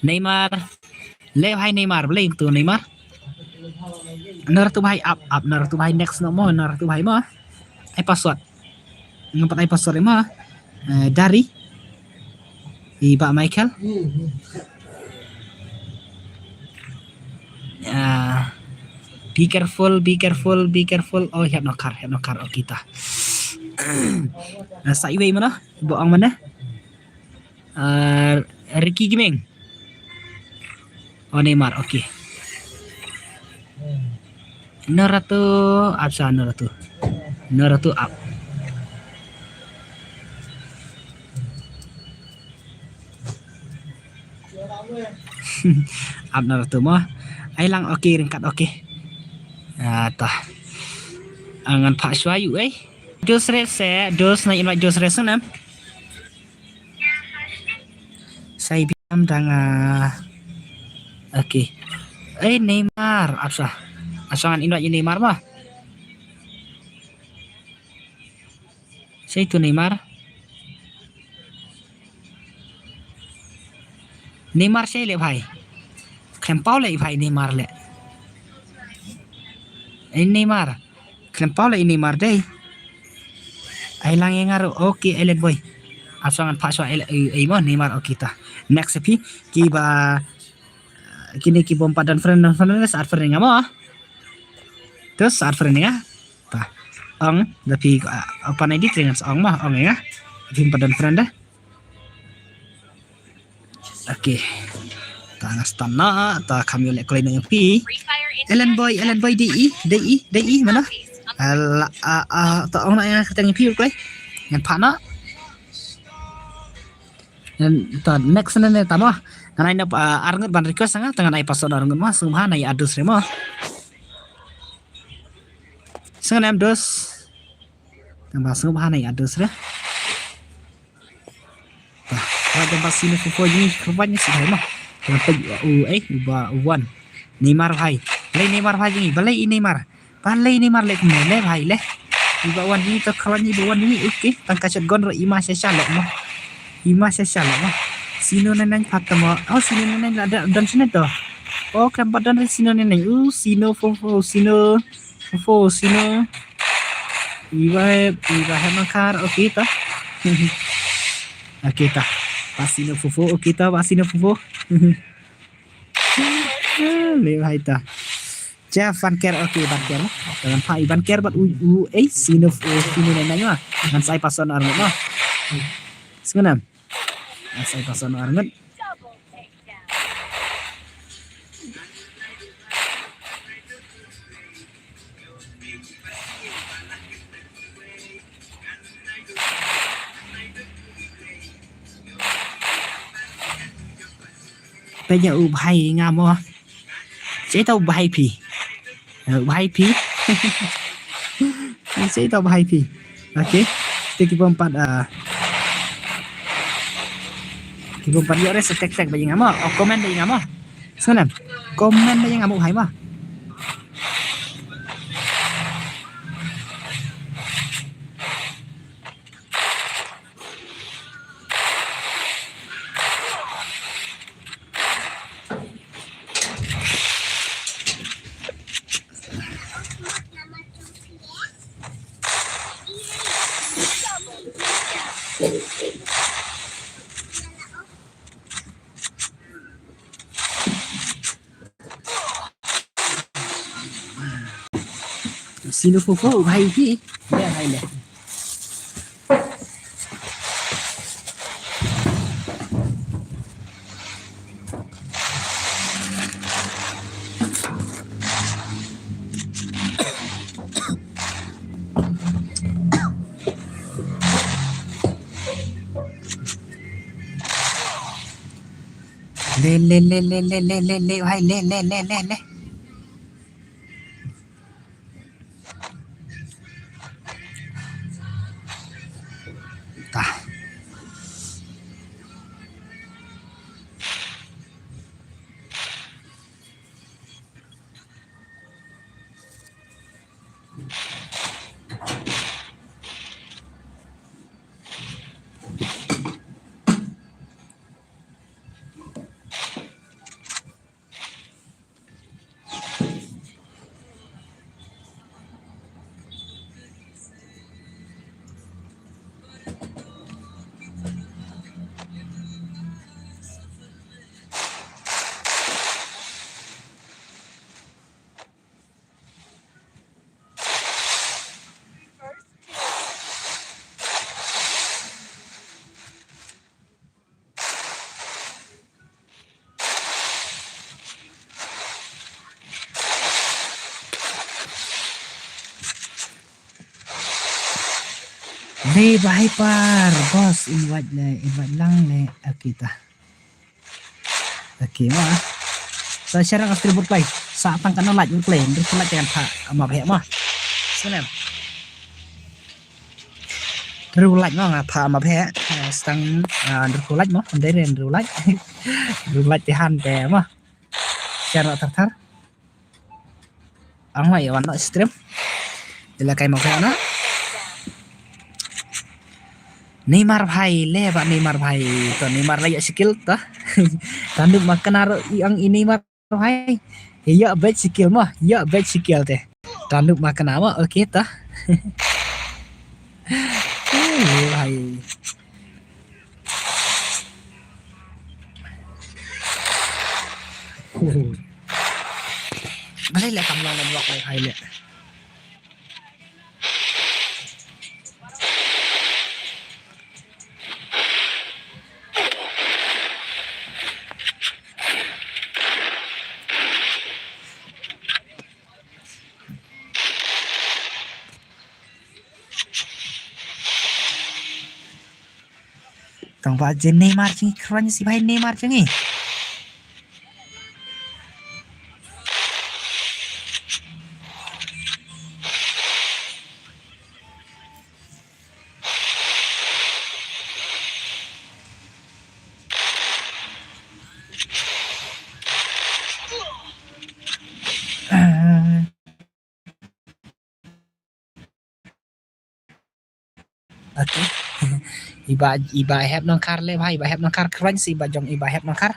Neymar. Leh bhai Neymar, balei to Neymar? Nar to bhai, ap, ap, nar to bhai, next no mo, nar to bhai mo. Ai password. Ngam pat ai password mo. Eh, dari. I Bah Michael. Ah, be careful, be careful, be careful. Oh, Hep Nongkhar, Hep Nongkhar. Oh, kita. Ah, sa iwei mano? Ba ong mano? Ah, Ricky Gimeng. Oh, Neymar, okay. Noratu, ap sha Noratu. Noratu ap. Ap Noratu mo. Ai lang, okay, ryngkat, okay. Ah, ta. Ah, ngan phah shuwa ïu, eh. Dos re se, dos na invite dos re se nam. Sai biam dang, ah, okay. Eh, Neymar, ap sha. Ap sha ngan invite ïa Neymar mo. Shaei to Neymar? Neymar shaei leh bhai? Khlem paw leh bhai Neymar leh. Eh, Neymar. Khlem paw leh Neymar dei. Ai lang ïa nga ruh. Okay, Ellen Boy. Ap sha ngan phah shuwa Ellen, eh, eh, mo Neymar, okay ta. Next phi, kiba, kine kibym pat don friend, don friend, sa add friend ïa nga mo. Te sa add friend ïa nga. Ta. Ong, da phi, ah, open I D te ngan sa ong mo, ong ïa nga. Phim pat don friend de. Okay. Ta nga start noh, ta kham ïoh leh kloi noh ïa phi. Ellen Boy, Ellen Boy, dei i, dei i, dei i, mano? Ala, ah, ah, ta ong noh ïa nga kata ïa phi kloi. Ngan phah noh. Ngan, ta next ne ne ta mo. Ngan ai na, ah, arngut ban request nga, ta ngan ai password arngut mo, sngewbha na ïa address re mo. Sngewbha em dos. Tang ba sngewbha na ïa address re. Ta, ta, tang ba sino fofo ni, kyrpad ni si bhai mo. Tang peit u, eh, u ba, u wan. Neymar bhai. Balei Neymar bhai jong ngi, balei i Neymar. Balei Neymar leh kumne, leh bhai, leh. I ba wan ni to kyrpad ni, ba wan ni, okay. Tang ka shotgun ruh i ma sha sha leh mo. I ma sha sha leh mo. Sino ne nang pat mo. Oh, sino ne nang la da, don sino to. Oh, kyrpad don sino ne nang. Uh, sino fofo, sino. Fofo, sino. Iba, iba hem angkar, okay ta. Okay ta. Ba sino fofo, okay ta, ba sino fofo. Leh bhai ta. Jeff Van Ker, okay, Van Ker. Ngan phah i Van Ker bad u, u, eh, sino, eh, sino ne nang ma. Ngan sa ai password arngut ma. Sngewbha em? Ngan sa ai password arngut. Peit ïa u bhai nga mo. Shisha u bhai phi. Eh, u bhai phi. Shisha u bhai phi. Okay. Te kibym pat, ah, kibym pat ïoh re sa tek tek ba ïa nga mo. Oh, comment ba ïa nga mo. Sngewbha em? Comment ba ïa nga mo bhai mo. Sino fofo, bhai phi. Le, le, le, le, le, le, le, le, bhai, le, le, le, le, le. Ta. Dei ba Hyper, boss, invite le, invite lang le, okay ta. Okay, ma. Sa share ka stream bad play. Sa tang kano like bad play, ndur ko like kan tha, ama bhe ma. Sinem. Ndur ko like ma, nga tha ama bhe. Eh, stang, ah, ndur ko like ma, ndai re ndur ko like. Ndur ko like te han te ma. Share thar thar. Ang ma ïa wan noh stream. Ila kai ma kai na. Neymar bhai le ba Neymar bhai to Neymar la ïa skill to. Tanduk ma kena ro i ang i Neymar bhai. Ïa bet skill ma, ïa bet skill te. Tanduk ma kena ma, okay to. Eh, bhai. Balei leh kam long network Wi-Fi leh. Tang ba je Neymar jong ngi kren si bhai Neymar jong ngi. Okay. Iba, iba Hep Nongkhar le bhai, iba Hep Nongkhar kren si iba jong iba Hep Nongkhar.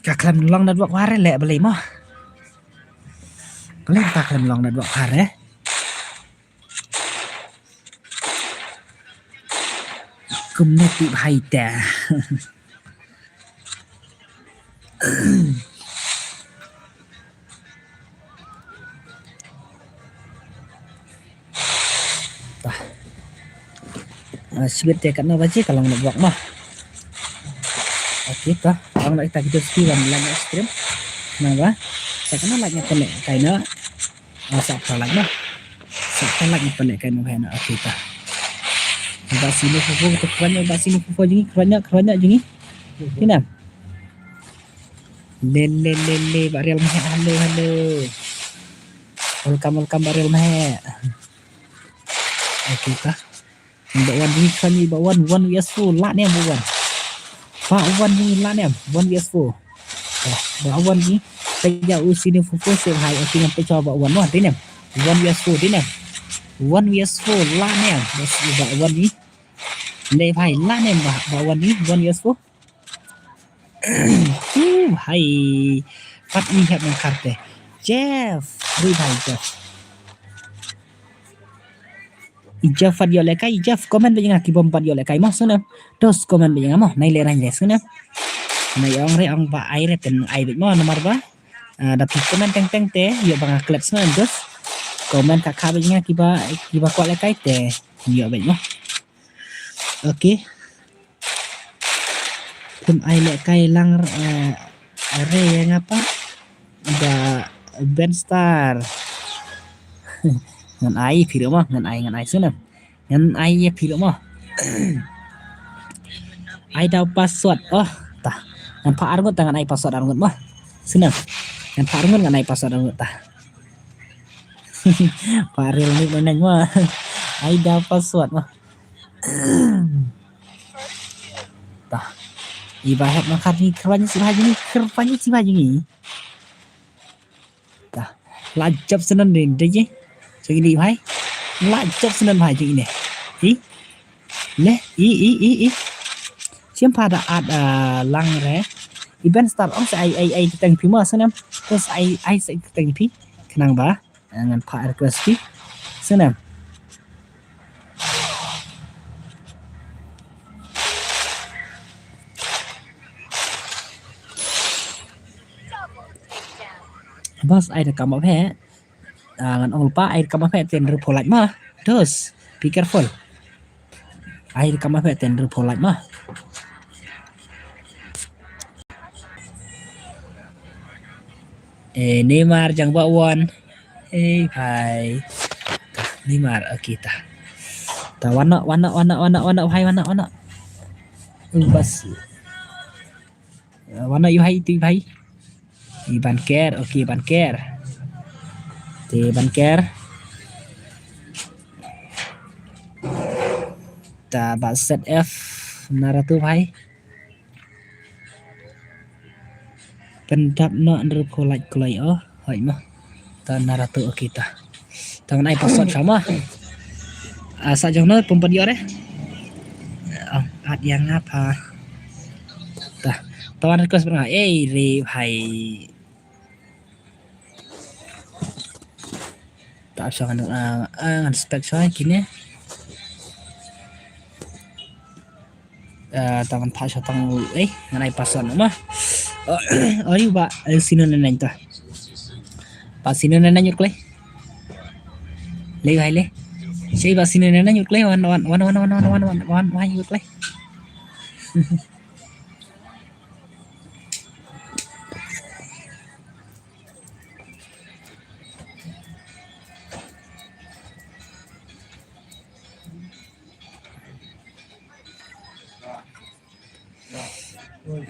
Ka khlem long network ware leh balei mo. Balei ta khlem long network ware. Kumne tip hai ta. Ta. Ah, sibit te katno baje ka long network mo. Okay ta. Long la ita video spi wan like stream. Nang ba. Ta katno like nya pone kaina. Ah, sa ka like mo. Sa ka like nya pone kaina ba na. Okay ta. Ba sini fufu to khranya ba sini fufu jingi khranya khranya jingi. Kinam. Le, le, le, le, Bah Real Mahek, hello, hello. Welcome, welcome, Bah Real Mahek. Okay, ta. Bah Wan ni khan ni, Bah Wan, one V S four, lah ne, Bah Wan. Bah Wan ni lah ne, one V S four. Ta, Bah Wan ni, peit ïa u sini fufu se hai, okay, ngam peit ïa Bah Wan, wah, dei ne. One V S four, dei ne. One V S four, lah ne, Bah Wan ni. Le bhai, lah ne, Bah, Bah Wan ni, one V S four. Uh, hai. Pat ni hep nang karte. Jeff. Ri bhai Jeff. I Jeff pat ïoh lekai, i Jeff comment bad nga ki bom pat ïoh lekai mo sune. Dos comment bad nga mo. Nai le rang le sune. Nai ong re ong ba ai re ten ai bad mo namar ba. Ah, da pi comment teng teng te ïoh ba nga klet sune dos. Comment ka kha bad nga ki ba ki ba kwah lekai te ïoh bad mo. Okay. Phim ai lehkai lang, eh, re ïa nga pat da Benstar. Ngan ai phi ruh mo, ngan ai, ngan ai sngewbha. Ngan ai ïa phi ruh mo. Ai da password. Oh, ta. Ngan phah arngut ta, ngan ai password arngut mo. Sngewbha. Ngan phah arngut, ngan ai password arngut ta. Phah real nick mo. Ai da password mo. Ta. Iba hep ma khat ni kyrpani sibha jong ngi, kyrpani sibha jong ngi. Ta. La jop sngewbha de de je. Jong ngi bhai. La jop sngewbha bhai jong ngi ne. I. Le, i, i, i, i. Siem pat da at, ah, lang re. I Benstar ong sa ai, ai, ai kyrteng phi mo sngewbha. Terus ai, ai sa kyrteng phi. Khnang ba. Ah, ngan phah request phi. Sngewbha. Boss, ai da kam ba phe. Ah, ngan ong lypa, ai da kam ba phe, ten ruh pholak ma. Dos, be careful. Ai da kam ba phe, ten ruh pholak ma. Eh, Neymar jang ba wan. Eh, bhai. Ta, Neymar, okay ta. Ta, wan noh, wan noh, wan noh, wan noh, wan noh, bhai, wan noh, wan noh. Uh, bas. Eh, wan noh, yu bhai, tu bhai. Iban Ker, okay, Iban Ker. Te Iban Ker. Ta ba Z F, Naruto bhai. Pyndap noh, nrip ko like kloi oh. Hoi mo. Ta Naruto, okay ta. Ta ngan ai password sha ma. Ah, sa jong no pum pat yor eh. Ah, at yang apa? Ta. Ta wan request pernah. Eh, re bhai. Ta sa ngan, ah, ah, ngan spek sa kine. Eh, tang phah sha tang, eh, ngan ai password ma. Oh, ori ba, eh, sino ne nang ta. Ba sino ne nang yut klei. Le hai le. Sei ba sino ne nang yut klei, wan, wan, wan, wan, wan, wan, wan, wan, wan, yut klei.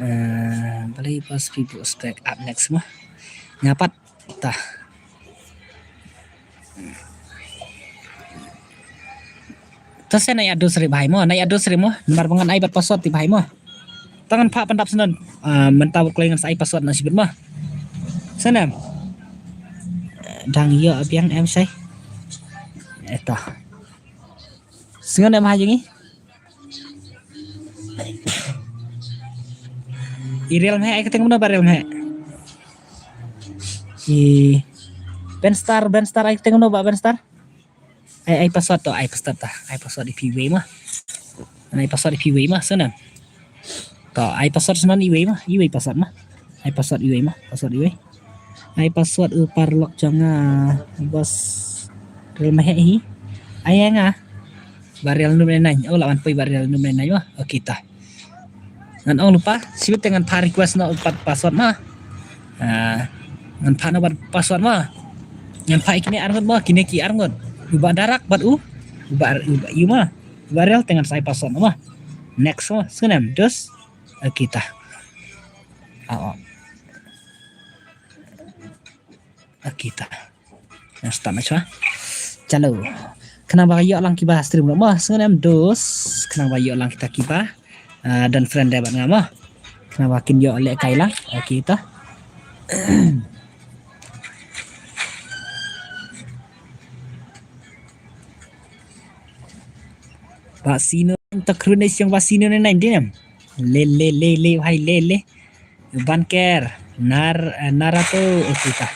Eh, balei pas people spec up next mo? Nga pat ta. Ta sa na ïa dos re bhai mo, na ïa dos re mo, namar ba ngan ai bad password ti bhai mo. Ta ngan phah pyndap sngewbha, ah, mynta bad kloi ngan sa ai password na shibit mo. Sngewbha. Dang ïoh biang em shai. Eh ta. Sngewbha em ha jong ngi. I Real Mhe, ai kyrteng kumno ba Real Mhe? I Benstar, Benstar, ai kyrteng kumno ba Benstar? Ai, ai password to, ai password ta, ai password i phi wei ma. Ai password i phi wei ma, sana. To, ai password snan iwei ma, iwei password ma. Ai password iwei ma, password iwei. Ai password u paralok jong nga, bos. Real Mhe hi. Ai nga. Ba Real Num ne nang. Oh, la wan poi ba Real Num ne nang ma. Okay ta. Ngan ong lypa, sibit te ngan phah request noh pat password ma. Ah, ngan phah noh pat password ma. Ngan phah ïa kine arngut ma, kine ki arngut. U ba Darak bad u. U ba, u ba ïu ma. U ba Real te ngan sa ai password ma. Next ma, sngewbha em, dos. Okay ta. Ah, oh. Okay ta. Ngan start ma chwa. Chalo. Khnang ba ïoh lang kiba stream mo. Sngewbha em dos. Khnang ba ïoh lang kita kiba, ah, don friend dei bad nga mo. Khnang ba kin ïoh lehkai lang. Okay ta. Ba sino ta khrun ne siang ba sino ne nang dinem. Le, le, le, le, bhai, le, le. Banker, Nar-, eh, Naruto, okay ta.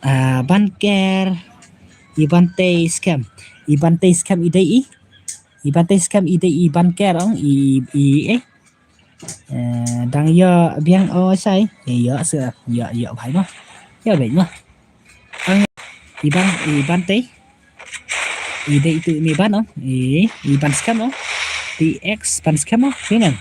Ah, Banker, i Bantei scam. I Bantei scam i dei i. I Bantei scam i dei i Banker ong i, i, eh. Eh, dang ïoh biang o shai. Eh, ïoh se, ïoh, ïoh bhai mo. Ïoh bhai mo. Ang i Ban, i Bantei. I dei itu ni ban, oh. I, i ban scam, oh. T X ban scam, oh. Sini.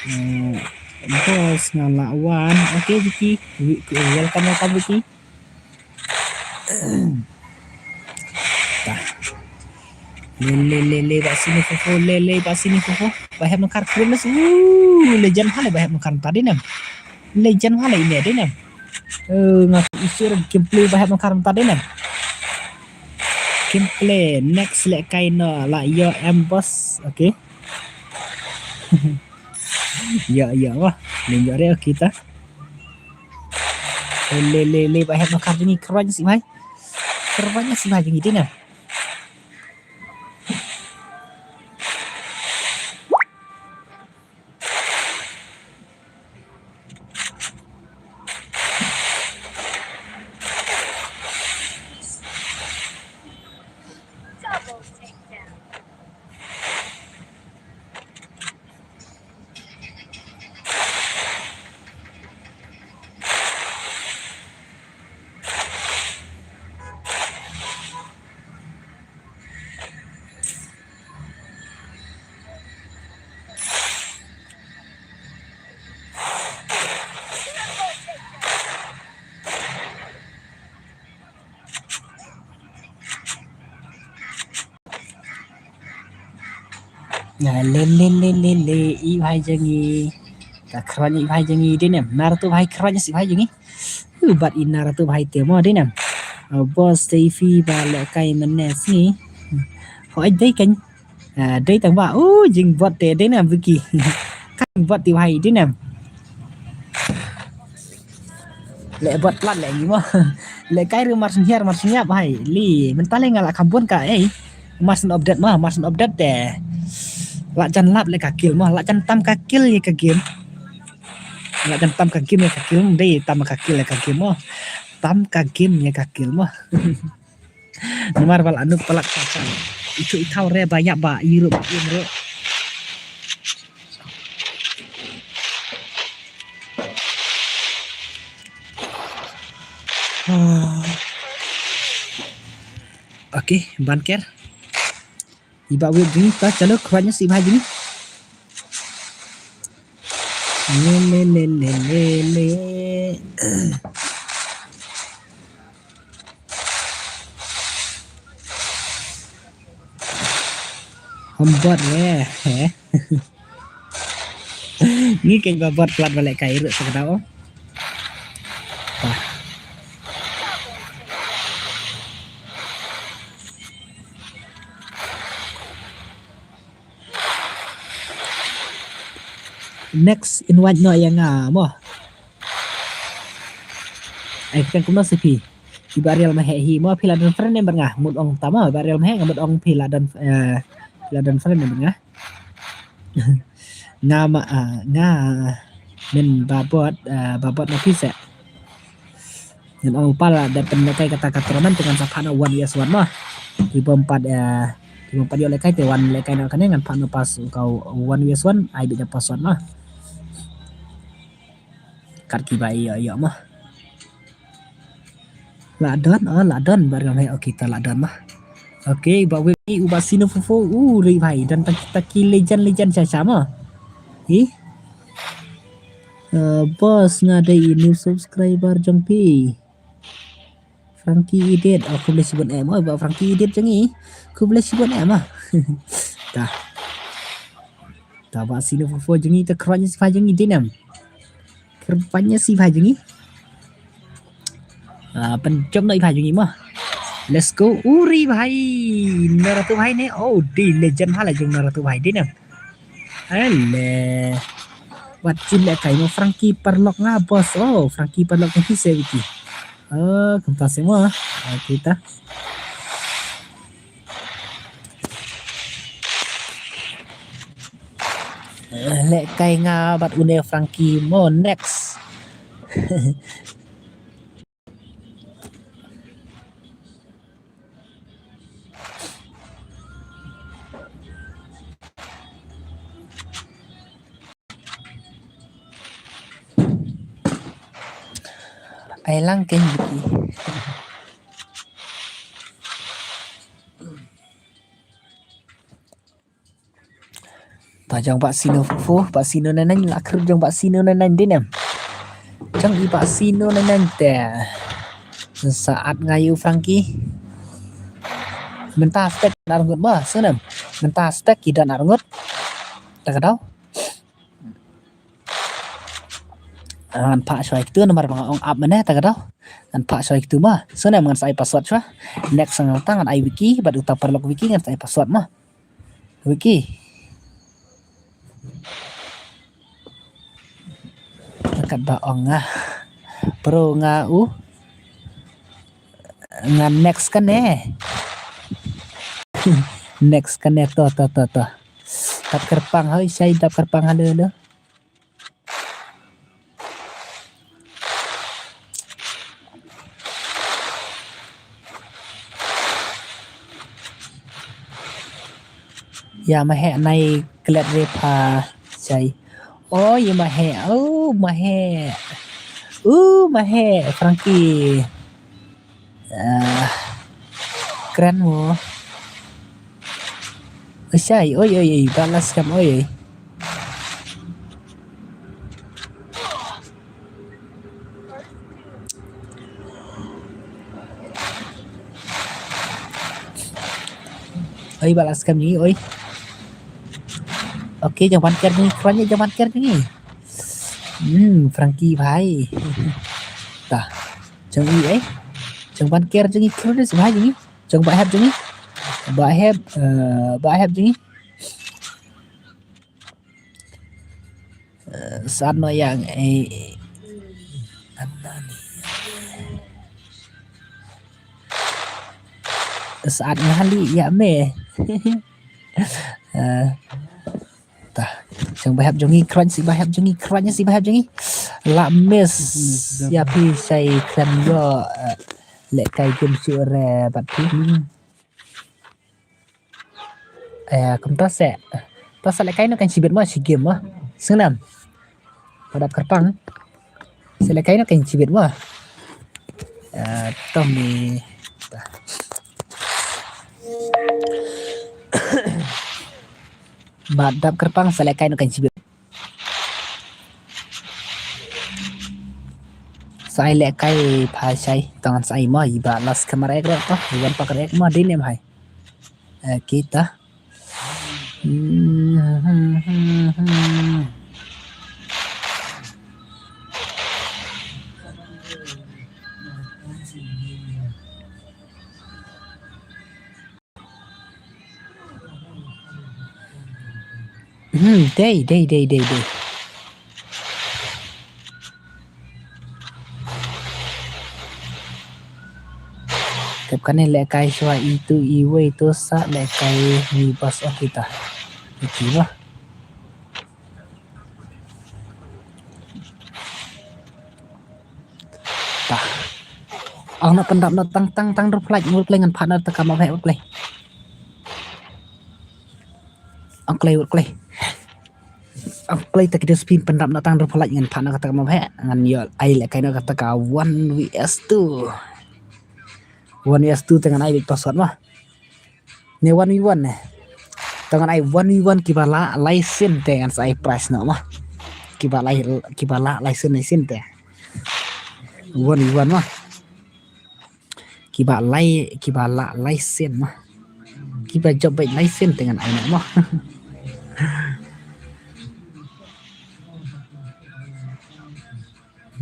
Eh, bos nga la wan. Okay, Vicky. Wi-, welcome, welcome, Vicky. Ta. Le, le, le, le, ba sini fofo, le, le, ba sini fofo. Ba hep mangkar krim nas. Uh, legend hale ba hep mangkar ta dinem. Legend hale ini dinem. Eh, nga isir gameplay ba hep mangkar ta dinem. Gameplay next le kai no la yo em bos. Okay. Ya, ya, wah. Lenjok re kita. Le, le, le, ba hep mangkar jong ngi kyrwan sih bhai. Kyrwan sih bhai jong ngi dinem. Na le, le, le, le, le, i bhai jong ngi. Ka kyrwan i bhai jong ngi dinem. Naratu bhai kyrwan i bhai jong ngi. Uh, bat i naratu bhai te mo dinem. Uh, bos te i fi ba le kai mane sngi. Ho ai dei kan. Ah, dei tang ba, uh, jingbot te dei nam Vicky. Kan bot ti bhai dei nam. Le bot plat le ngi mo. Le kai ru mar sniar mar sniap bhai. Li, mynta le nga la kham bun ka, eh. Mar sn update mo, mar sn update te. La jan lap le ka kill mo, la jan tam ka kill ye ka game. La jan tam ka game ye ka kill, dei tam ka kill ye ka game mo. Tam ka game ye ka kill mo. Namar ba la nuk palak sa sa. Itu itau re banyak ba Europe game re. Ah. Okay, ban ker. Iba web jini ta chalo khranya si bhai jini. Le, le, le, le, le, le. Hom bot re, he? Ngi keng ba bot plat balik kai ruk sekadau. Wah. Next invite noh ïa nga mo. Ai kren kumno sa phi. Iba Real Mahek hi mo phi la don friend ne bad nga. Mut ong tama Iba Real Mahek nga mut ong phi la don, eh, phi la don friend ne bad nga. Nga ma, ah, nga men babot, ah, babot na phi se. Ngan ong lypa la dep pynlehkai kata ka tournament te ngan sa phah noh one versus one mo. Ki bym pat, eh, ki bym pat ïoh lehkai te wan lehkai noh kane ngan phah noh pass ka one versus one ai bit na password mo. Kat kiba ïoh ïoh mo. La don, oh la don bar ngam he, okay ta la don mo. Okay, ba wei u ba sino fofo, u rei bhai don taki taki legend legend cha cha mo. Ih. Eh, bos nga dei i new subscriber jong phi. Frankie Edit, oh, khublei shibun em, oh, ba Frankie Edit jong i. Khublei shibun em, ah. Ta. Ta ba sino fofo jong i, ta khranya si bhai jong i dei nam. Khranya si bhai jong i. Ah, pynjop noh i bhai jong i mo. Let's go. Uri bhai. Naratu bhai ne. Oh, dei legend bha la jong Naratu bhai dei nam. Ele. Wat chin le kai mo Frankie paralok nga bos. Oh, Frankie paralok nga hi se wiki. Oh, kumta se mo. Ah, kita. Eh, le kai nga bad une Frankie mo next. Ai lang keng Vicky. Jong Bah Sino fu, Bah Sino nine nine, la khrut jong Bah Sino nine nine dei ne em. Jong i Bah Sino nine nine te. Sa at nga ïa u Frankie. Mynta stek na rngut ma, sngewnem. Mynta stek ki don na rngut. Ta ka daw. Ngan phah shuwa ïa kito namar ba nga ong ap mynne ta ka daw. Ngan phah shuwa ïa kito ma. Sngewnem ngan sa ai password shuwa. Next ngan ta ngan ai Wiki bad uta paralok Wiki ngan sa ai password ma. Wiki. Kat ba ong nga. Pro nga u. Ngan next kane. Next kane to to to to. Dap kyrpang hoi shai dap kyrpang halo halo. Ïa ma heh nai klet re pha shai. Oh ïa ma heh. Oh ma heh. Oh ma heh Frankie. Ah, kren mo. Oi shai, oi oi oi, balas kam oi oi. Oi balas kam ni oi. Okay, jong ban ker ni, kran ni jong ban ker ni. Hmm, Frankie bhai. Ta. Jong i eh. Jong ban ker jong i kru ni si bhai jong i. Jong ba hep jong i. Ba hep, eh, ba hep jong i. Eh, sat no yang eh. Sat ngali ya me. Eh, Ta. Jong ba hep jong i kran si ba hep jong i kran si ba hep jong i. La miss. Ya phi sai kran yo. Eh, lehkai gim si ore bat phi. Eh, kumta se. Ta se lehkai no kan sibit ma si gim ma. Sngewnem. Padap kyrpang. Se lehkai no kan sibit ma. Eh, tong ni. Ta. Ba dap kyrpang sa lehkai no kan sibit. Sa ai lehkai pha shai tang sa ai ma i ba las kamar ek rek pa i wan pak rek ma dei ne em hai. Eh, kita. Hmm, dei, dei, dei, dei, dei. Tep kane lehkai shuwa itu iwei tu sa lehkai ni bas oh kita. Iki bah. Tah. Ang na pyndap na tang tang tang ruplai ruplai ngan phah na ta ka map heh ruplai. Ang klei ruplai. Ang klei ta ki dustbin pyndap na tang ruplai ngan phah na ka ta ka map heh ngan ïoh ai lehkai na ka ta ka one V S two. One V S two te ngan ai bit password ma. Ne one v one ne. Te ngan ai one v one kiba la license te ngan sa ai prize noh ma. Kiba la kiba la license license te. One v one ma. Kiba lai kiba la license ma. Kiba job bad license te ngan ai noh ma.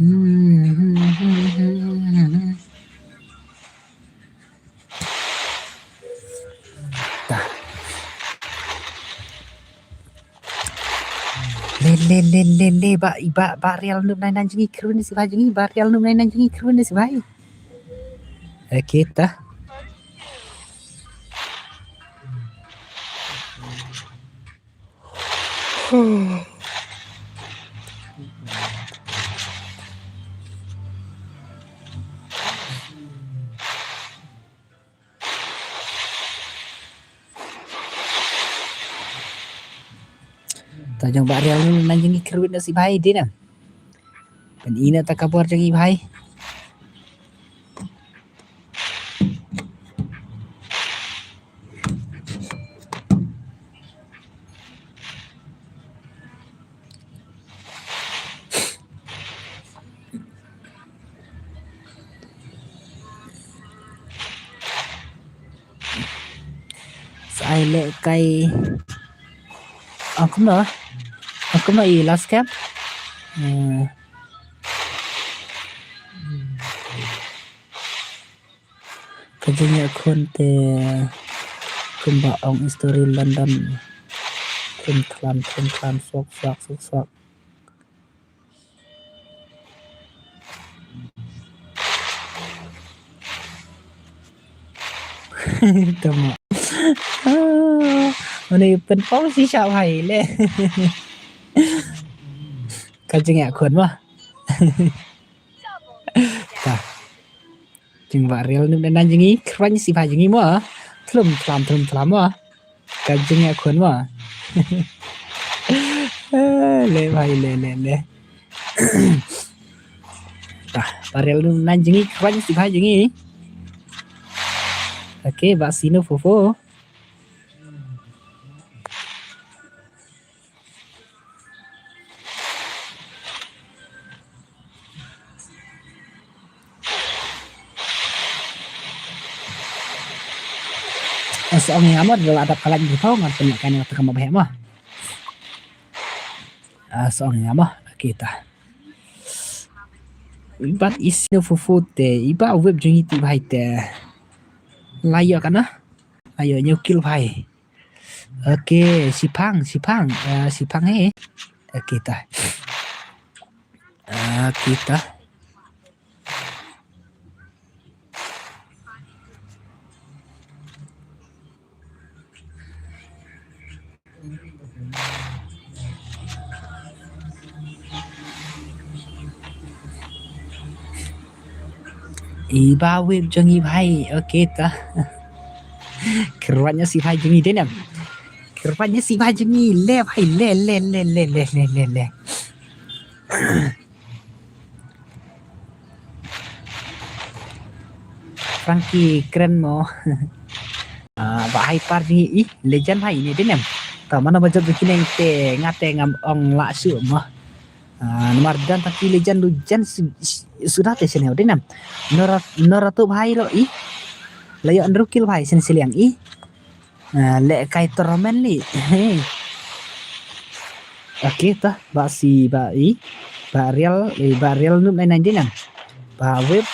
Hmm. Ta. Le le le le le ba ba ba real num nai nan jingi krun si ba jingi ba real num nai nan jingi krun si ba. Okey ta. Ta jong ba real nan jong i kyrwit na si bhai dei na. Pyn ina ta ka bor jong i bhai. Ai leh kai. Ong kumno? Ong kumno i last cap? Eh. Ka jingïakhun te kumba ong history London. Khun khlam, khun khlam, swak, swak, swak, swak. Tama. Ah, mane pynpaw shisha bhai le. Ka jingïakhun ma. Ta. Jingba rial nup na jingïakhrwaiñ sibha jingïa mo. Thlum thlam thlum thlam mo. Ka jingïakhun mo. Le bhai le le le. Ta, ba rial nup na jingïakhrwaiñ sibha jingïa. Okay, ba sino fofo. Asong ïa mo da la dap kalan di pau ngan pynlek kane ta kama baheh mo. Asong ïa mo. Okay ta. Ibat isino fufu te iba web jong iti bhai te. Layo kana. Ayo nyu kill bhai. Okay, sipang, sipang, uh, sipang eh. Okay ta. Okay ta. Iba web jong i bhai, okay ta. Kyrwat nya si bhai jong i denem. Kyrwat nya si bhai jong i le bhai le le le le le le le le. Frankie kren mo. Ah, ba hai par jong i legend hai ni denem. Ta mana ba jot bikin te ngate ngam ong la su mo. Ah, namar dan taki legend lu jan su-, su-, sudah te sene denem. Nora, nora tu bhai ro i. Layo andru kill bhai sen siliang i. Ah, le kai tournament li. Hey. Okay ta, ba si ba i. Ba real, eh, ba real nup nai nai dinam. Ba web,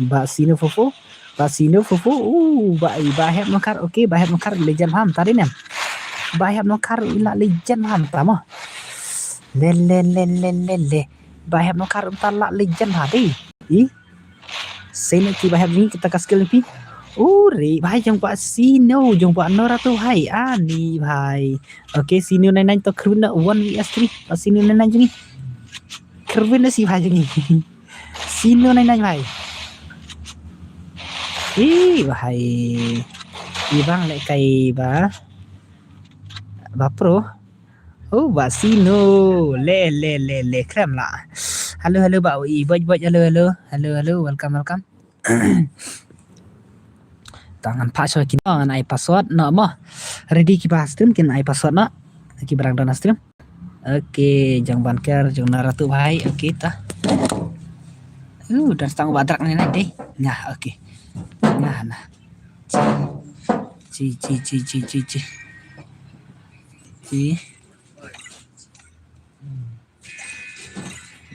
ba sino fofo, ba sino fofo. Uh, ba i ba hep nokar. Okay, ba hep nokar legend ham ta dinam. Ba hep nokar ila legend ham ta mo. Le le le le le le. Ba hep nokar ta la legend ha di. I. Sene ki ba hep ni kita ka skill pi. Uri, ba jong ba sino, jong ba nora tu hai. Ani bhai. Okay, sino nai nai to kru na one V S three. Ba sino nai nai jong i. Kru na si bhai jong i. Sino nai nai bhai. I bhai. I bang le kai ba. Ba pro. Oh, ba sino. Le, le, le, le. Krem la. Hello, hello, ba i boj boj. Hello, hello. Hello, hello. Welcome, welcome. Tang ngan phah shuwa kino ngan ai password no mo. Ready ki ba stream kin ai password no. Ki barang dona stream. Okay, jong ban ker jong na ratu bhai. Okay ta. Uh, dan stang ba drak ni nai deh. Nah, okay. Nah, nah. Ci ci ci ci ci ci. Ci.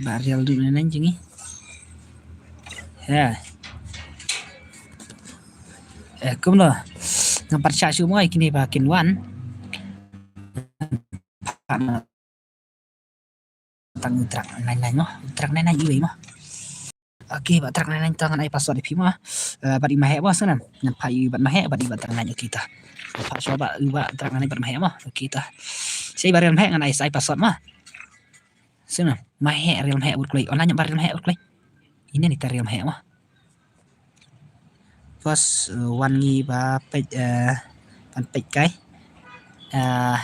Ba real du na nang jingi. Ya. Eh, kumno. Ngam pat sha shu mo kini ba kin wan. Tang u trak nai nai mo. U trak nai nai iwei mo. Okay, ba trak nai nai tang ngan ai password pi mo. Eh, ba i ma he mo sana. Ngan pa i ba ma he ba i ba trak nai okay ta. Pa shuwa ba i ba trak nai ba ma he mo. Okay ta. Sai ba real ma he ngan ai sai password mo. Sina, ma he real ma he wut kloi. Online ba real ma he wut kloi. Ine ni ta real ma he ma. Pas, eh, wan ngi ba pej, eh, ban pej kai. Eh,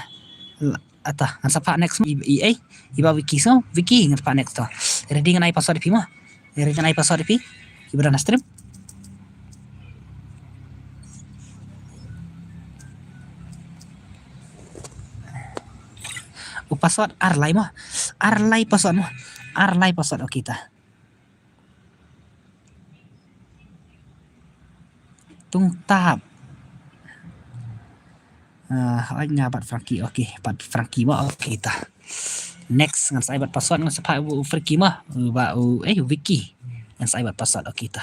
l-, ata, ngan sa phah next ma. I, i, eh, i ba Vicky so, Vicky ngan sa phah next to. Ready ngan ai password pi ma. Ready ngan ai password pi. I ba dona stream. U password ar lai mo. Ar lai password mo. Ar lai password okay ta. Tung tap. Ah, ai nga bad Frankie. Okay, bad Frankie mo. Okay ta. Next ngan sa ai bad password, ngan sa phah u Frankie mo. U ba u, eh, u Vicky. Ngan sa ai bad password. Okay ta.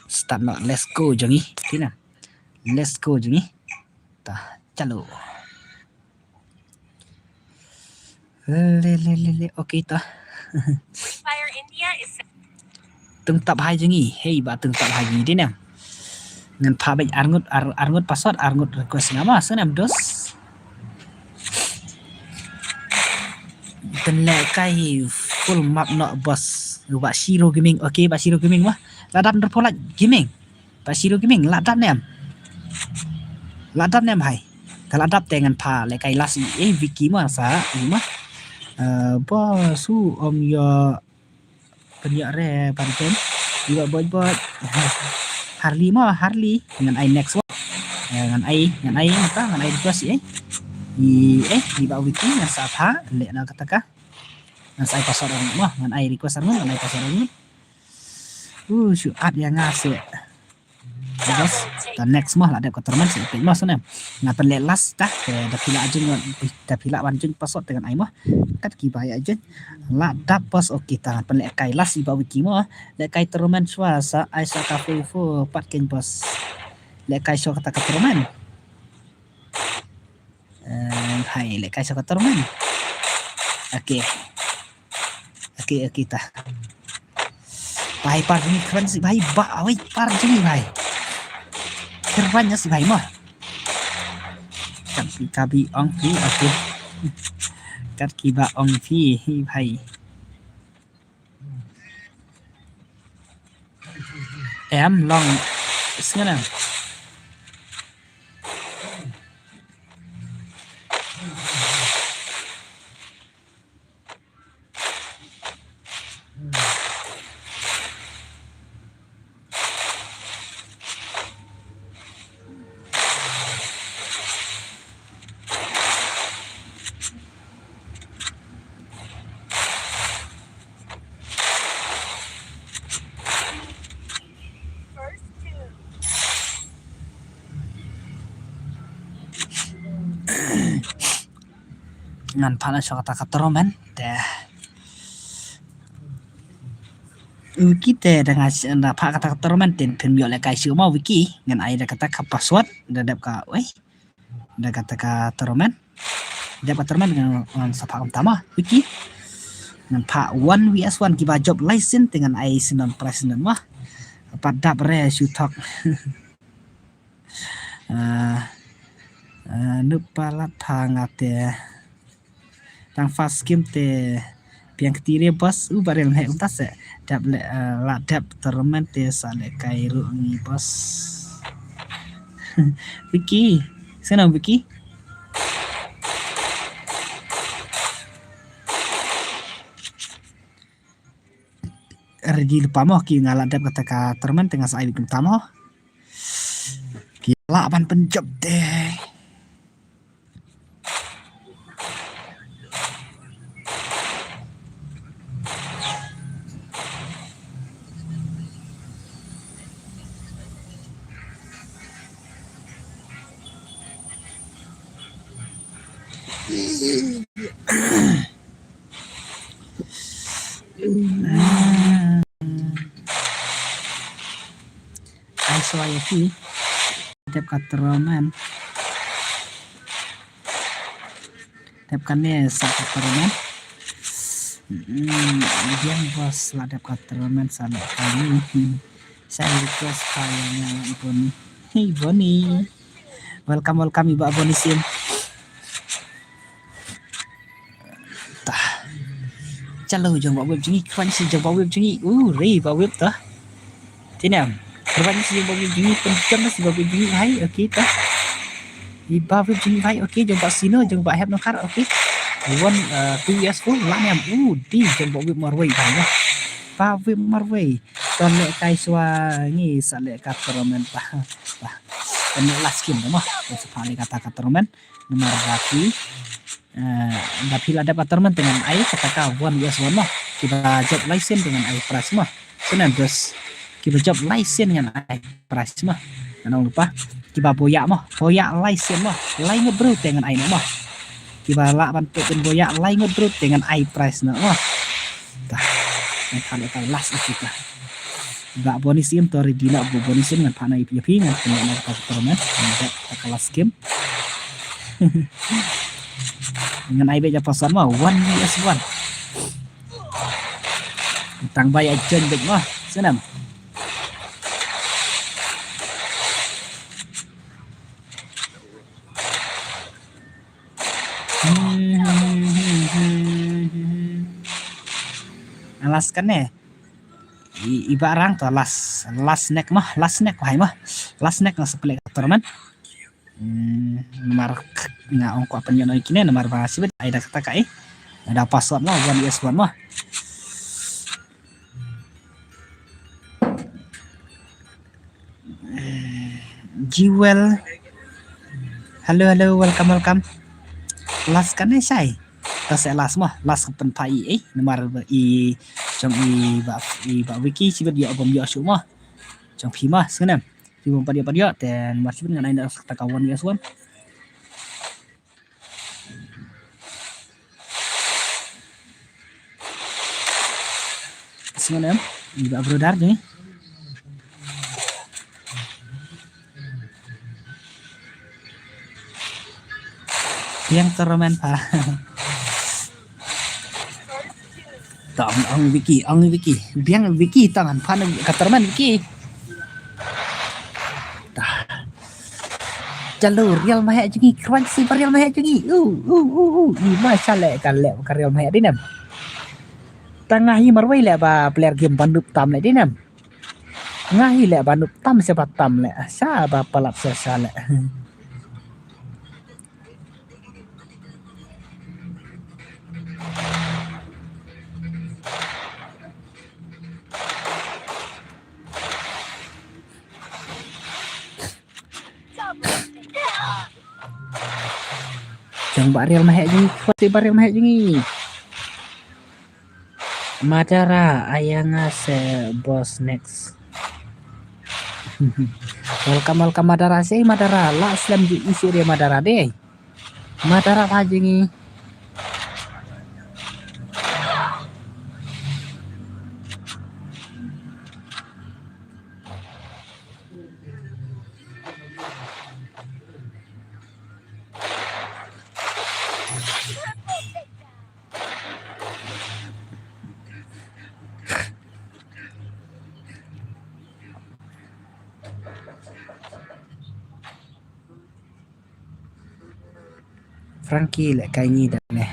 Start noh. Let's go jong ngi. Kine. Let's go jong ngi. Ta, chalo. Le le le le. Okay ta. Free Fire India is Teng Tap Hai jong ngi. Hei ba Teng Tap Hai jong ngi, dei ne em. Ngan phah beit arngut, ar, arngut password, arngut request nga mo, sngewbha em, dos. Pynlehkai full map noh boss. Ba Shiro Gaming. Okay, ba Shiro Gaming mo. La dap nrpo la gaming. Ba Shiro Gaming, la dap ne em. La dap ne em hai. Te la dap te ngan phah lehkai last i, eh, Vicky mo sa, i mo. Eh, boss, u ym ïoh pynïoh re ban kem. I ba boj boj. Harley mo, Harley. Ngan ai next mo. Eh, ngan ai, ngan ai, ngan ta, ngan ai request i, eh. I, eh, i ba Vicky, ngan sa phah, leh na kata ka. Ngan sa ai password arngut mo, ngan ai request arngut, ngan ai password arngut. Uh, shu add ïa nga seh. Bas, ta next mo, la dep ka tournament seh peit mo sngewbha em. Nga pynleh last ta, te da phi lah join, da phi lah ban join password te ngan ai mo. Kat kiba ïa join. La dap boss, okay ta ngan pynlehkai last i ba Vicky mo. Lehkai tournament shuwa sa ai sa ka full full pat ken boss. Lehkai shuwa kata ka tournament. Eh, hai, lehkai shuwa ka tournament. Okay. Okay, okay ta. Bhai, par jong ngi kren sih bhai, ba, awei, par jong ngi bhai. Kren sih bhai mo. Kat ki ba ong phi, okay. Kat ki ba ong phi, hi bhai. Em long sngewbha. Ngan phah na shuwa kata ka tournament te. Wiki te da nga s-, da phah kata ka tournament te phin ïoh lehkai shuwa mo Wiki. Ngan ai da kata ka password da dep ka, wei. Da kata ka tournament. Dep ka tournament ngan, ngan sa phah kumta mo Wiki. Ngan phah one V S one kiba jop license te ngan ai sngewbha prize sngewbha mo. Pat dap re shu thok. Ah, ah, nup palat pha nga te. Tang first game te biang kti re boss, u barel heh kumta seh. Dep le, ah, la dep tournament te sa lehkai ruh ngi boss. Wiki, sngewbha Wiki. Ready lypa mo, ki nga la dep kata ka tournament te nga sa ai kumta mo. Ki lah ban pynjop te. Ai shuwa ïa phi. Dep ka tournament. Dep kane sa ka tournament. Hmm, biang boss la dep ka tournament sa lehkai. Sa request ka ïa nga Bonnie. Hey Bonnie. Welcome, welcome i Bah Bonnie Sim. Tah. Chalo jong Bah Web jong ngi, kwan si jong Bah Web jong ngi. Uh, re Bah Web tah. Tinem. Kwan si jong Bah Web jong ngi, pynjam si Bah Web jong ngi hai. Okay tah. I Bah Web jong ngi hai. Okay, jong Bah Sino, jong Bah Hep Nongkar. Okay. One, uh, two years old lah nem. Uh, di jong Bah Web marwei hai. Bah Web marwei. Ton lehkai shuwa ngi sa leh ka tournament bah. Bah. Ton leh last game mo. Sa phah leh kata ka tournament. Namar ba phi, eh, ba phi la dep ka tournament te ngan ai kata ka one versus one mo. Kiba jop license te ngan ai prize mo. Sngewbha bos. Kiba jop license ngan ai prize mo. Ngan ong lypa. Kiba boya mo, boya lai sien mo, lai ngut briew te ngan ai noh mo. Kiba lah ban peit kin boya lai ngut briew te ngan ai prize noh mo. Tah, ngan than ïa ka last ïa kita. Ba boni sien to ready noh, ba boni sien ngan pan ai ïa phi, ngan pan ïa ka tournament, ngan bet ïa ka last game. Ngan ai beit ïa person mo, one versus one. Tang ba ïa join beit mo, sngewbha. Last kane. I, i ba rang to last, last neck mah, last neck wahai mah. Last neck nga sa pynleh ka tournament. Hmm, namar nga ong kwah pynïoh noh ïa kine, namar ba shibit ai da kata ka, eh. Da password mah, one is one mah. Jewel. Hello, hello, welcome, welcome. Last kane shai. Ta se last mah, last pynpha i, eh, namar ba i, jong i ba, i ba Wiki, shibit ïoh bym ïoh shuh mah. Jong phi mah, sngewbha. Phi bym pat ïoh pat ïoh, te namar shibit ngan ai da sa kata ka one is one. Sngewbha em, i ba brother jong ngi. Biang tournament pha. Tang ong Wiki, ong Wiki. Biang Wiki tang pha ka tournament Wiki. Tah. Chalo, Real Mahek jong ngi, khrwan si ba Real Mahek jong ngi. U, u, u, u. I ma sha leh ka leh ka Real Mahek dei nem. Tang nga hi marwei leh ba player game ba noob tam leh dei nem. Nga hi leh ba noob tam se ba tam leh. Sha ba palat se sha leh. Jong ba Real Mahek jong ngi, pati ba Real Mahek jong ngi. Madara, aya nga se boss next. Welcome, welcome Madara, se Madara, la slem ju isi re Madara dei. Madara pha jong ngi. Frankie leh kai ngi da ne.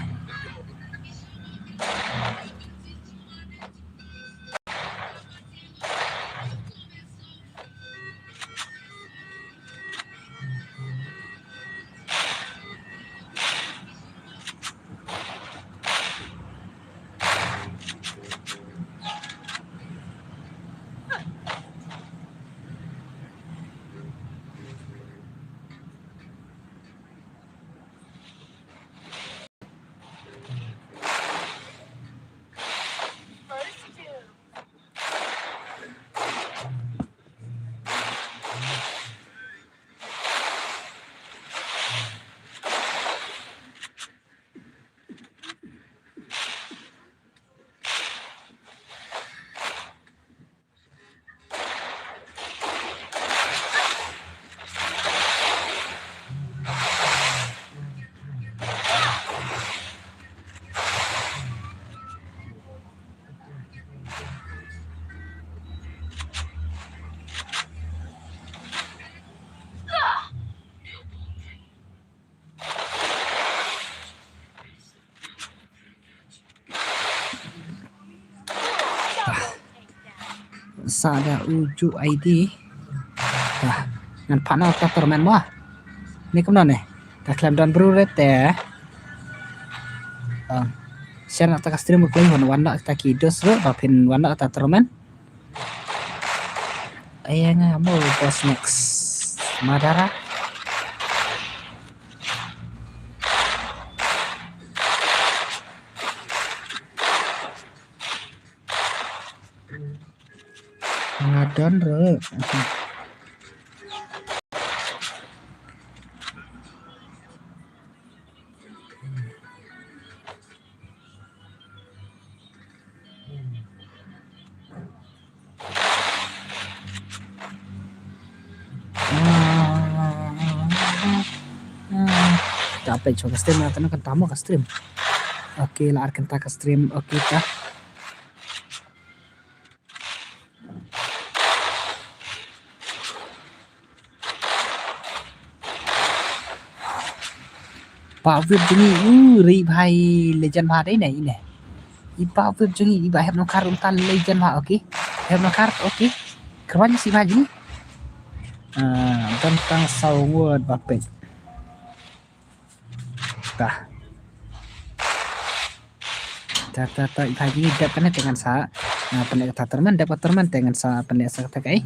Sa da uju I D. Tah, ngan pan ïa ka tournament mo. Ni kumno ne? Ka khlem don bru re te. Share na ka stream ko wan na ka ki dos ro ba phin wan na ka tournament. Aya nga mo boss next. Madara. Nga don ro. Apa cho ka stream na tano kan tamo ka stream. Okay, la ar kynta ka stream. Okay ta. Pawip juni u ri bhai legend bha dei ne ine. I pawip juni i ba hep nongkar um tan legend bha, okay. Hep nongkar, okay. Kyrwan si bha juni. Ah, dan tang saw ngut ba pek. Ta. Ta ta ta i bha juni dep kane te ngan sa. Ah, pynleh kata termen dep kata termen te ngan sa pynleh sa kata kai.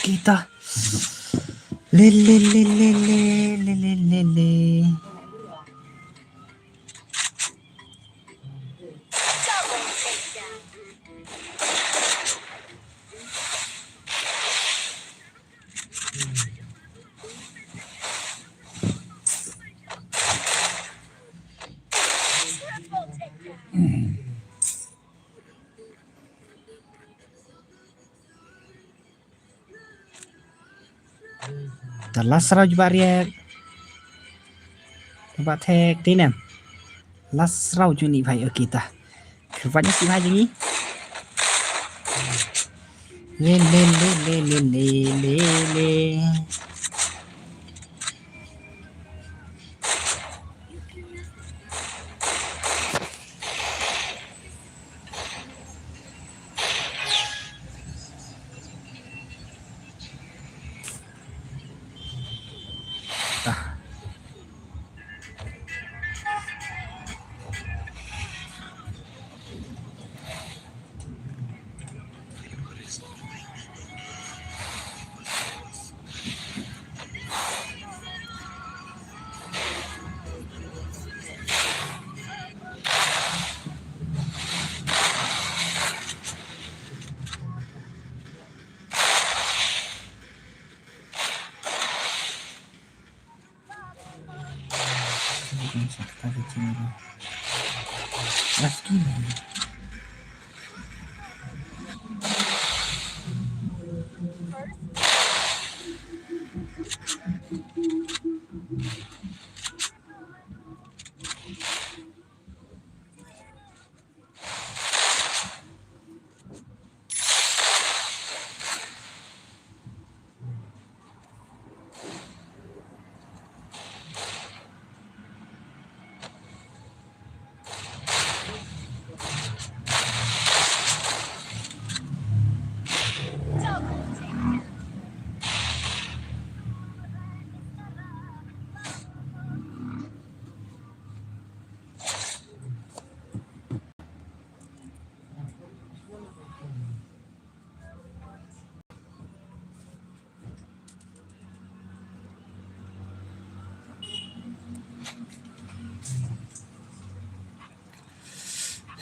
Kita. Le le le le le le le le le. Ta last round ba riak. Ba thek tinem. Last round juni bhai, okay ta. Kyrwan si bhai juni. Le le le le le le le le.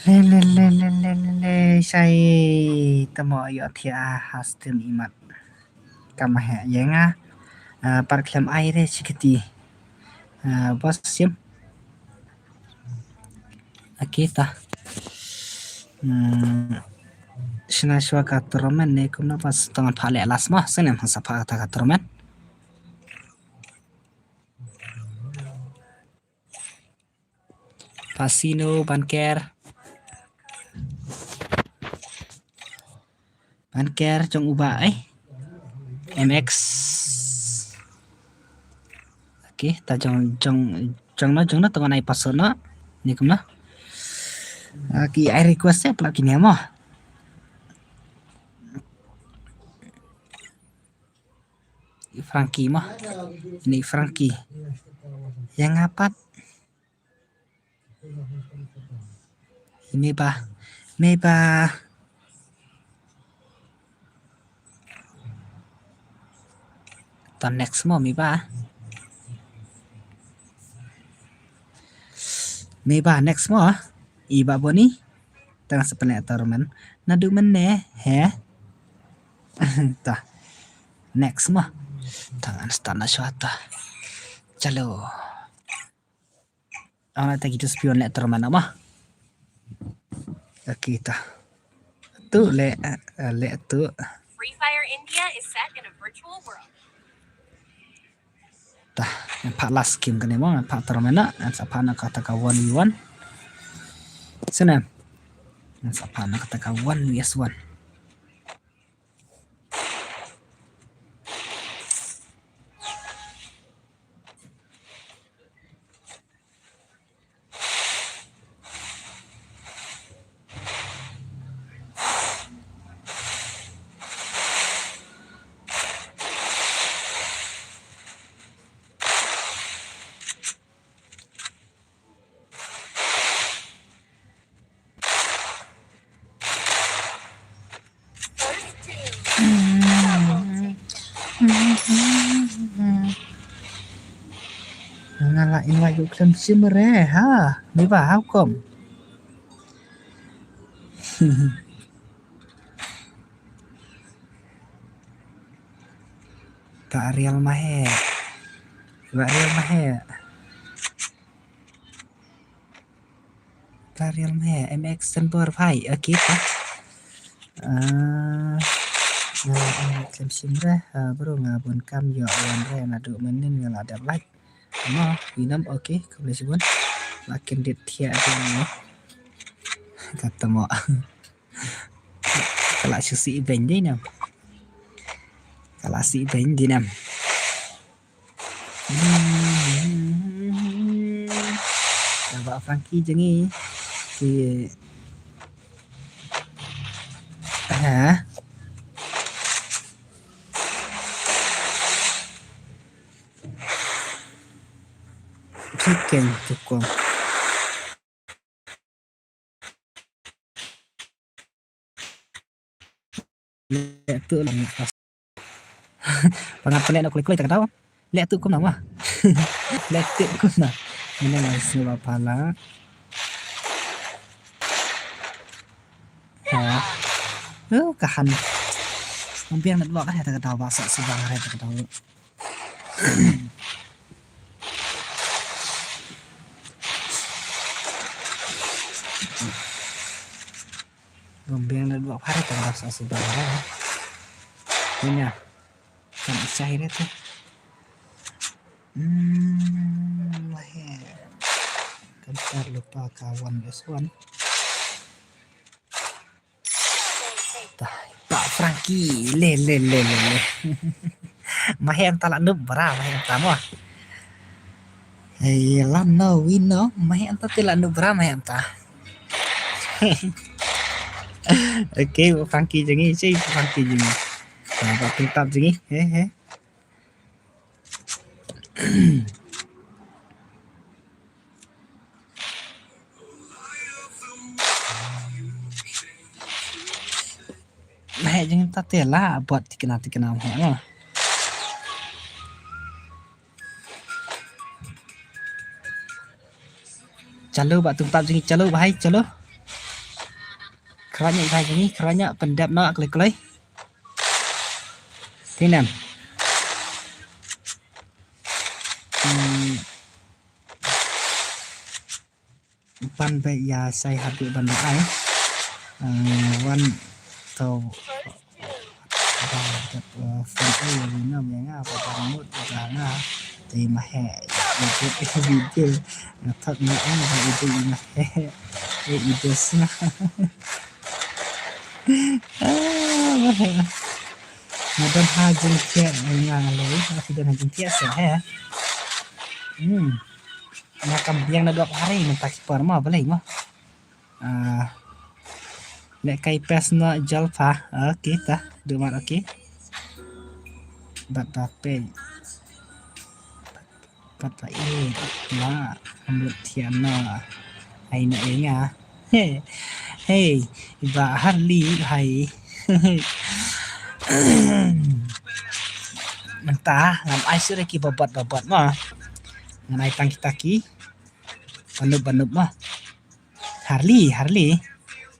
Le le le le le le le shai tamo yo thia hastin imat. Kam heh ïa nga. Ah, par khlem ai re shikiti. Ah, bos sim. Aki ta. Hmm. Shna shwa ka tournament ne kumno pas tang pha le las ma sene ma sa pha ta ka tournament. Pasino, Banker. Banker jong uba ai. M X. Okay, ta jong jong jong no jong no tong nai paso no. Ni kumno. Okay, ai request ya pula kini mo. Frankie mo. Ini Frankie. Ïa nga pat. Meba. Meba. To next mo, Meba. Meba, next mo. Iba boni. Tang sa pynleh tournament. Naduh mynne, he? Ta. Next mo. Tang an start na shwa ta. Chalo. Ana ta kita spion leh tournament mo. Okay ta. Tu leh, eh, leh tu. Free Fire India is set in a virtual world. Ta, ngan phah last game kane mo, ngan phah tournament na, ngan sa phah na kata ka one v one. Sene. Ngan sa phah na kata ka one v one. Nga la invite u khlem shim re ha. Meba, how come? Ta Real Mahe. Ba Real Mahe. Ta Real Mahe. M X Senbor Phai. Okay ta. Ah, nga la invite khlem shim re. Ah, bro, nga bun kam ïoh wan re naduh mynnin nga la dep like. Mo, wi nam, okay, khublei shibun. La kyndit thiah dien mo. Kata mo. Ka la shu sih beiñ dei nam. Ka la sih beiñ dei nam. Ka Bah Frankie jong ngi. Ki, ha? Chicken tukong. Leh tu lah. Pangat pelek nak kulit-kulit tak tahu. Leh tu kumna mah. Leh tu kumna. Ini lah sini bapa lah. Ha. Oh, kahan. Ambiang nak dua kan, tak tahu bahasa Subang hari tak tahu. Gombeng na dua hari tang rasa sudah lah. Punya. Kan isah ini tu. Hmm, lahir. Kan terlupa kawan, guys, kawan. Tah, Pak Frankie, le, le, le, le, le. Mahem ta la nup bra, mahem ta mo. Hey, la no, wi no, mahem ta te la nup bra, mahem ta. Okay, Pak Frankie jong ngi, cei Pak Frankie jong ngi. Tah, ba pyntat jong ngi, he, he. Mah jing ta te la bot tikna tikna mah. Chalo ba tum tap jing chalo ba hai chalo. Khranya ba hai jing khranya pendap na klei klei. Tinam. Hmm. Pan ba ïa sai habit ban ba ai. Ah, wan to ba dep, ah, phone ai ïa wi nam ïa nga ba ban mut ba nga. Te ma he ïa video nga thot nga ong ba i dei ma he. Ïa i des nga. Ah, ma he. Nga don ha jingthiah nga lei, nga phi don ha jingthiah sa he. Hmm. Nga kam biang na dok hari mynta ki por mo balei mo. Ah. Leh kai pes no jol pha. Okay ta. Dumat okay. Bat ba pei. Pat ba e la amlut thiana. Ai na e nga. Hey, hey, ba Harley hai. Mynta ngam ai shuh ki babot babot ma. Ngan ai tang kita ki. Banup banup ma. Harley, Harley.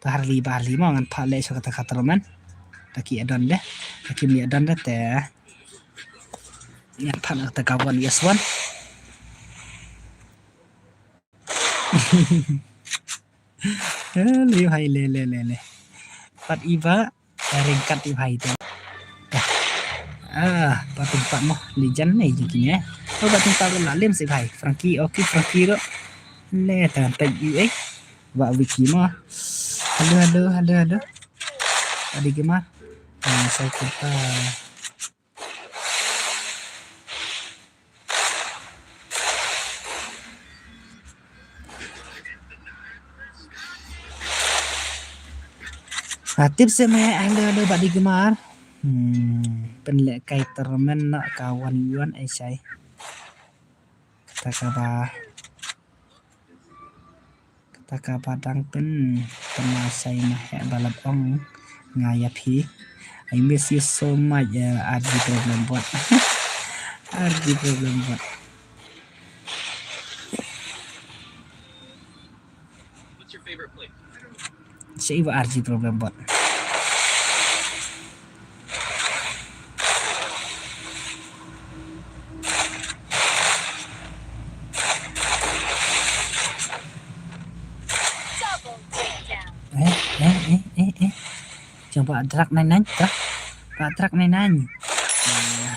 Ta Harley ba Harley ma ngan phah leh shuh kata kata roman. Ta ki adon deh. Ta ki mi adon deh te. Ngan phah na kata ka one versus one. Liu hai le le le le. Pat iba ringkat iba hai te. Ah, ba tung pat mo lijan ne jingkine. Oh, ba tung pat la lim si bai. Frankie, okay, Frankie ro. Le ta ta yu eh. Ba wiki mo. Halo halo halo halo. Adi gimar. Ah, saya kita. Tip se me ai le le ba di gemar. Hmm, pen le kai termen na kawan yuan ai sai. Kata kaba Kata ka ba dang pyn, pyn ma sai ma heh ba lap ong nga ïa phi. I miss you so much, uh, R G Problem Bot. R G Problem Bot. What's your favorite place? Sa i ba R G Problem Bot. Eh, eh, eh, eh, eh. Jong ba drak nai nai, drak. Ba drak nai nai. Eh,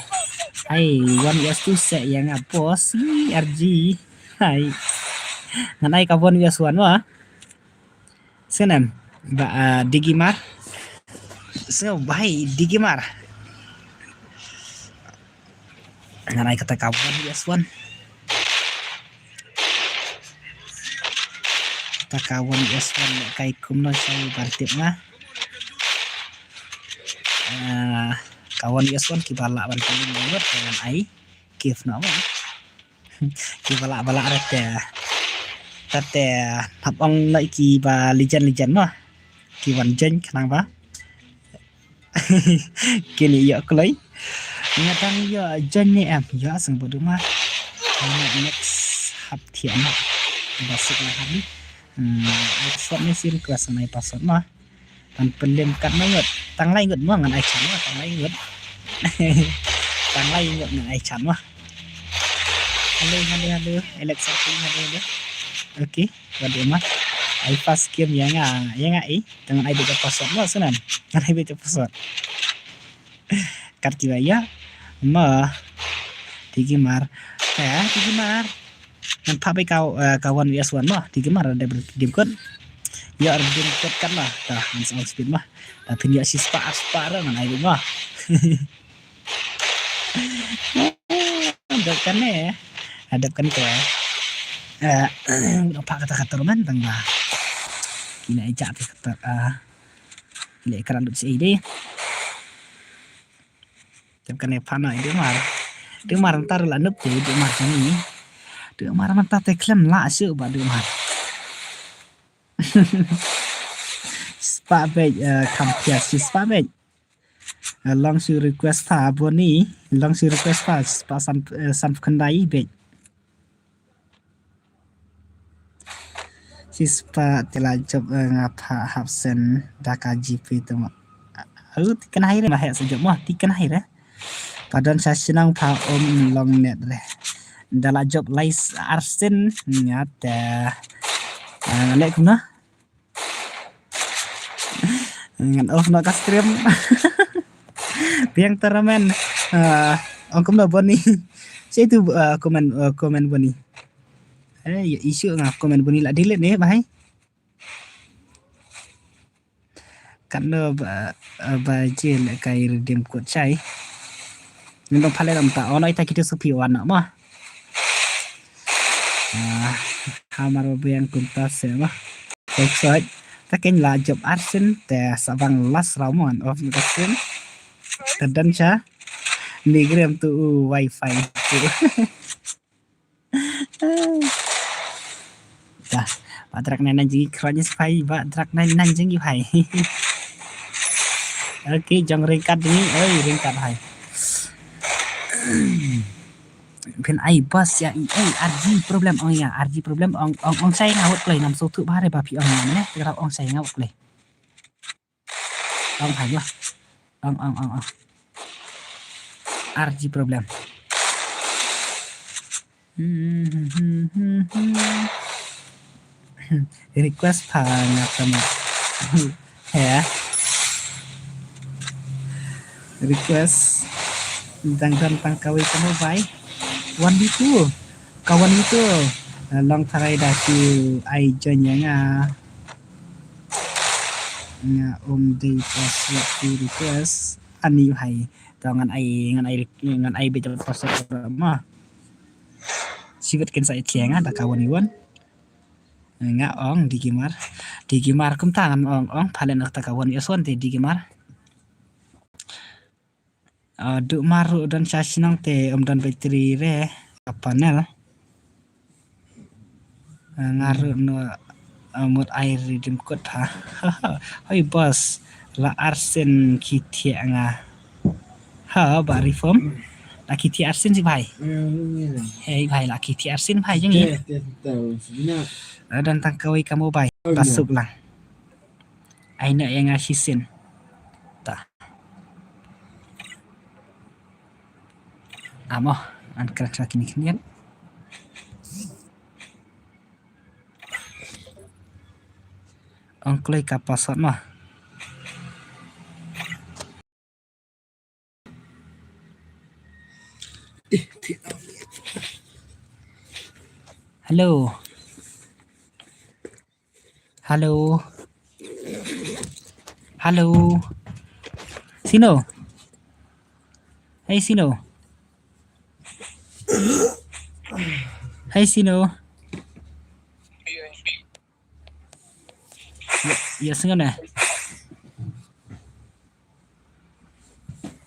hai, one versus two se ïa nga boss. Ih, R G. Hai. Ngan ai ka one versus one wa. Sngewnem ba, ah, Digimar. Sngew ba hai Digimar. Ngan ai kata ka one versus one. Kata ka one versus one kai kumno sai ban tip nga. Ah, ka one versus one ki ba lah ban tip nga ngan ai. Kif no ba. Ki ba lah ba lah re te. Tate hap ong na ki ba lijan lijan mo. Ki wan jen khnang ba. Kini ïoh kloi. Nga dang ïoh jen ni em. Ïoh sang bodu ma. Next hap thiah ma. Ba sik na hap ni. Hmm, ai password ni si request na ai password ma. Tan pynlem kat ma ngut. Tang lai ngut mo ngan ai chan mo, tang lai ngut. Tang lai ngut ngan ai chan mo. Halo, halo, halo. Alex something, halo, halo. Okay, wat dei ma. Ai first game ïa nga, ïa nga eh. Tang ai bit password mo sunan. Ngan ai bit password. Kat ki ba ïa. Ma. Digimar. Eh, Digimar. Ngan phah bai ka, eh, ka one versus one ma. Digimar da dim kut. Ïa dim kut kat ma. Dah, ngan sa speed ma. Dah phin ïa shi spah, ar spah ra ngan ai ma. Dep kan ne. Dep kan ko. Eh, ngan phah kata kata roman tang ba. Kina ejak kata kata. Ah. Kila ikra lut si dei. Jam kane phana i Dei Mar. Dei Mar mynta la nup te Dei Mar jani. Dei Mar mynta te khlem lah shuh ba Dei Mar. Spah bej, eh, kham pia shi spah bej. Eh, long shu request pha Boni, long shu request pha spah san, eh, san khyndai bej. Shi spah te la jop, eh, nga phah hap send da ka G P te mo. Au, ti kynhai re, ma heh sa jop mo, ti kynhai re. Pardon sa shnong pha um long net re. Da la jop lai s-, ar send nga te, eh, nga leh kumno. Ngan off noh ka stream. Biang tara men. Ah, ong kumno Boni. Sa itu, ah, comment, ah, comment Boni. Eh, ïa issue nga comment Boni la delete ne, bahai. Kan do ba, ah, ba je le kai redeem code chai. Ngan dong phale dong ta, oh, no, ita kita supi wan mo. Ah, hamar ba biang kumta se mo. Sek sek. Ta ken la jop ar send te sa bang last round mo of the stream. Te dan cha. Ni grem tu u wifi tu. Dah, ba drak nai nan jing khranya sphai, ba drak nai nan jing phai. Okay, jong ringkat ni, oi ringkat hai. Phin ai bas ya i, oi R G problem ong ya, R G problem ong ong ong sai nga wot play nam so tu ba re ba phi ong ya ne, kira ong sai nga wot play. Ong hai yo. Ong ong ong ong. R G problem. Request pha nga tama. Ya. Request dang dang tang kawei ka mobile. One v two. Ka one v two. Long tharai da ki ai join ya nga. Nga um dei password ki request. Ani hai. To ngan ai ngan ai ngan ai bit password ma. Siwet kin sa i tiang da ka one v one. Nga ong Digimar. Digimar kumta ngan ong ong phalen ok ta ka one v one te Digimar. Ah, du mar ruh don sha shnong te um don battery re ka panel. Ah, nga ruh no, ah, mut ai redeem code ha. Hoi boss, la arsen ki thiah nga. Ha ba reform. La ki thiah arsen si bhai. Hei bhai la ki thiah arsen bhai jeng i. Ah, don tang kawei ka mobile. Pasuk lang. Ai na yang asisin. Ta. Amo, an kra kra kini kini. Ong kloi ka password ma. Hello. Hello. Hello. Sino? Hey, sino? Hey, sino? Ya, ya, sino na?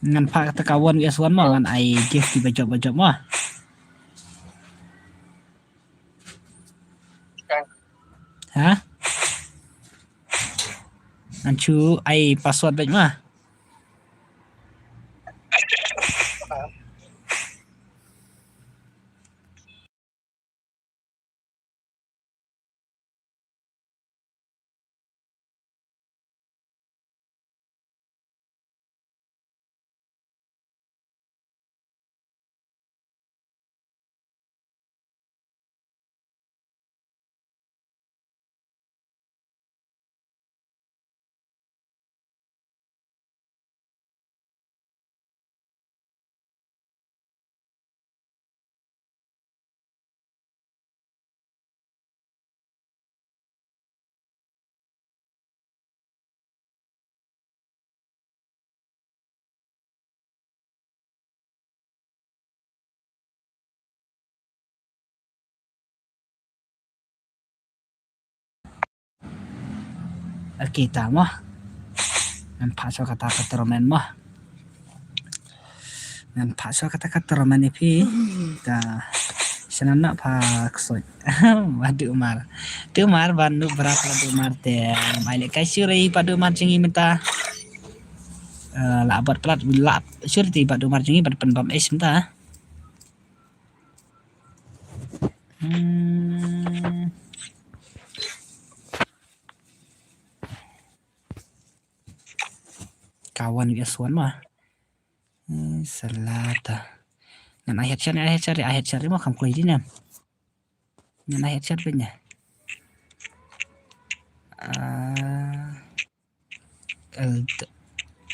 Ngan phah kata ka one v one mo, ngan ai gift ki bajop bajop mo. Ha? Ngan shu ai password bad ma. Okay, ta mo. Ngan phah shuwa kata ka tournament mo. Ngan phah shuwa kata ka tournament ïa phi. Ta shanana pha ksoi. Ba du mar. Du mar ban nu bra pha du mar te. Mai le kai shuwa ri ba du mar jingim ta. Eh, la bat plat la shuwa ri ba du mar jingim ban pen bam es ta. Hmm. Kawan ïa suan ma. Hmm, salata. Ngan ai headshot, ai headshot, ai headshot mo kam kloi di nam. Ngan ai headshot banya. Ah.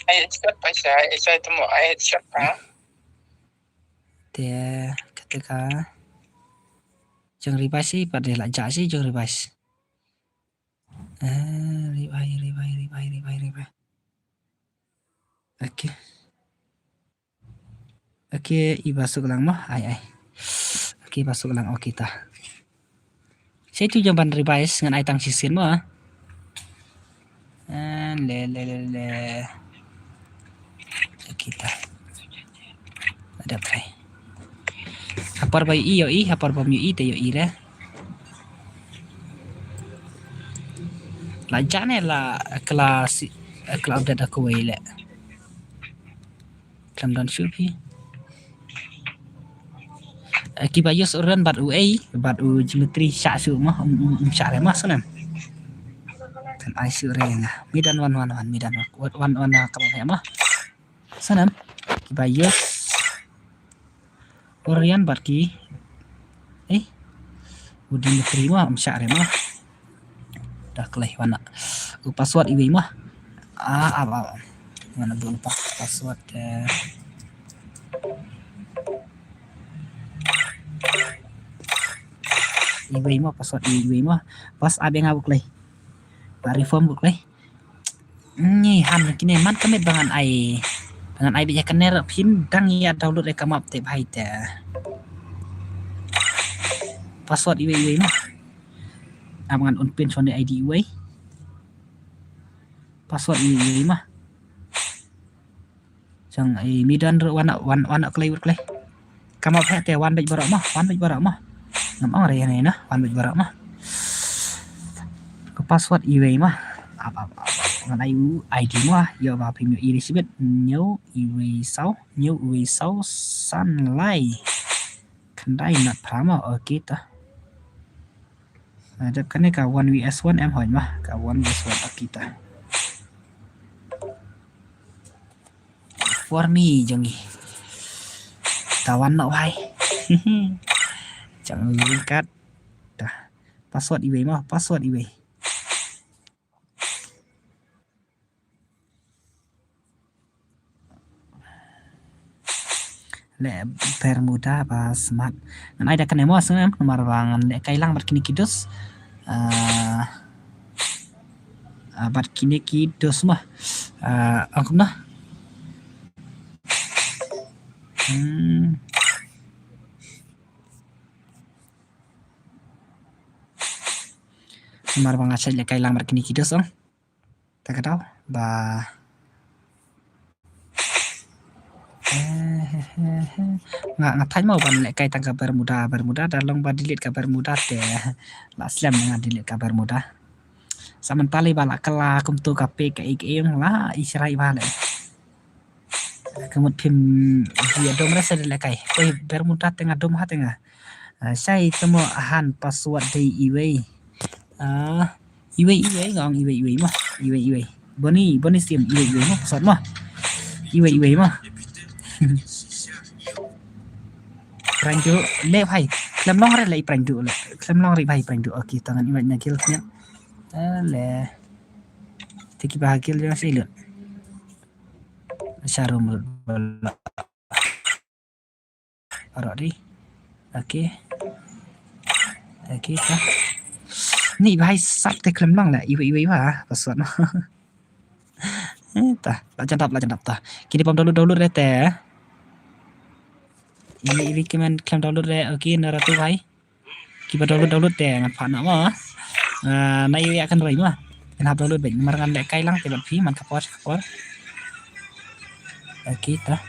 Ai headshot pa sha, ai headshot mo, ai headshot pa. Te kata ka jong ribas si pat de la ja si jong ribas. Eh, ribas, ribas, ribas, ribas, ribas. Okay. Okay, i ba suk lang mo. Ai, ai. Okay, ba suk lang. Okay ta. Sa tu jong ban ribas ngan ai tang shisien mo. Eh, le, le, le, le. Okay ta. Dep re. Hapor ba ïohi ïohi, hapor bym ïohi te ïohi re. La jane la klasi, kla update aku wei le. Klam don shu phi. Eh, kiba use u Rian bad u ei bad u Geometry sha shu mo, um, um, um, sha re mo, snem. Kan ai shu re nga. Midan wan wan wan, midan wan wan wan, ka ba mo. Snem. Kiba use u Rian bad ki, eh, u Geometry mo, um, sha re mo. Dah klei wana. U password iwei mo. Ah, apa? Mana dulu pas password, eh. Iwei mo, password iwei mo. Pas abe nga buklei. Ba reform buklei. Ngi han kine man kamit ba ngan ai. Ba ngan ai bija kane ra phin dang ïa download e kamap te bhai te. Password iwei iwei mo. Am ngan un pin shon I D iwei. Password iwei iwei mo. Jong i midan ru wana wan wana klei wut klei. Kamap heh te wan bej baroh mo, wan bej baroh mo. Ngam ong re ne na, wan bej baroh mo. Ko password iwei mo. Apa apa. Ngan ai u I D mo, ïoh ba phi ïohi re shibit. Ñiew iwei saw, ñiew iwei saw san lai. Khyndai nat phra mo, okay ta. Dep kane ka one V S one em hoi ma, ka one V S one, okay ta. For me jong i. Ta wan noh bhai. Jong i kat. Ta. Password iwei ma, password iwei. Le Bermuda ba smat. Ngan ai da kane mo sngem namar ba ngan lehkai lang bad kine ki dos. Ah, ah, bad kine ki dos ma. Ah, angkum na. Hmm. Namar ba nga shait lehkai lang bad kine ki dos ong. Ta ka daw ba. Nga nga thaiñ mo ban lehkai tang ka Bermuda, Bermuda da long ba delete ka Bermuda te. La slem nga delete ka Bermuda. Sa mynta lei ba la kylla kumto ka pek ka ik eng la i shrai ba le. Ka mut phim ïa dom re sa lehkai. Koi Bermuda te nga dom ha te nga. Ah, shai temo ahan password dei iwei. Ah, iwei iwei nga ong iwei iwei ma. Iwei iwei. Boni boni sim iwei iwei ma password ma. Iwei iwei ma. Prank du le bhai. Khlem long re le prank du le. Khlem long re bhai prank du. Okay, tangan iwei na gil nya. Le. Tiki bah gil jong seilut. Sharum lut bala. Arok di. Okay. Okay ta. Ni bhai sap te khlem long la iwei iwei ba password no. Eh, ta, la jandap la jandap ta. Kini pom download download re te. Ini iwei kemen khlem download re. Okay, na ratu bhai. Kiba download download te ngan phah na ma. Ah, na yu ya kan roi ma. Ngan hap download bej namar ngan lehkai lang te bad phi man ka por ka por. Okay ta.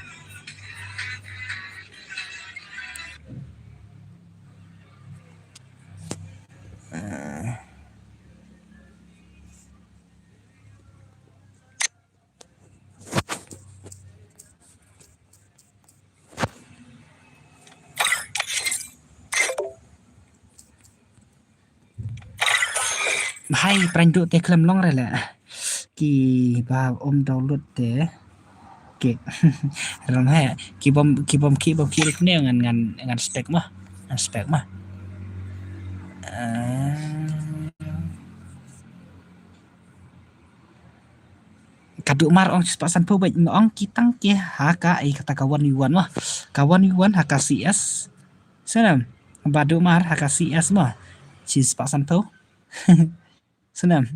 Ah. Bhai prank du te khlem long re le. Kiba um download te. Ki ram he kibom kibom kibom ki ne ngan ngan ngan spek ma. Ngan spek ma. Eh. Ka Dumar ong shispah sanphew bad nga ong ki tang ki ha ka, eh, kata ka one v one ma. Ka one v one ha ka C S. Snem. Ba Dumar ha ka C S ma. Shispah sanphew. Snem.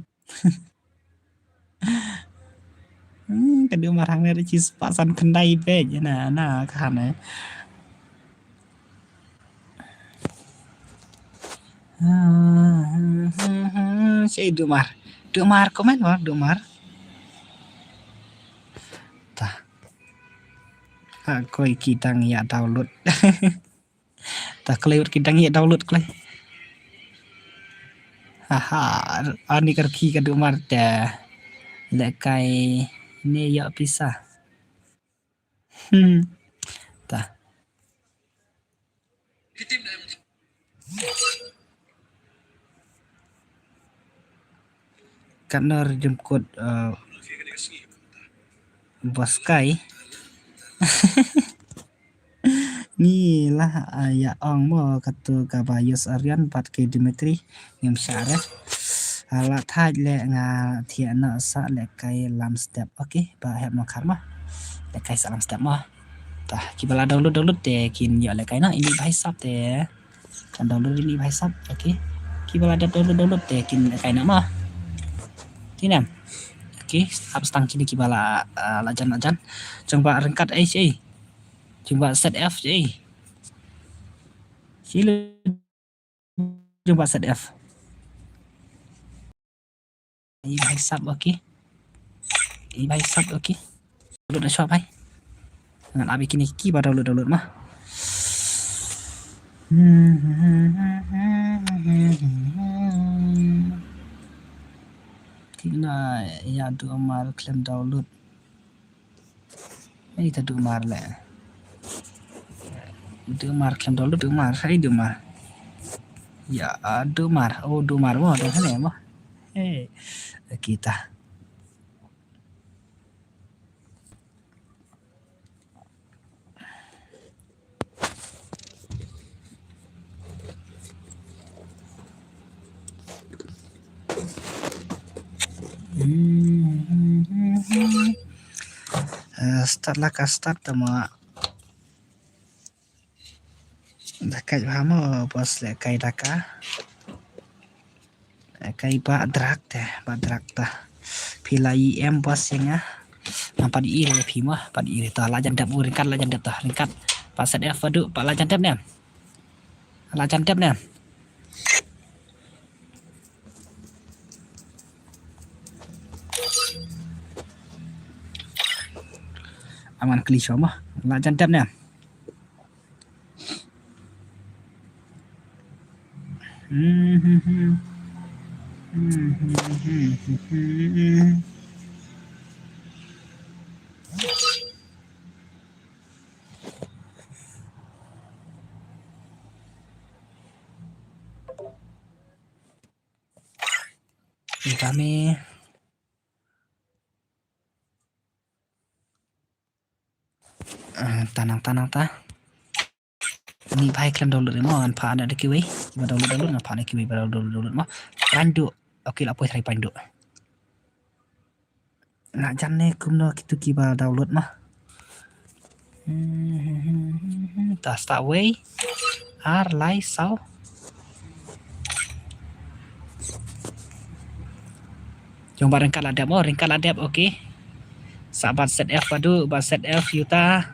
Hmm, ka Dumar hangne shispah san khyndai bad na na ka hangne. Shi Dumar. Dumar comment wa Dumar. Ta. Koi ki dang ïa download. Ta kloi wat ki dang ïa download kloi. Haha, ani kar ki ka dumar te. Lekai ne ïa pisa. Hmm. Ta. Katno re jemkut, eh, bos kai. Ngi lah, eh, ïa ong mo katu kaba Yus Aryan bad ki Dimitri ngim shah re. Ah, la thait leh nga thiah noh sa lekai lam step. Okay, ba hep nongkhar mo. Lekai sa lam step mo. Ta, kiba la download download te kin ïoh lekai noh, ini bhai sap te. Kan download ini bhai sap, okay. Kiba la dep download download te kin lekai noh mo. Tinem. Okay, ap stang kine kiba la, ah, la jan la jan. Jong ba ryngkat ai ai. Jong ba set F ai. Sila jong ba set F. Ini bhai sap, okay. Ini bhai sap, okay. Download na shop bhai. Ngan abi kine kiba download download mo. Kine ïa dumar khlem download. Ei ta dumar le. Dumar khlem download dumar, ei dumar. Ïa, ah, dumar, oh dumar mo, dang hane mo. Ei, kita. Eh, start la ka start tama. Dakai ba mo bos lekai daka. Kai ba drak te, ba drak ta. Phi la i em bos ïa nga. Nampat i re phi mo, pat i re ta la jan dep, u ryngkat la jan dep ta, ryngkat. Pat set F padu, pat la jan dep ne. La jan dep ne. Aman kli shoma. La jan dep ne. Kami. Ah, tanang, tanang ta. Ni bhai khlem download mo, ngan phah na da kiwei. Ba download, download, ngan phah na kiwei ba download, download mo. Randu. Okay, la poi try pandu. Nga jan ne kumno kitu kiba download mo. Hmm, ta start wei. Ar lai saw. Jong ba ryngkat la dep, oh, ryngkat la dep, okay. Sa bat set F padu, bat set F yuta.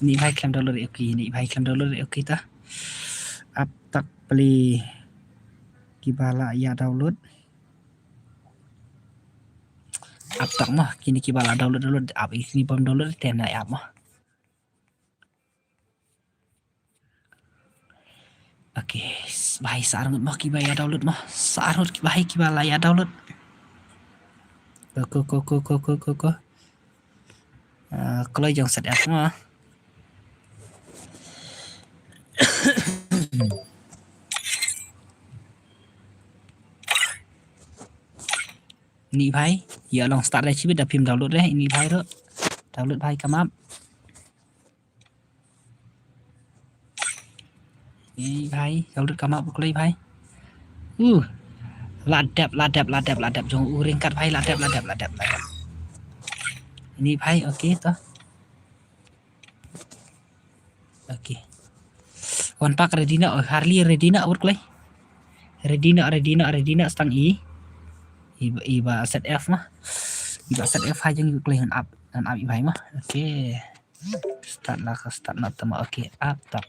Ni bhai khlem download, okay, ni bhai khlem download, okay ta. Ap tak pli kiba la ïa download. Ap tak mo, kini kiba la download, download, ap kini bam download, te na ap mo. Okay, bhai sa arngut mo kiba ïa download mo. Sa arngut kiba hai kiba la ïa download. Ko, ko, ko. Ah, kloi jong set F mo. Ni bhai, ïa long start re chibit da phim download re, ni bhai ro. Download bhai kamap. Ni bhai, download kamap kloi bhai. Uh. La dep, la dep, la dep, la dep. Jong u ryngkat bhai, la dep, la dep, la dep, la dep. Ni bhai, okay to. Okay. Wan pak ready na, oh, Harley ready na, awut kloi. Ready na, ready na, ready na, stang i. I, i ba set F ma. I ba set F ha jeng i kloi ngan ap, ngan ap i bhai ma. Okay. Start la ka start na tama. Okay, ap tak.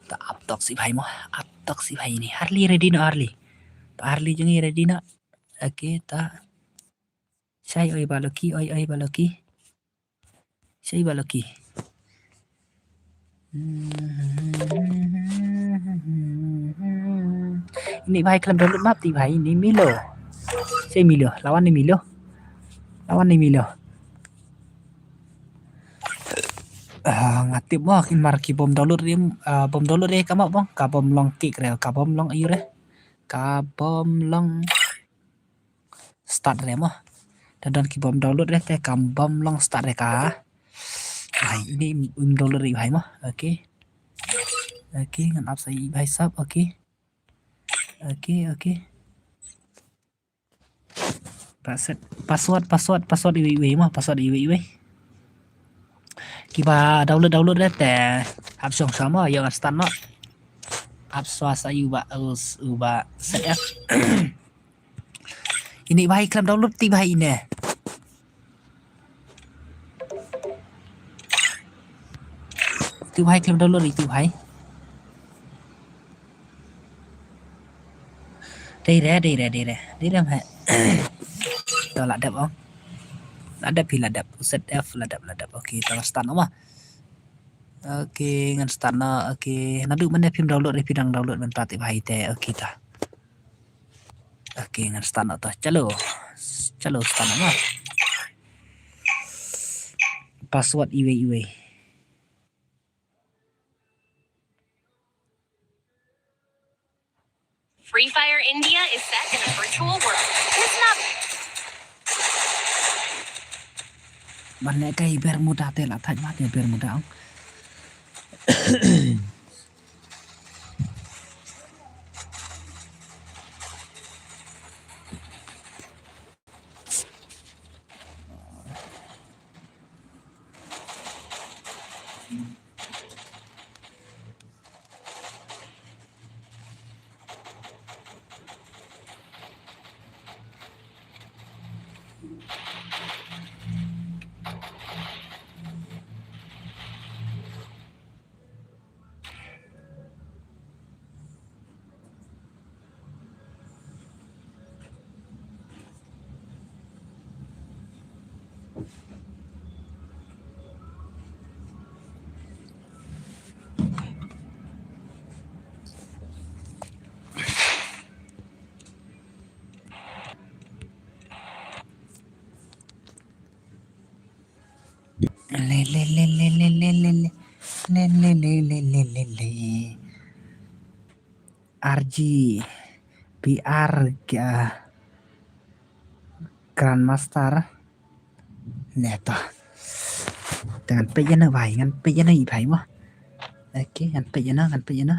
Ta ap tok si bhai mo, ap tok si bhai ini. Harli ready noh, harli. Ta harli jong i ready noh. Okay, ta. Shai oi ba Lucky, oi oi ba Lucky. Shai ba Lucky. Ini bhai khlem download map ti bhai, ini Milo. Shai Milo, lawan ni Milo. Lawan ni Milo. Ah, nga tip mo, kin mar ki bom download rim, ah, bom download re ka map bong, ka bom long kick re, ka bom long ayu re. Ka bom long start re mo. Don don ki bom download re te ka bom long start re ka. Bhai, ini im, im download re bhai mo. Okay. Okay, ngan ap sa i bhai sap, okay. Okay, okay. Password, password, password, password iwei iwei mo, password iwei iwei. Kiba download, download re te hap shong shong mo, ïa ngan start mo. Hap swa sa ïa u ba, u ba set ya. Ini bhai khlem download ti bhai ine. Itu bhai khlem download itu bhai. Dei re, dei re, dei re. Dei re, mhe. To la dep, ong. La dep hi la dep. Set F la dep, la dep. Okay, to start noh mo. Okay, ngan start noh. Okay, naduh mynne phim download re, phi dang download mynta ti bhai te. Okay, ta. Okay, ngan start noh to. Chalo. Chalo, start noh mo. Password iwei iwei. Free Fire India is set in a virtual world. Listen up. Ban leh kai Bermuda te la thait ma te Bermuda ong. Le, le, le, le. Le, le, le, le, le, le, le, le. R G, B R, ah, Grandmaster. Ne to. Te ngan peit ïa no bhai, ngan peit ïa no i bhai mo. Okay, ngan peit ïa no, ngan peit ïa no.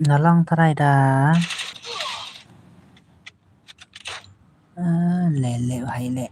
Nga long trai da. Ah, le le bhai le.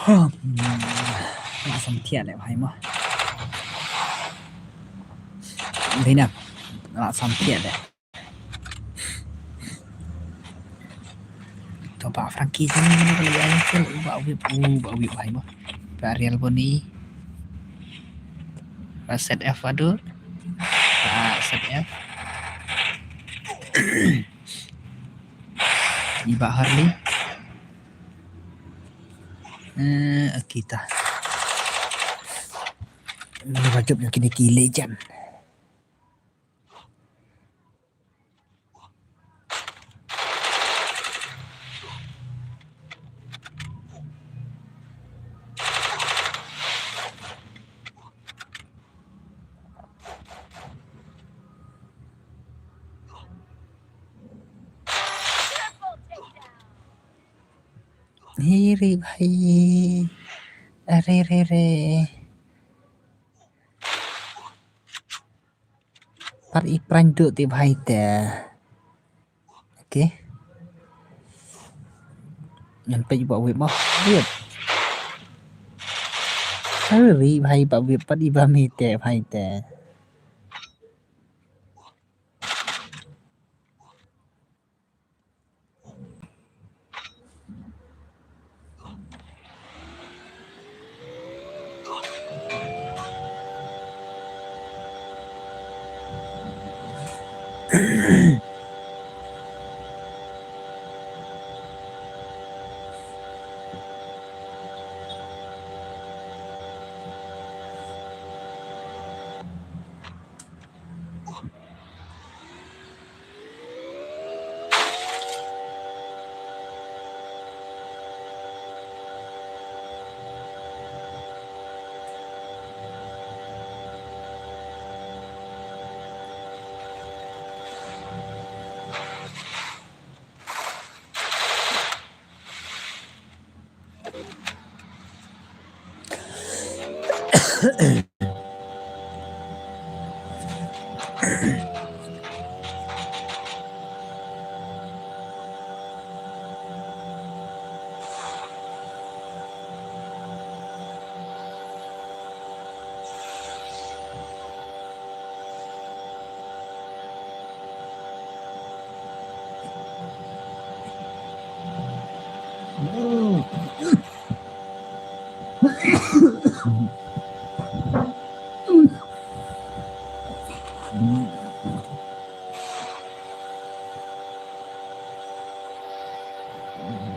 Hmm. Lah sam thiah leh bhai mo. Dei na. Lah sam thiah leh. To Bah Frankie jong ngi, mano ka la ïaid ïa u Bah Whip, u Bah Whip bhai mo. Bah Real Boni. Bah Z F Adur. Bah Z F. I Bah Harley. Eh, Akita. Ni wajib ïa kine ki legend. Hi re bhai. Are re re. Pat i prank duh te bhai te. Okay. Ngan peit Bah Whip mo. Whip. Hurry bhai Bah Whip, pat i bam hi te bhai te.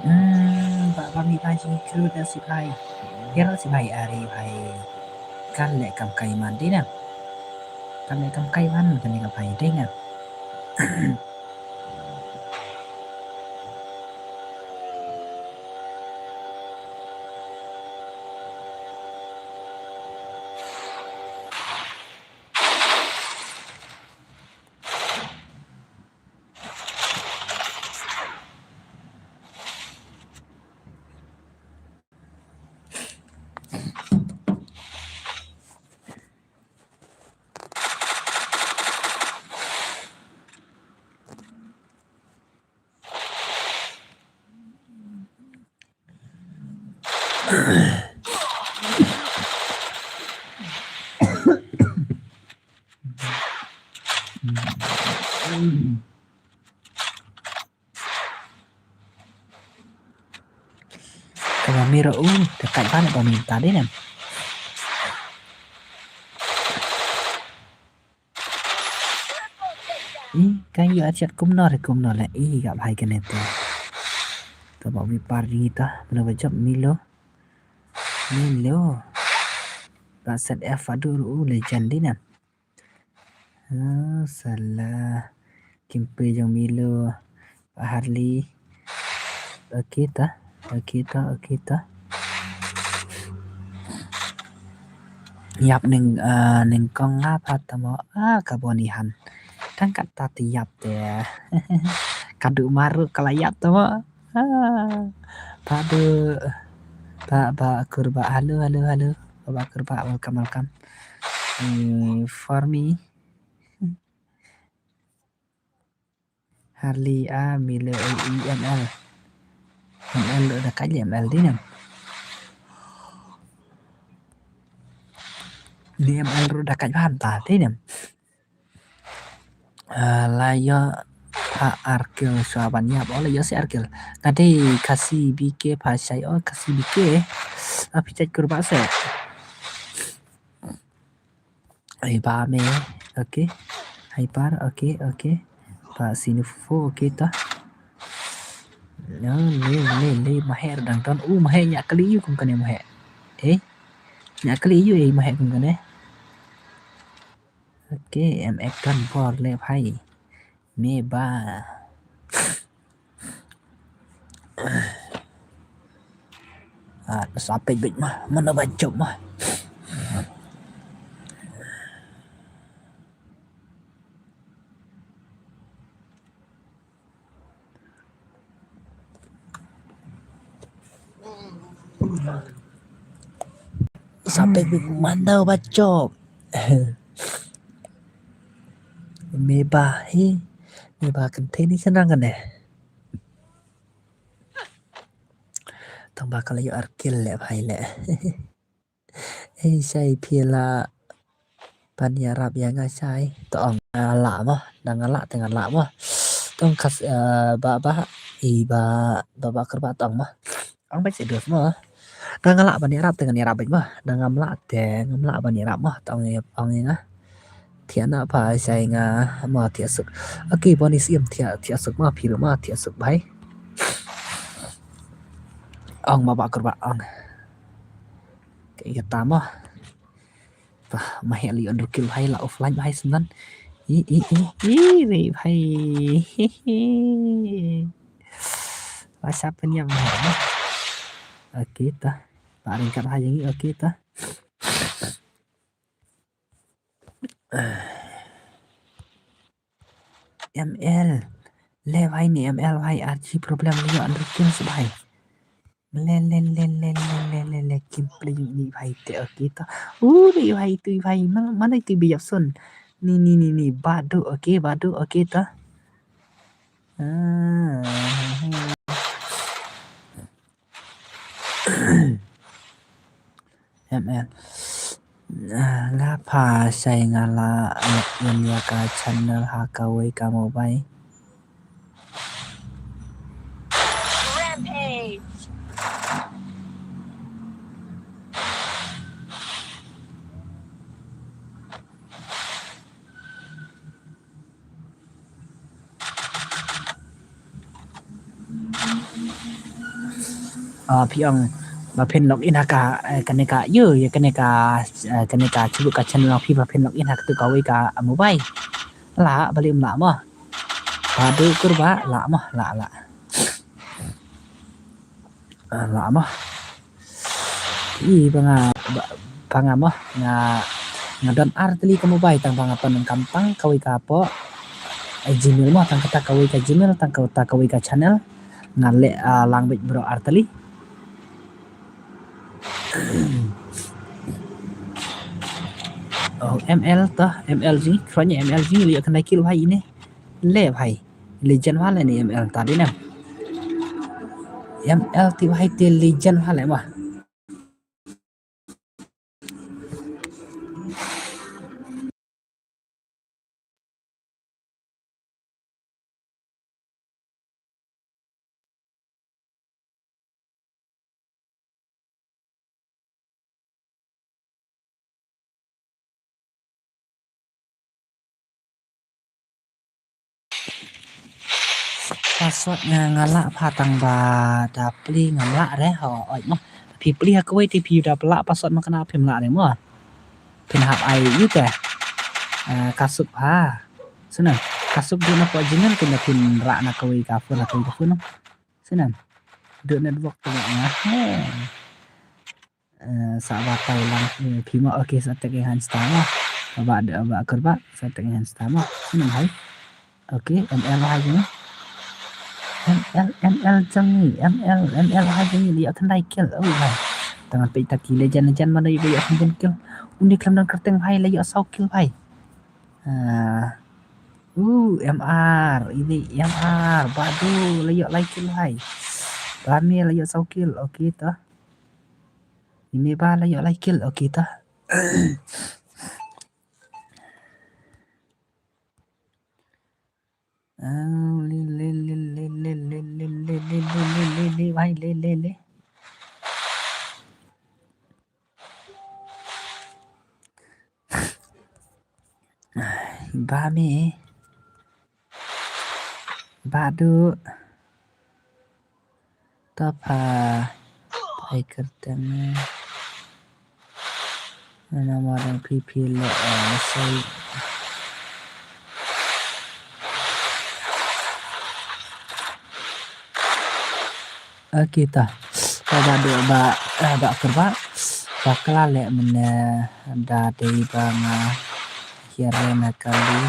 Hmm, ba ba mi ba jingkyrkhu da sibhai. Kyrkhu sibhai are bhai. Kan leh kam kai man dei na. Kan leh kam kai man kane ka bhai dei na. Kaba mira u te kai ban ba min ta de nem. I kan yu achat kumno re kumno le i ka bhai kane te. To ba wi par ri ta mano ba jop Milo. Milo. Ba set F adu u legend de nem. Ah, salah. Kim pei jong Milo. Ba Harley. Okey ta. Okey ta. Okey ta. Yap ning, ah, ning kong nga pa ta mo. Ah, ka boni han. Tang kat ta ti yap te. Kadu maru kala yap ta mo. Ah, padu. Ba, ba kurba. Halo, halo, halo. Ba kurba. Welcome, welcome. Hmm, for me. Harley a Milo A E M L. M L da kai M L di nem. Ni em el ruh da kat ban ta te nem. Ah, la ïoh ha ar kill shuwa ban ïap. Oh, la ïoh shi ar kill. Nga dei Khasi B K pha shai. Oh, Khasi B K. Ah, phi jait kur ba se. Ai ba me. Okay. Hyper. Okay, okay. Ba sinu fo. Okay ta. Ya, le, le, le, maher dang ton. Uh, maher nyak kali yu kum kane maher. Eh? Nyak kali yu, eh, maher kum kane. Okay, em ek ton bor le bhai. Me ba. Ah, sa peit beit ma, mana ba jop ma. Sa peit beit ma, mana ba jop. Me ba hi, me ba kan te ni senang kan eh. Tang ba ka la ïoh ar kill le bhai le. Ei shai phi la pan ïarap ïa nga shai. To ong nga la mo, da nga la te nga la mo. Tong kas, eh, ba ba i ba ba ba ker ba tong mo. Ong ba se dos mo. Da nga la ban ïarap te nga ïarap mo. Da ngam la te ngam la ban ïarap mo. Tong ong ïa nga. Thiah na pha shai nga ma thiah suk. Okay, boni sim thiah thiah suk ma phi ma thiah suk bhai. Ong ma ba kur ba ong. Ka ïa ta ma. Pha ma heh li on rukil bhai la offline bhai sendan. I i i i re bhai. Hi hi. Ba sa pen ïa ma. Okay ta. Ba ringkat bhai ngi okay ta. M L. Le bhai ni M L bhai R G problem ni an rukin se bhai. Le le le le le le le le kim play ni bhai te okay ta. U ni bhai tu bhai mana mana tu bi yapsun. Ni ni ni ni badu okay badu okay ta. Ah. M L. Ah, nga pha shai nga la login ïa ka channel ha kawei ka mobile. Rampage. Ah, phi ong ba phin log in ha ka, eh, kane ka, ïa, ïa kane ka, eh, kane ka chibuk ka channel phi ba phin log in ha ka tu kawei ka, ah, mobile. La, ba lim la mo. Ba du kur ba, la mo, la, la. Ah, la mo. I ba nga ba, ba nga mo nga nga don ar tylli ka mobile tang ba nga pyndonkam tang kawei ka pok, eh, Gmail mo tang kata kawei ka Gmail tang kata kawei ka channel nga leh, ah, lang beit bro ar tylli. Oh, M L ta, M L ji, kronya M L ji, lihat kena kill bhai ini. Le bhai. Legend wale ni M L tadi na. M L ti bhai ti legend wale mah. Password nga nga lah pha tang ba da pli ngam lah re ho oi mo. Phi pli ha kawei te phi da pla password ma kana phim lah re mo. Phin hap ai yu te. Eh, ka suk pha. Suna ka suk du na po Gmail phin da phin rah na kawei ka phone na kawei ka phone. Suna du network te nga. He. Eh, sa batai lang, eh, phi mo, okay, sa tek ïa han star mo. Ba de ba ker ba sa tek ïa han star mo. Suna hai. Okay, M L hai jong. M L, M L jong ni, M L, M L hai jong ni, liat tendai kill. Oh hai. Tangan pe taki legend legend mana ibu ya pun kill. Undi klam dan kerteng hai la ya saw kill hai. Ah. Uh, M R, ini M R, badu la ya lai kill hai. Rami la ya saw kill. Okay ta. Ini ba la ya lai kill. Okay ta. Ah, le, le, le, le, le, le, le, le, le, le, le, le, le, bhai, le, le, le. Ba me. Ba du. Tapa. Ai kerteng. Nama orang pipi le, eh, sai. Okey ta. Ba, ba, ba, eh, ba, kerba. Ba kala le mene da dei ba nga hiar na kali.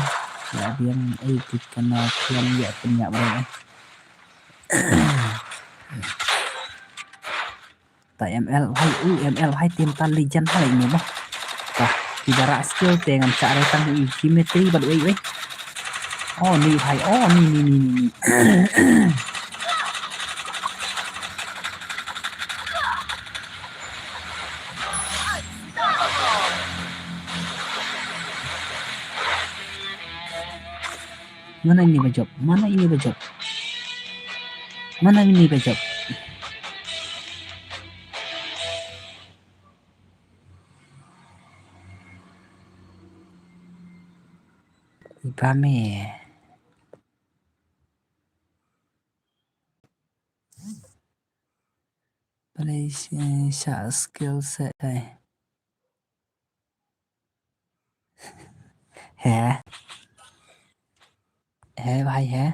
Ya biang ai di kana kian ya penya ba. Ta M L bhai, u M L bhai, team ta legend bhai ni ba. Ta, ki bara skill te ngam cha re tang i ki metri bad wei wei. Oh ni bhai, oh ni ni ni ni ni. Mana ini ba jop? Mana ini ba jop? Mana ini ba jop? Ba me. Balei shi, sha skill set hai. He. He bhai he.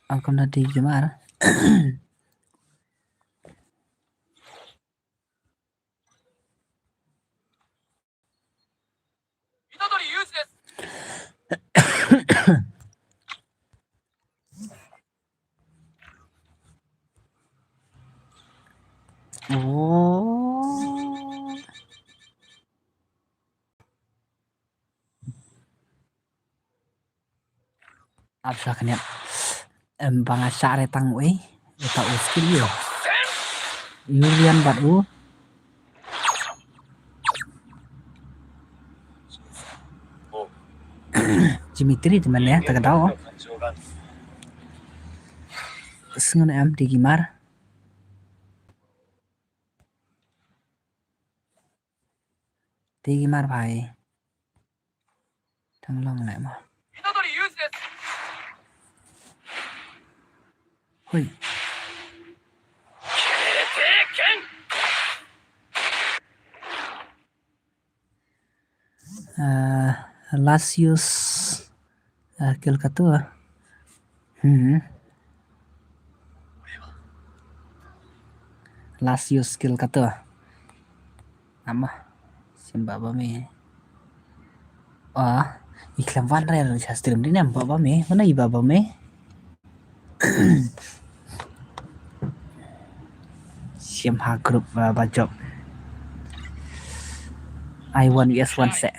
Ang kumna di gimar. Oh. Ap sa kniat. Em, ba nga shah re tang wei. Uta u skill ïa. Julian bad u. Dimitri te mane, ta ka daw. Sngon em di gimar. Te ki mar bhai. Tang long leh ma. Hui. Ah, Lasius. Ah, kel kato. Hmm. Last use skill kato. Ama. Sim ba ba me. Ah, i khlem wan rel sha stream di nem ba ba me. Mana i ba ba me. Sim ha group ba, ba job. I one V S one se.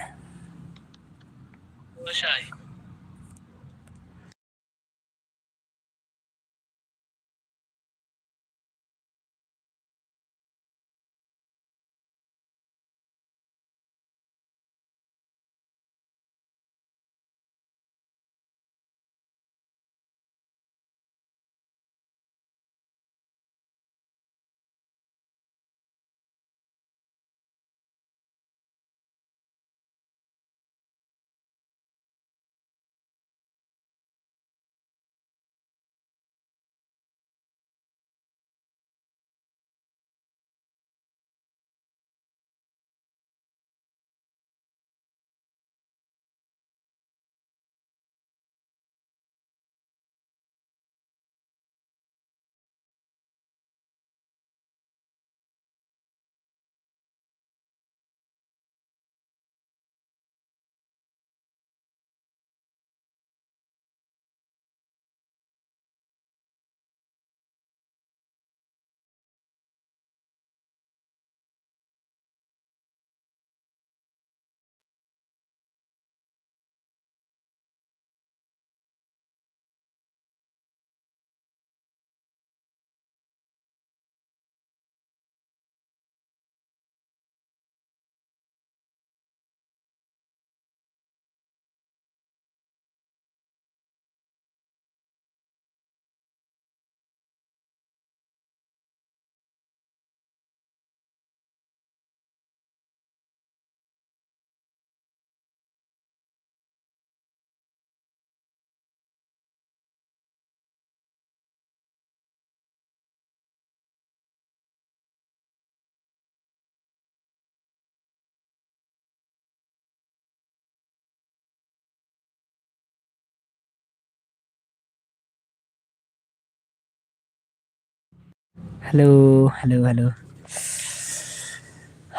Hello, hello, hello.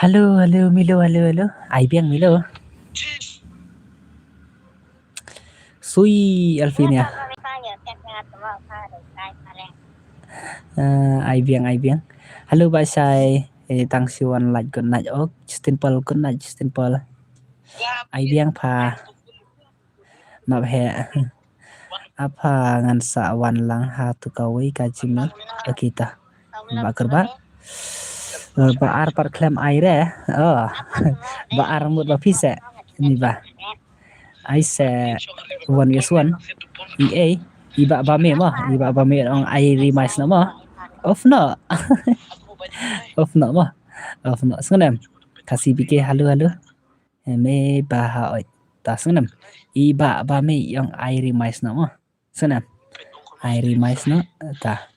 Hello, hello, Milo, hello, hello. Ai biang Milo. Sui Alfinia. Eh, ai biang, ai biang. Hello, Bah Shai. Eh, tang si wan like good night. Oh, Justin Paul, good night, Justin Paul. Ai biang pha. Map he. Apa ngan sa wan lang ha tu kawei ka Jimmy. Okay ta. Ba kerba. Eh, ba ar par klem ai re. Oh. Ba ar mut ba pise. Ni ba. Ai se one yes one. I ai. I ba ba me mo. I ba ba me ong ai ri mais na mo. Of no. Of no mo. Of no. Sngnem. Kasi bike halu halu. Eh, me ba ha oi. Ta sngnem. I ba ba me ong ai ri mais na mo. Sngnem. Ai ri mais na. Ta.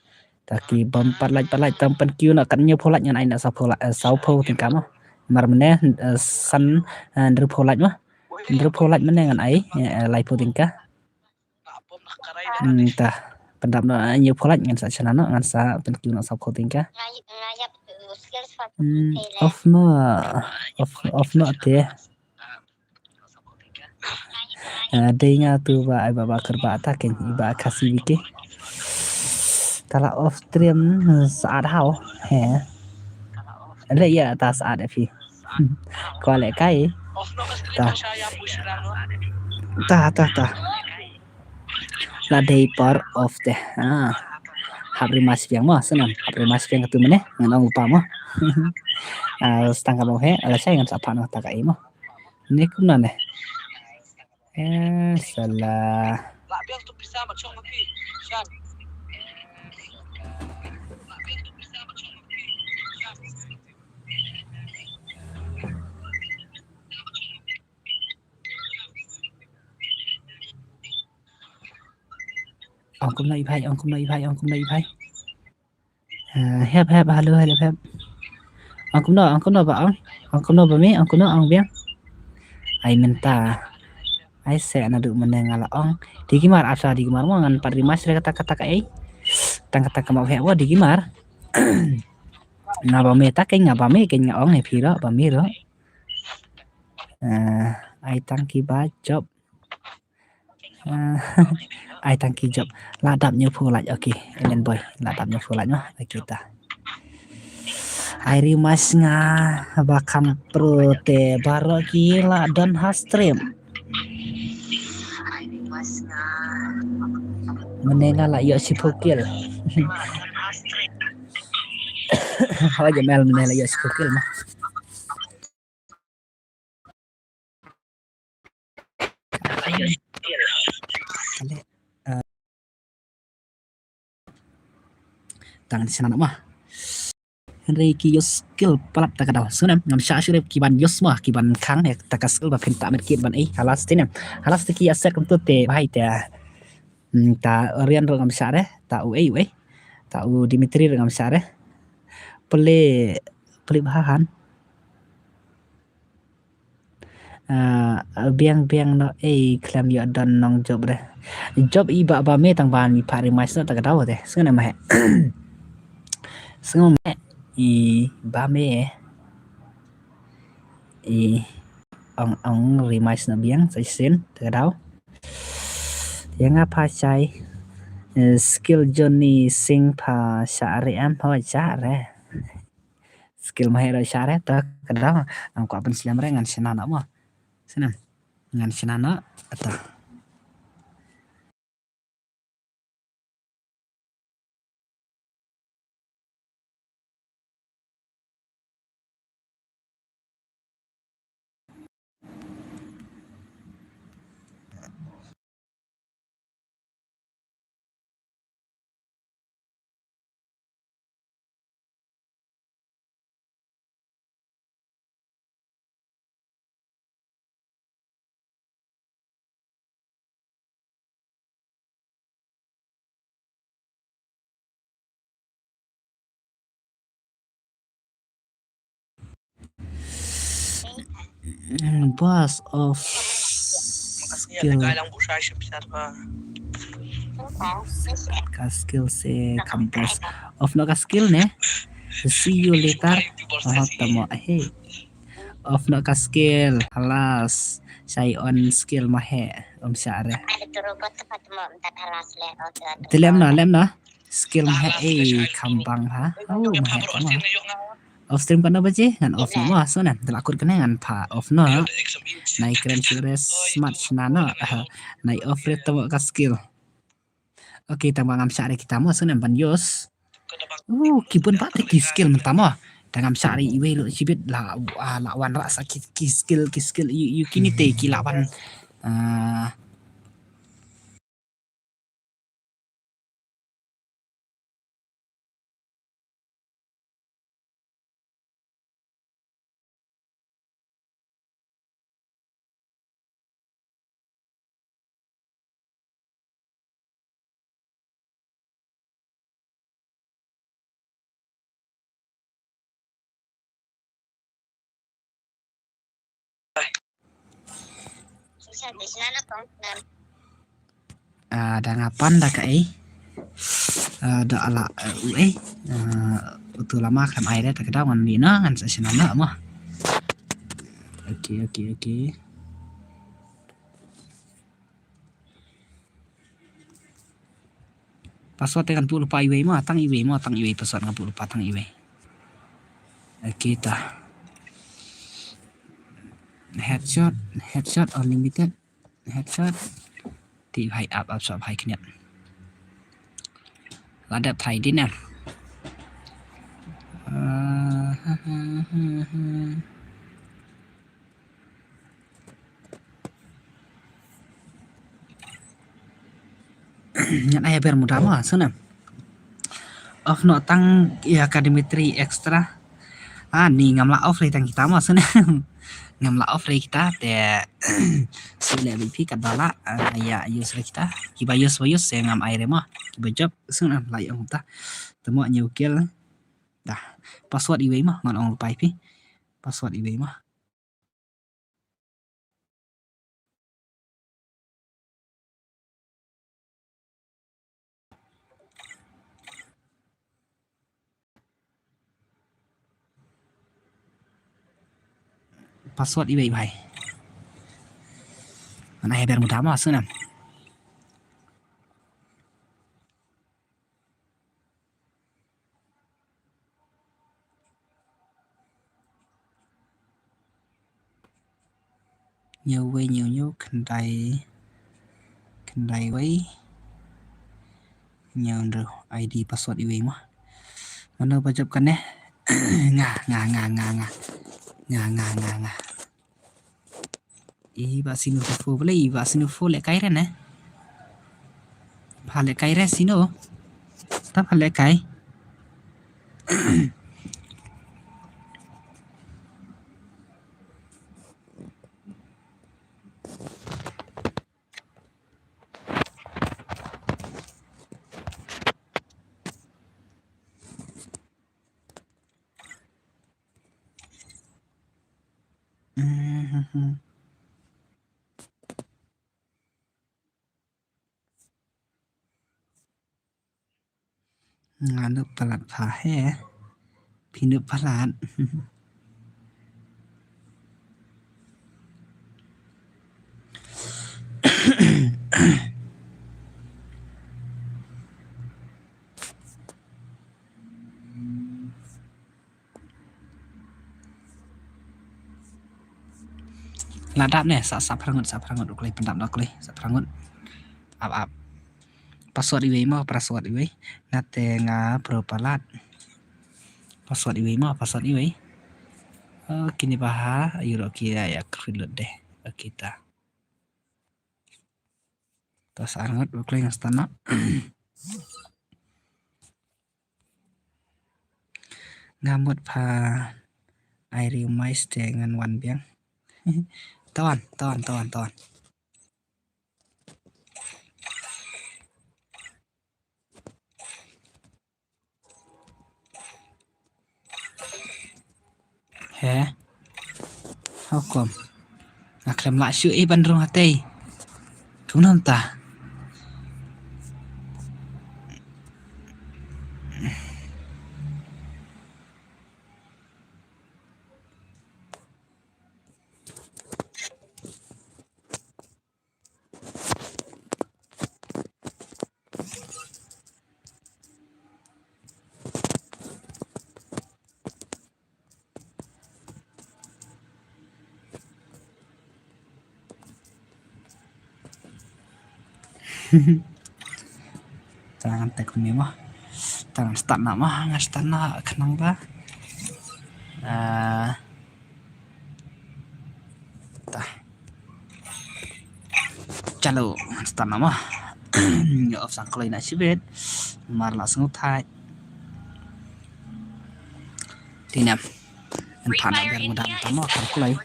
Ta ki bam pat lait pat lait tam pan kiu na kan nyu pho lait ngan ai na sa pho lait, eh, sa pho tingka mo. Mar mene, eh, san, eh, ndru pho lait mo. Ndru pho lait mene ngan ai, eh, lai pho tingka. Hmm, ta. Pendap na, eh, nyu pho lait ngan sa chana no, ngan sa pan kiu na sa pho tingka. Hmm, of no. Of, of no te. Ah, dei nga tu ba ai ba ba kerba ta ken i ba kasi bike. Tala off stream saat hau. He. Le ya ta saat fi. Ko le kai. Ta. Ta ta ta. La dei par off te. Ah. Hap rimas piang mo, senam. Hap rimas piang katu mene, ngan ong upa mo. Ah, setang ka mo he, ala sai ngan sa pano ta ka i mo. Ni kumna ne. Eh, salah. Ong kumno i phai, ong kumno i phai, ong kumno i phai. Eh, hep, hep, halo, hep, hep. Ong kumno, ong kumno ba ong. Ong kumno ba me, ong kumno ong biang. Ai mynta. Ai se na du mene nga la ong. Digi mar asa digi mar mo ngan pat rimas re kata kata ka ei. Tang kata ka mau hep wa digi mar. Nga ba me ta ke nga ba me ke nga ong he phi ro ba me ro. Eh, ai tang ki ba jop. Ah, ai tang ki jop. La dap nyu phu lait, okay. Elen boy, la dap nyu phu lait noh. Okay ta. Ai rimas nga ba kham pro te baroh ki la don ha stream. Mene nga la ïoh shiphew kill. Hawa jamel mene la ïoh shiphew kill ma. Tang sina nama. Hynrei ki use skill palat ta ka daw. Sngewnem ngam shah shuh ki ban use ma ki ban khang ne ta ka skill ba phin ta met kit ban ei. Halas te ne. Halas te ki use kum tu te bhai te. Hmm, ta Rian ruh ngam shah re. Ta u ei u ei. Ta u Dimitri ruh ngam shah re. Pele pele bha han. Ah, biang biang no ei khlem ïoh don nong jop re. Jop i ba ba me tang ban i pha rimas no ta ka daw te. Sngewnem ma he. Sngewnem ma he. I ba me. I ong ong rimas no biang sa sin ta ka daw. Ïa nga pha shai. Eh, skill Johnny Singh pha shah re em ho shah re. Skill ma he ro shah re ta ka daw. Ang kwah pynslem re ngan shna noh mo. Sngewnem. Ngan shna noh ta. Boss of skill. Ka skill se campus. Off noh ka skill ne. See you later. Oh, tamo, eh. Off noh ka skill. Halas. Shai on skill ma he. Um share. Te lem na, lem na. Skill ma he, eh, kham bang ha. Oh, ma he, tamo. Off stream katno baje? Ngan off noh mo, so nan. Te la kut kane ngan pha off noh. Nai kren sure smart shna noh. Nai off re tamo ka skill. Okay, tang ba ngam shah re kita mo, so nan ban use. Uh, ki bun ba te ki skill mynta mo. Tang ngam shah re iwei lo shibit la, ah, la wan ra sa ki, ki skill, ki skill, yu, yu kini te ki la wan. Ah, Ah, da nga pan da kaei. Ah, da ala, eh, u ei. Ah, utu lama kan ai re ta ka daw ngan mih noh ngan sa shna noh mo. Okay, okay, okay. Password te ngan buh lypa iwei mo, tang iwei mo, tang iwei password ngan buh lypa tang iwei. Okay ta. Headshot, headshot unlimited, headshot. Te bhai ap, ap shot bhai kniat. La dep thai din em. Ah, ha, ha, ha, ha. Ngan ai ber muda mo, sngewnem. Off noh tang ïa ka Dimitri extra. Ah, ni ngam lah off re tang kita mo, sngewnem. Ngam lah off re kita te. Sule bit phi kat ba lah, ah, ïa use re kita. Kiba use ba use se ngam ai re mo. Kiba job, sngewnem lah ïa ong ta. Te mo ñiew kill. Dah. Password iwei mo, ngan ong lypa ïa phi. Password iwei mo. Password iwei bhai. Mana heber muda mo, sngewnem. Ñiew wei, ñiew, ñiew, khyndai, khyndai wei, ñiew hynriew, I D password iwei mo. Mano ba jop kane? Nga, nga, nga, nga, nga. Nga, nga, nga, nga. I ba sino phone pule, i ba sino phone lehkai re ne? Pha lehkai re sino. Ta pha lehkai. Nga nuh palat pha he. Phi nuh palat. La dap ne, sa, sa phra ngut, sa phra ngut, u kloi pyndap da u kloi, sa phra ngut. Ap, ap. Password iwei mo, password iwei. Nga te nga pro palat. Password iwei mo, password iwei. Oh, kine ba ha, ayu ro ki ya, ya, kri lut deh. Oh, kita. Ta sa ngut, ba kloi nga stana. Nga mut pha ai riu mais te ngan wan biang. Ton, ton, ton, ton. He? How come? Nga khlem lah shuh i ban rung hatei. Kumno mynta? Tang te kumi mo. Tang start na mo, nga start na khnang ba. Ah. Ta. Chalo, start na mo. Nga off sang kloi na shibit. Mar la sngew thait. Tinam. An phan na ber mudan ta mo, kan kloi.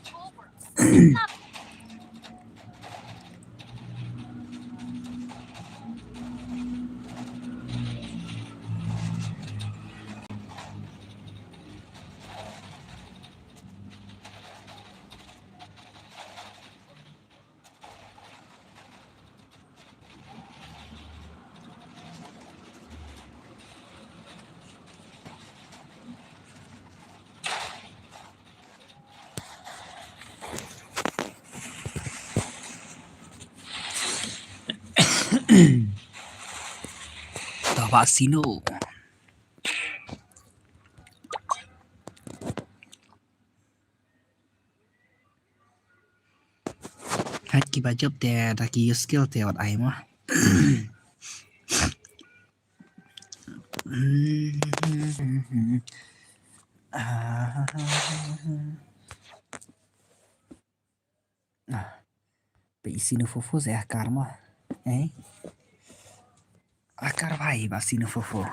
Taba sino. Hat ki ba jop te da ki use skill te wat ai mo. Ah. Ba isi no fofo se akar mo. Eh? Akar bhai ba isi no fofo.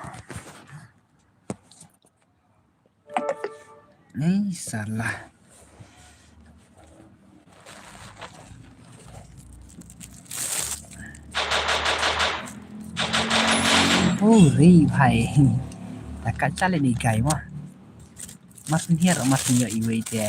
Ei, salah. Oh, ri bhai. Taka chale ni kai mo. Mas niar, mas niar iwei te.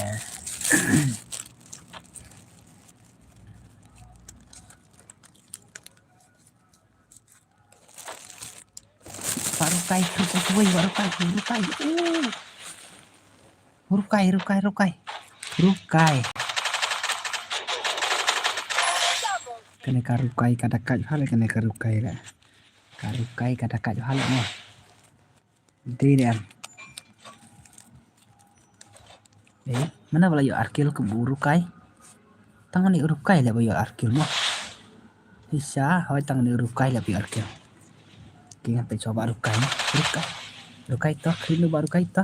Ba rukai, rukai, rukai, rukai, rukai. Uh. Rukai, rukai, rukai. Rukai. Kane ka rukai ka da kai hale, kane ka rukai le. Ka rukai ka da kai hale mo. Dei ne em. Eh, mana ba la ïoh ar kill ka bu rukai. Tang ne rukai le ba ïoh ar kill mo. Isa, hoi tang ne rukai le ba ïoh ar kill. Ki ngan peit shuwa ba rukai mo. Rukai. Rukai to, kri nu ba rukai to.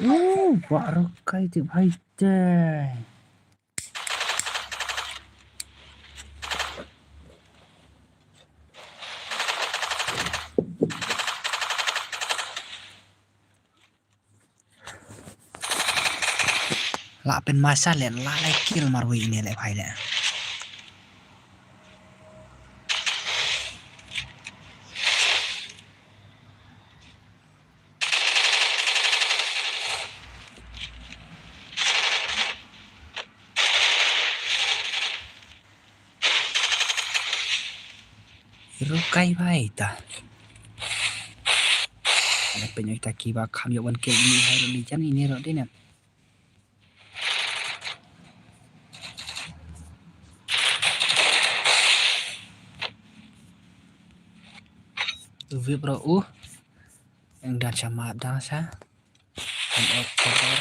Uh, ba rukai te bhai te. La pynmasa le, la lai kill marwei ne le bhai le. Rukai bhai ta. Ada penyoi taki ba kham ïoh wan kill ini hai ro ni jan ini ro dei ne. Vip ro uh. Yang dan sama dan sa. Yang Oktober.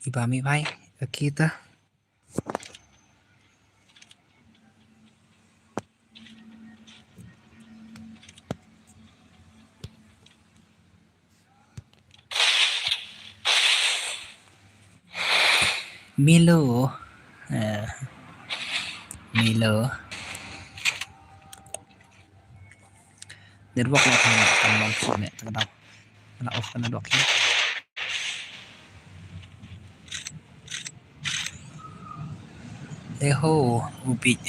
Iba mi bhai, kita. Milo. Eh, Milo. Network la kan kan long suk ne tang dau. Kena off kena dok ni. Eho, ubit.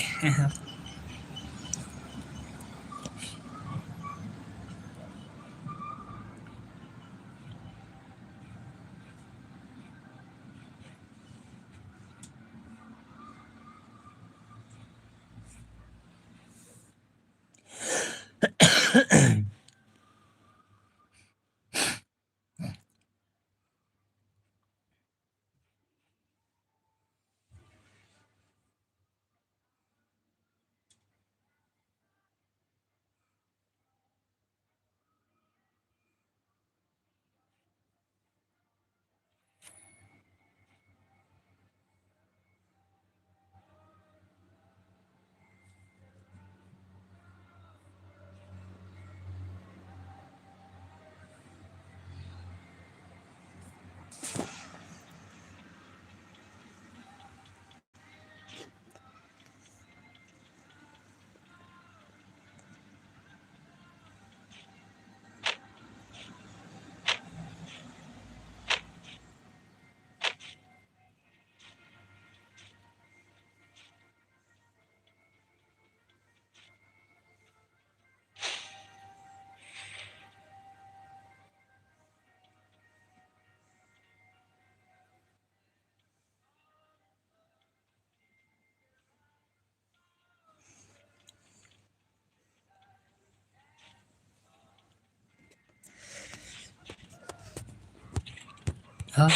U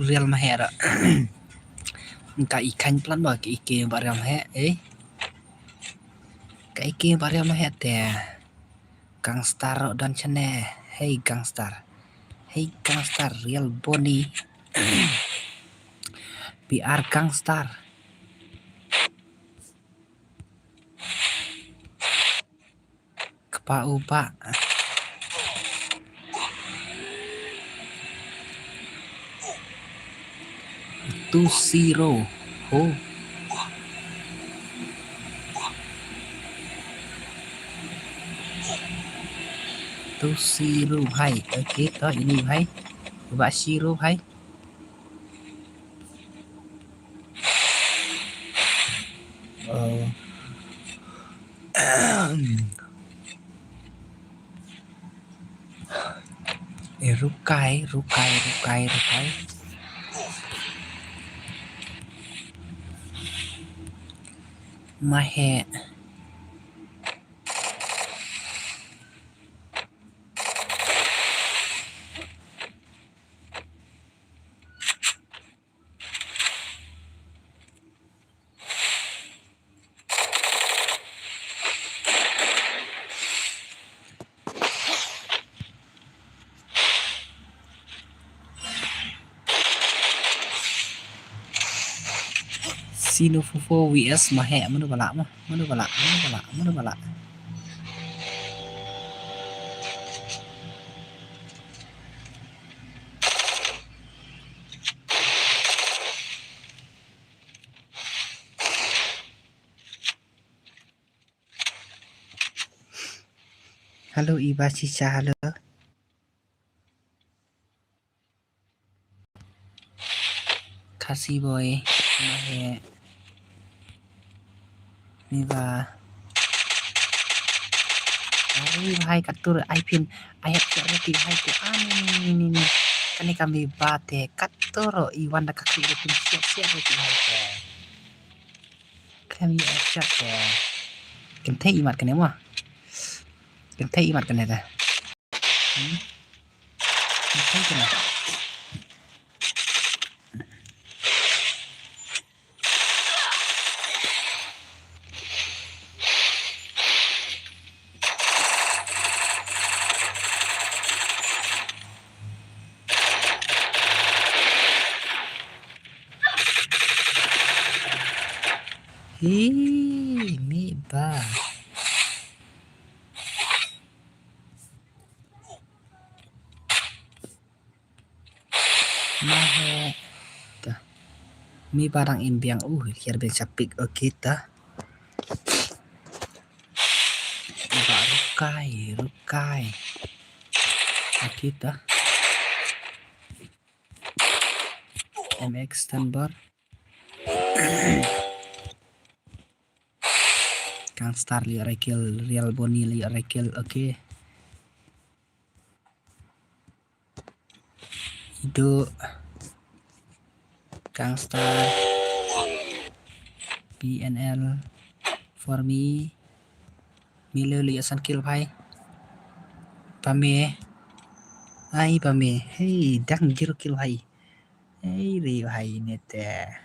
rial maheh ra. Ka i khain plan ba ka i ke ba rial maheh, eh. Ka i ke ba rial maheh te. Gangster ro don chane. Hey gangster. Hey gangster, real Bonnie. P R gangster. Kpa u ba. Two zero. Ho. Two zero hai. Okay, to ini hai. Ba zero hai. Oh. Eh, rukai, rukai, rukai, rukai. Maheh. Sino Fofo V S Maheh, mano ba lah mo? Mano ba lah? Mano ba lah? Mano ba lah? Hello, Iba Chicha, hello. Khasi boy, Maheh. Iba. Ari bhai katur ai pin. Ai hep siap roti bhai tu. Ah, ni, ni, ni, ni, ni. Kane kami bate katur i wan da kaki roti siap siap roti bhai tu. Kami ai siap tu. Kynthei imat kane mo. Kynthei imat kane da. Hmm? Kynthei kane. Hi, mi ba. Maheh. Ta. Mi ba dang im biang, uh, hiar biang sha pik, okay ta. Ba rukai, rukai. Okay ta. M X Stanbar. Gangster li Rakel, Real Boni li Rakel, okay. Ido Gangster P N L for me. Milo li asan kill bhai. Pame. Ai pame. Hey, dang zero kill bhai. Hey, re bhai nete.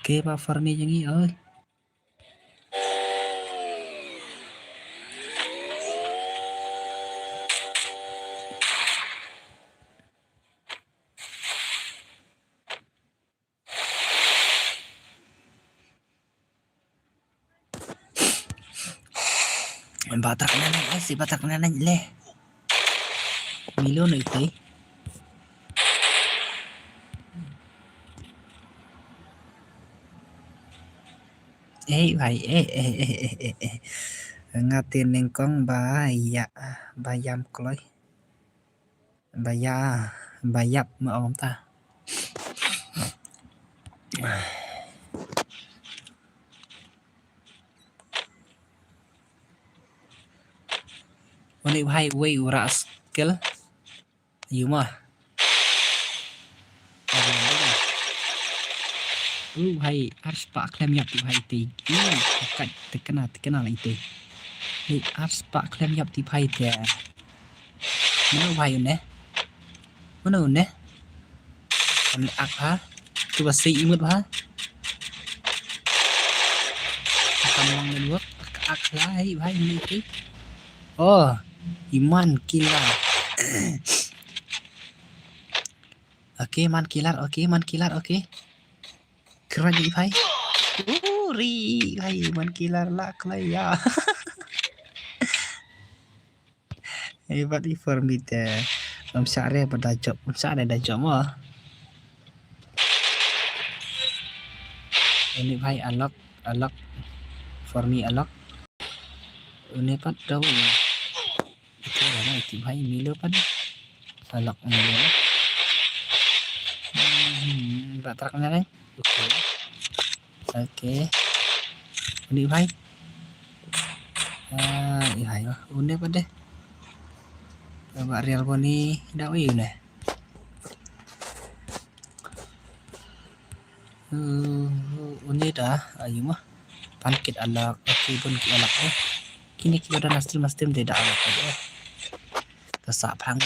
Ke ba farmi jeng i oi. Batak na na, eh, si batak na na le. Milo na ito eh. Eh, bhai, eh, eh, eh, eh, eh, eh. Nga te nyngkong ba ïa, ba ïam kloi. Ba ïa, ba ïap ma ong ta. Leh bhai wei u rah skill. Ayu ma. U bhai, arspah khlem ïap tip bhai te. Kat te kena, te kena lai te. Leh arspah khlem ïap tip bhai te. Mano bhai une? Mano une? Kam leh ak ha. Tu ba sei imut ha. Kam long network, ak lai bhai une te. Oh, i Man Killer. Okay, Man Killer, okay, Man Killer, okay. Kyrpad ïa i bhai. Uri, bhai, Man Killer lah kloi ïa. Ei, bad i for me te. Ym shah re ba da jop, ym shah re da jop mo. Ini bhai alok, alok. For me alok. Une pat dau. Ito, ito bhai milo pat. Alok milo. Hmm, ba trak na rin. Okay. Okay. Une bhai. Ah, i bhai ba. Une pat deh. Ba real boni dau i une. Uh, une da, ayu ma. Pan kit alak, okay, bun kit alak eh. Kine ki ba da na stream, na stream de da alak eh. Ta sa phang.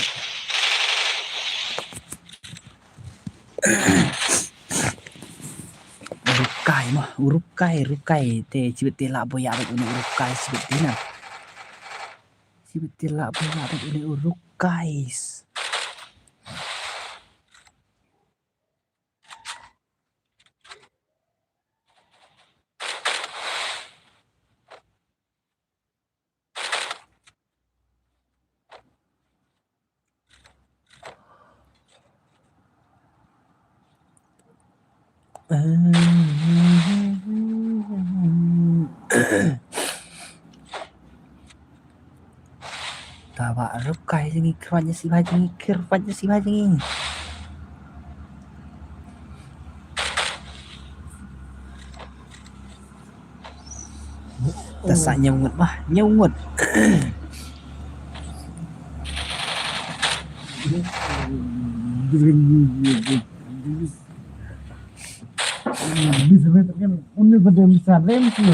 Rukai ma, rukai, rukai. Te chibit te la boya ba une rukai chibit te na. Chibit te la boya ba une rukai. Ta ba rukai jong ngi, kyrpad ïa si bha jong ngi, kyrpad ïa si bha jong ngi. Ta sa ñiew ngut ba, ñiew ngut. Bisa kan, uni pada bisa rem sih.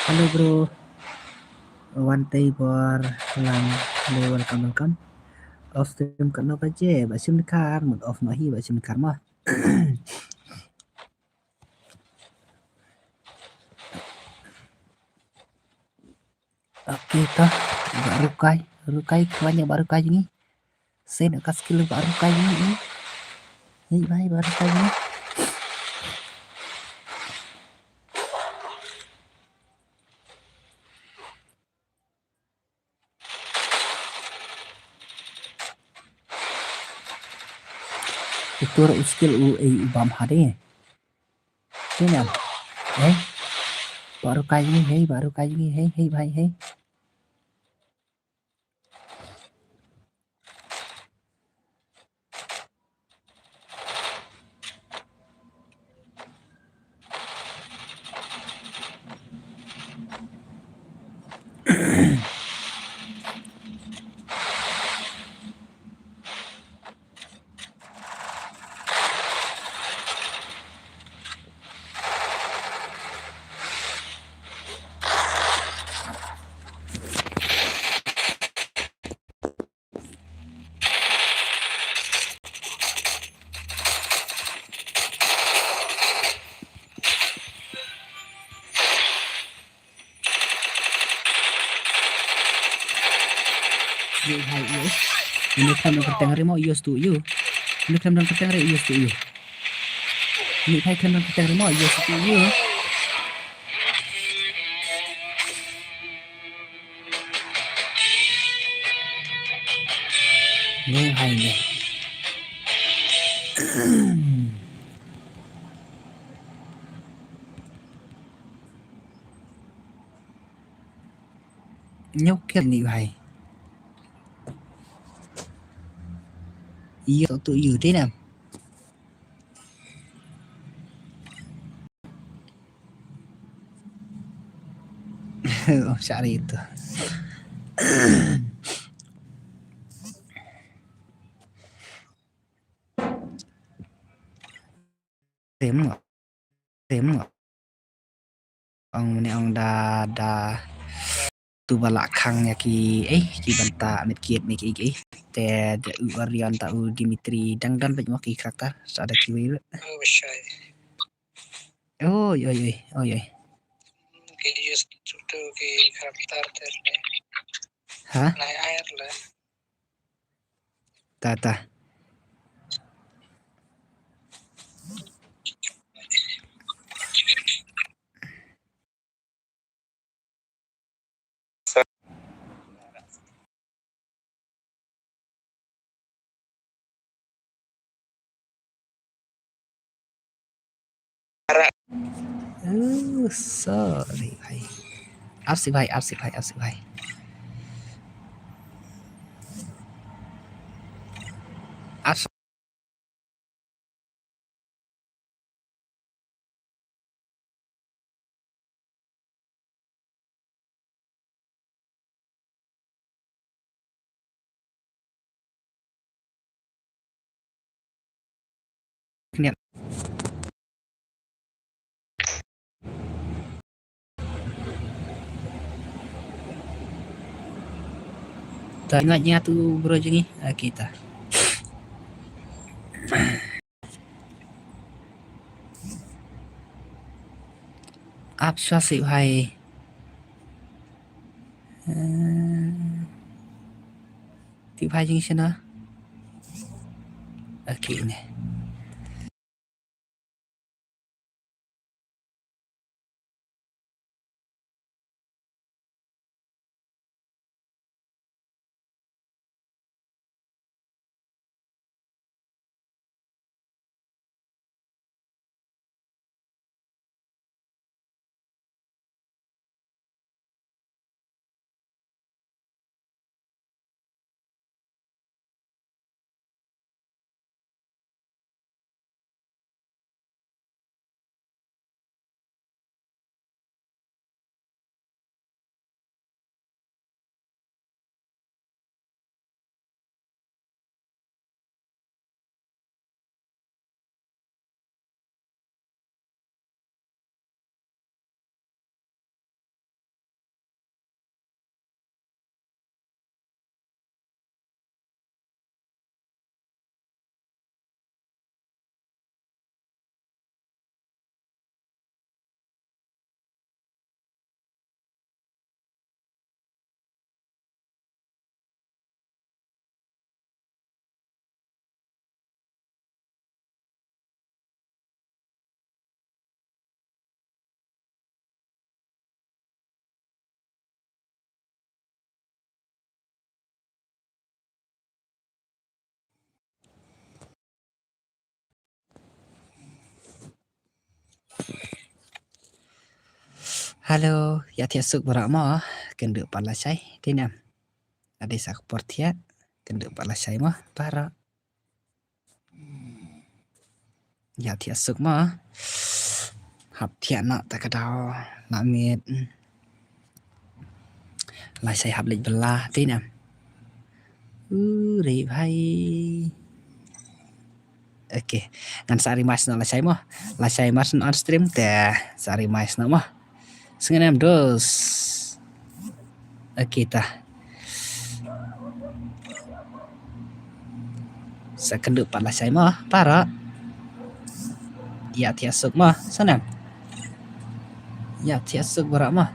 Hello bro. Wan tei bor lang le, welcome, welcome. Off stream katno baje, ba shim nikar, mut off noh hi, ba shim nikar ma. Okay, to. Ba rukai, rukai, kwan ïa ba rukai jong ngi. Sen ka skill ba rukai jong ngi. Hei, bhai, ba rukai jong ngi. Utur u skill u ei u bam hade. Sini. Hei. Ba rukai jong ngi, hei, ba rukai jong ngi, hei, hei, bhai, hei. Yo, hai, yo. Ini kan dong kenteng rimo, yo, stu, yo. Ini kan dong kenteng rimo, yo, stu, yo. Ini kan dong kenteng rimo, yo, stu, yo. Neng hai neng. Nyo ker ni bhai. Iyo tu iyo dei nam. Oh, syari tu. Tem ngam. Tem ngam. Ong ne ong da, da. Tu ba la khang ïa ki, eh, ki bynta met kiet met ki, eh. Te da u Orion ta u Dimitri dang don bad mo ki karakter. Sa da kiwei ruh. Oh, shai. Oi, oi, oi, oi, oi. Ki use tu, tu ki karakter te. Ha? Lai air la. Ta, ta. Oh, sorry bhai. Ap sih bhai, ap sih bhai, ap sih bhai. Ap sih. Khniat. Ta ngat nya tu bro jong ngi. Ah, kita. Ap shuwa sih bhai. Eh, ti bhai jing shana. Okay ne. Hello, ïa thiah suk baroh mo, kynduh pat lashai, dei nam. Ade sa ka por thiah, kynduh pat lashai mo, baroh. Ïa thiah suk mo. Hap thiah noh ta ka daw, la miet. Lashai hap leit bylla, dei nam. U, re bhai. Okay. Ngan sa remais noh lashai mo. Lashai mar shen on stream te sa remais noh mo. Sngewnem dos. Okay ta. Sa kynduh pat lashai mo, baroh. Ïa thiah suk mo, sngewnem. Ïa thiah suk baroh mo.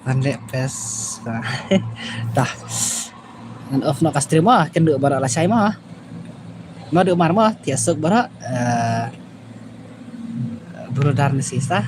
Wan leh pes. Ta. Ngan off noh ka stream mo, kynduh baroh lashai mo. Mo duh mar mo, thiah suk baroh, eh, brother ne sister.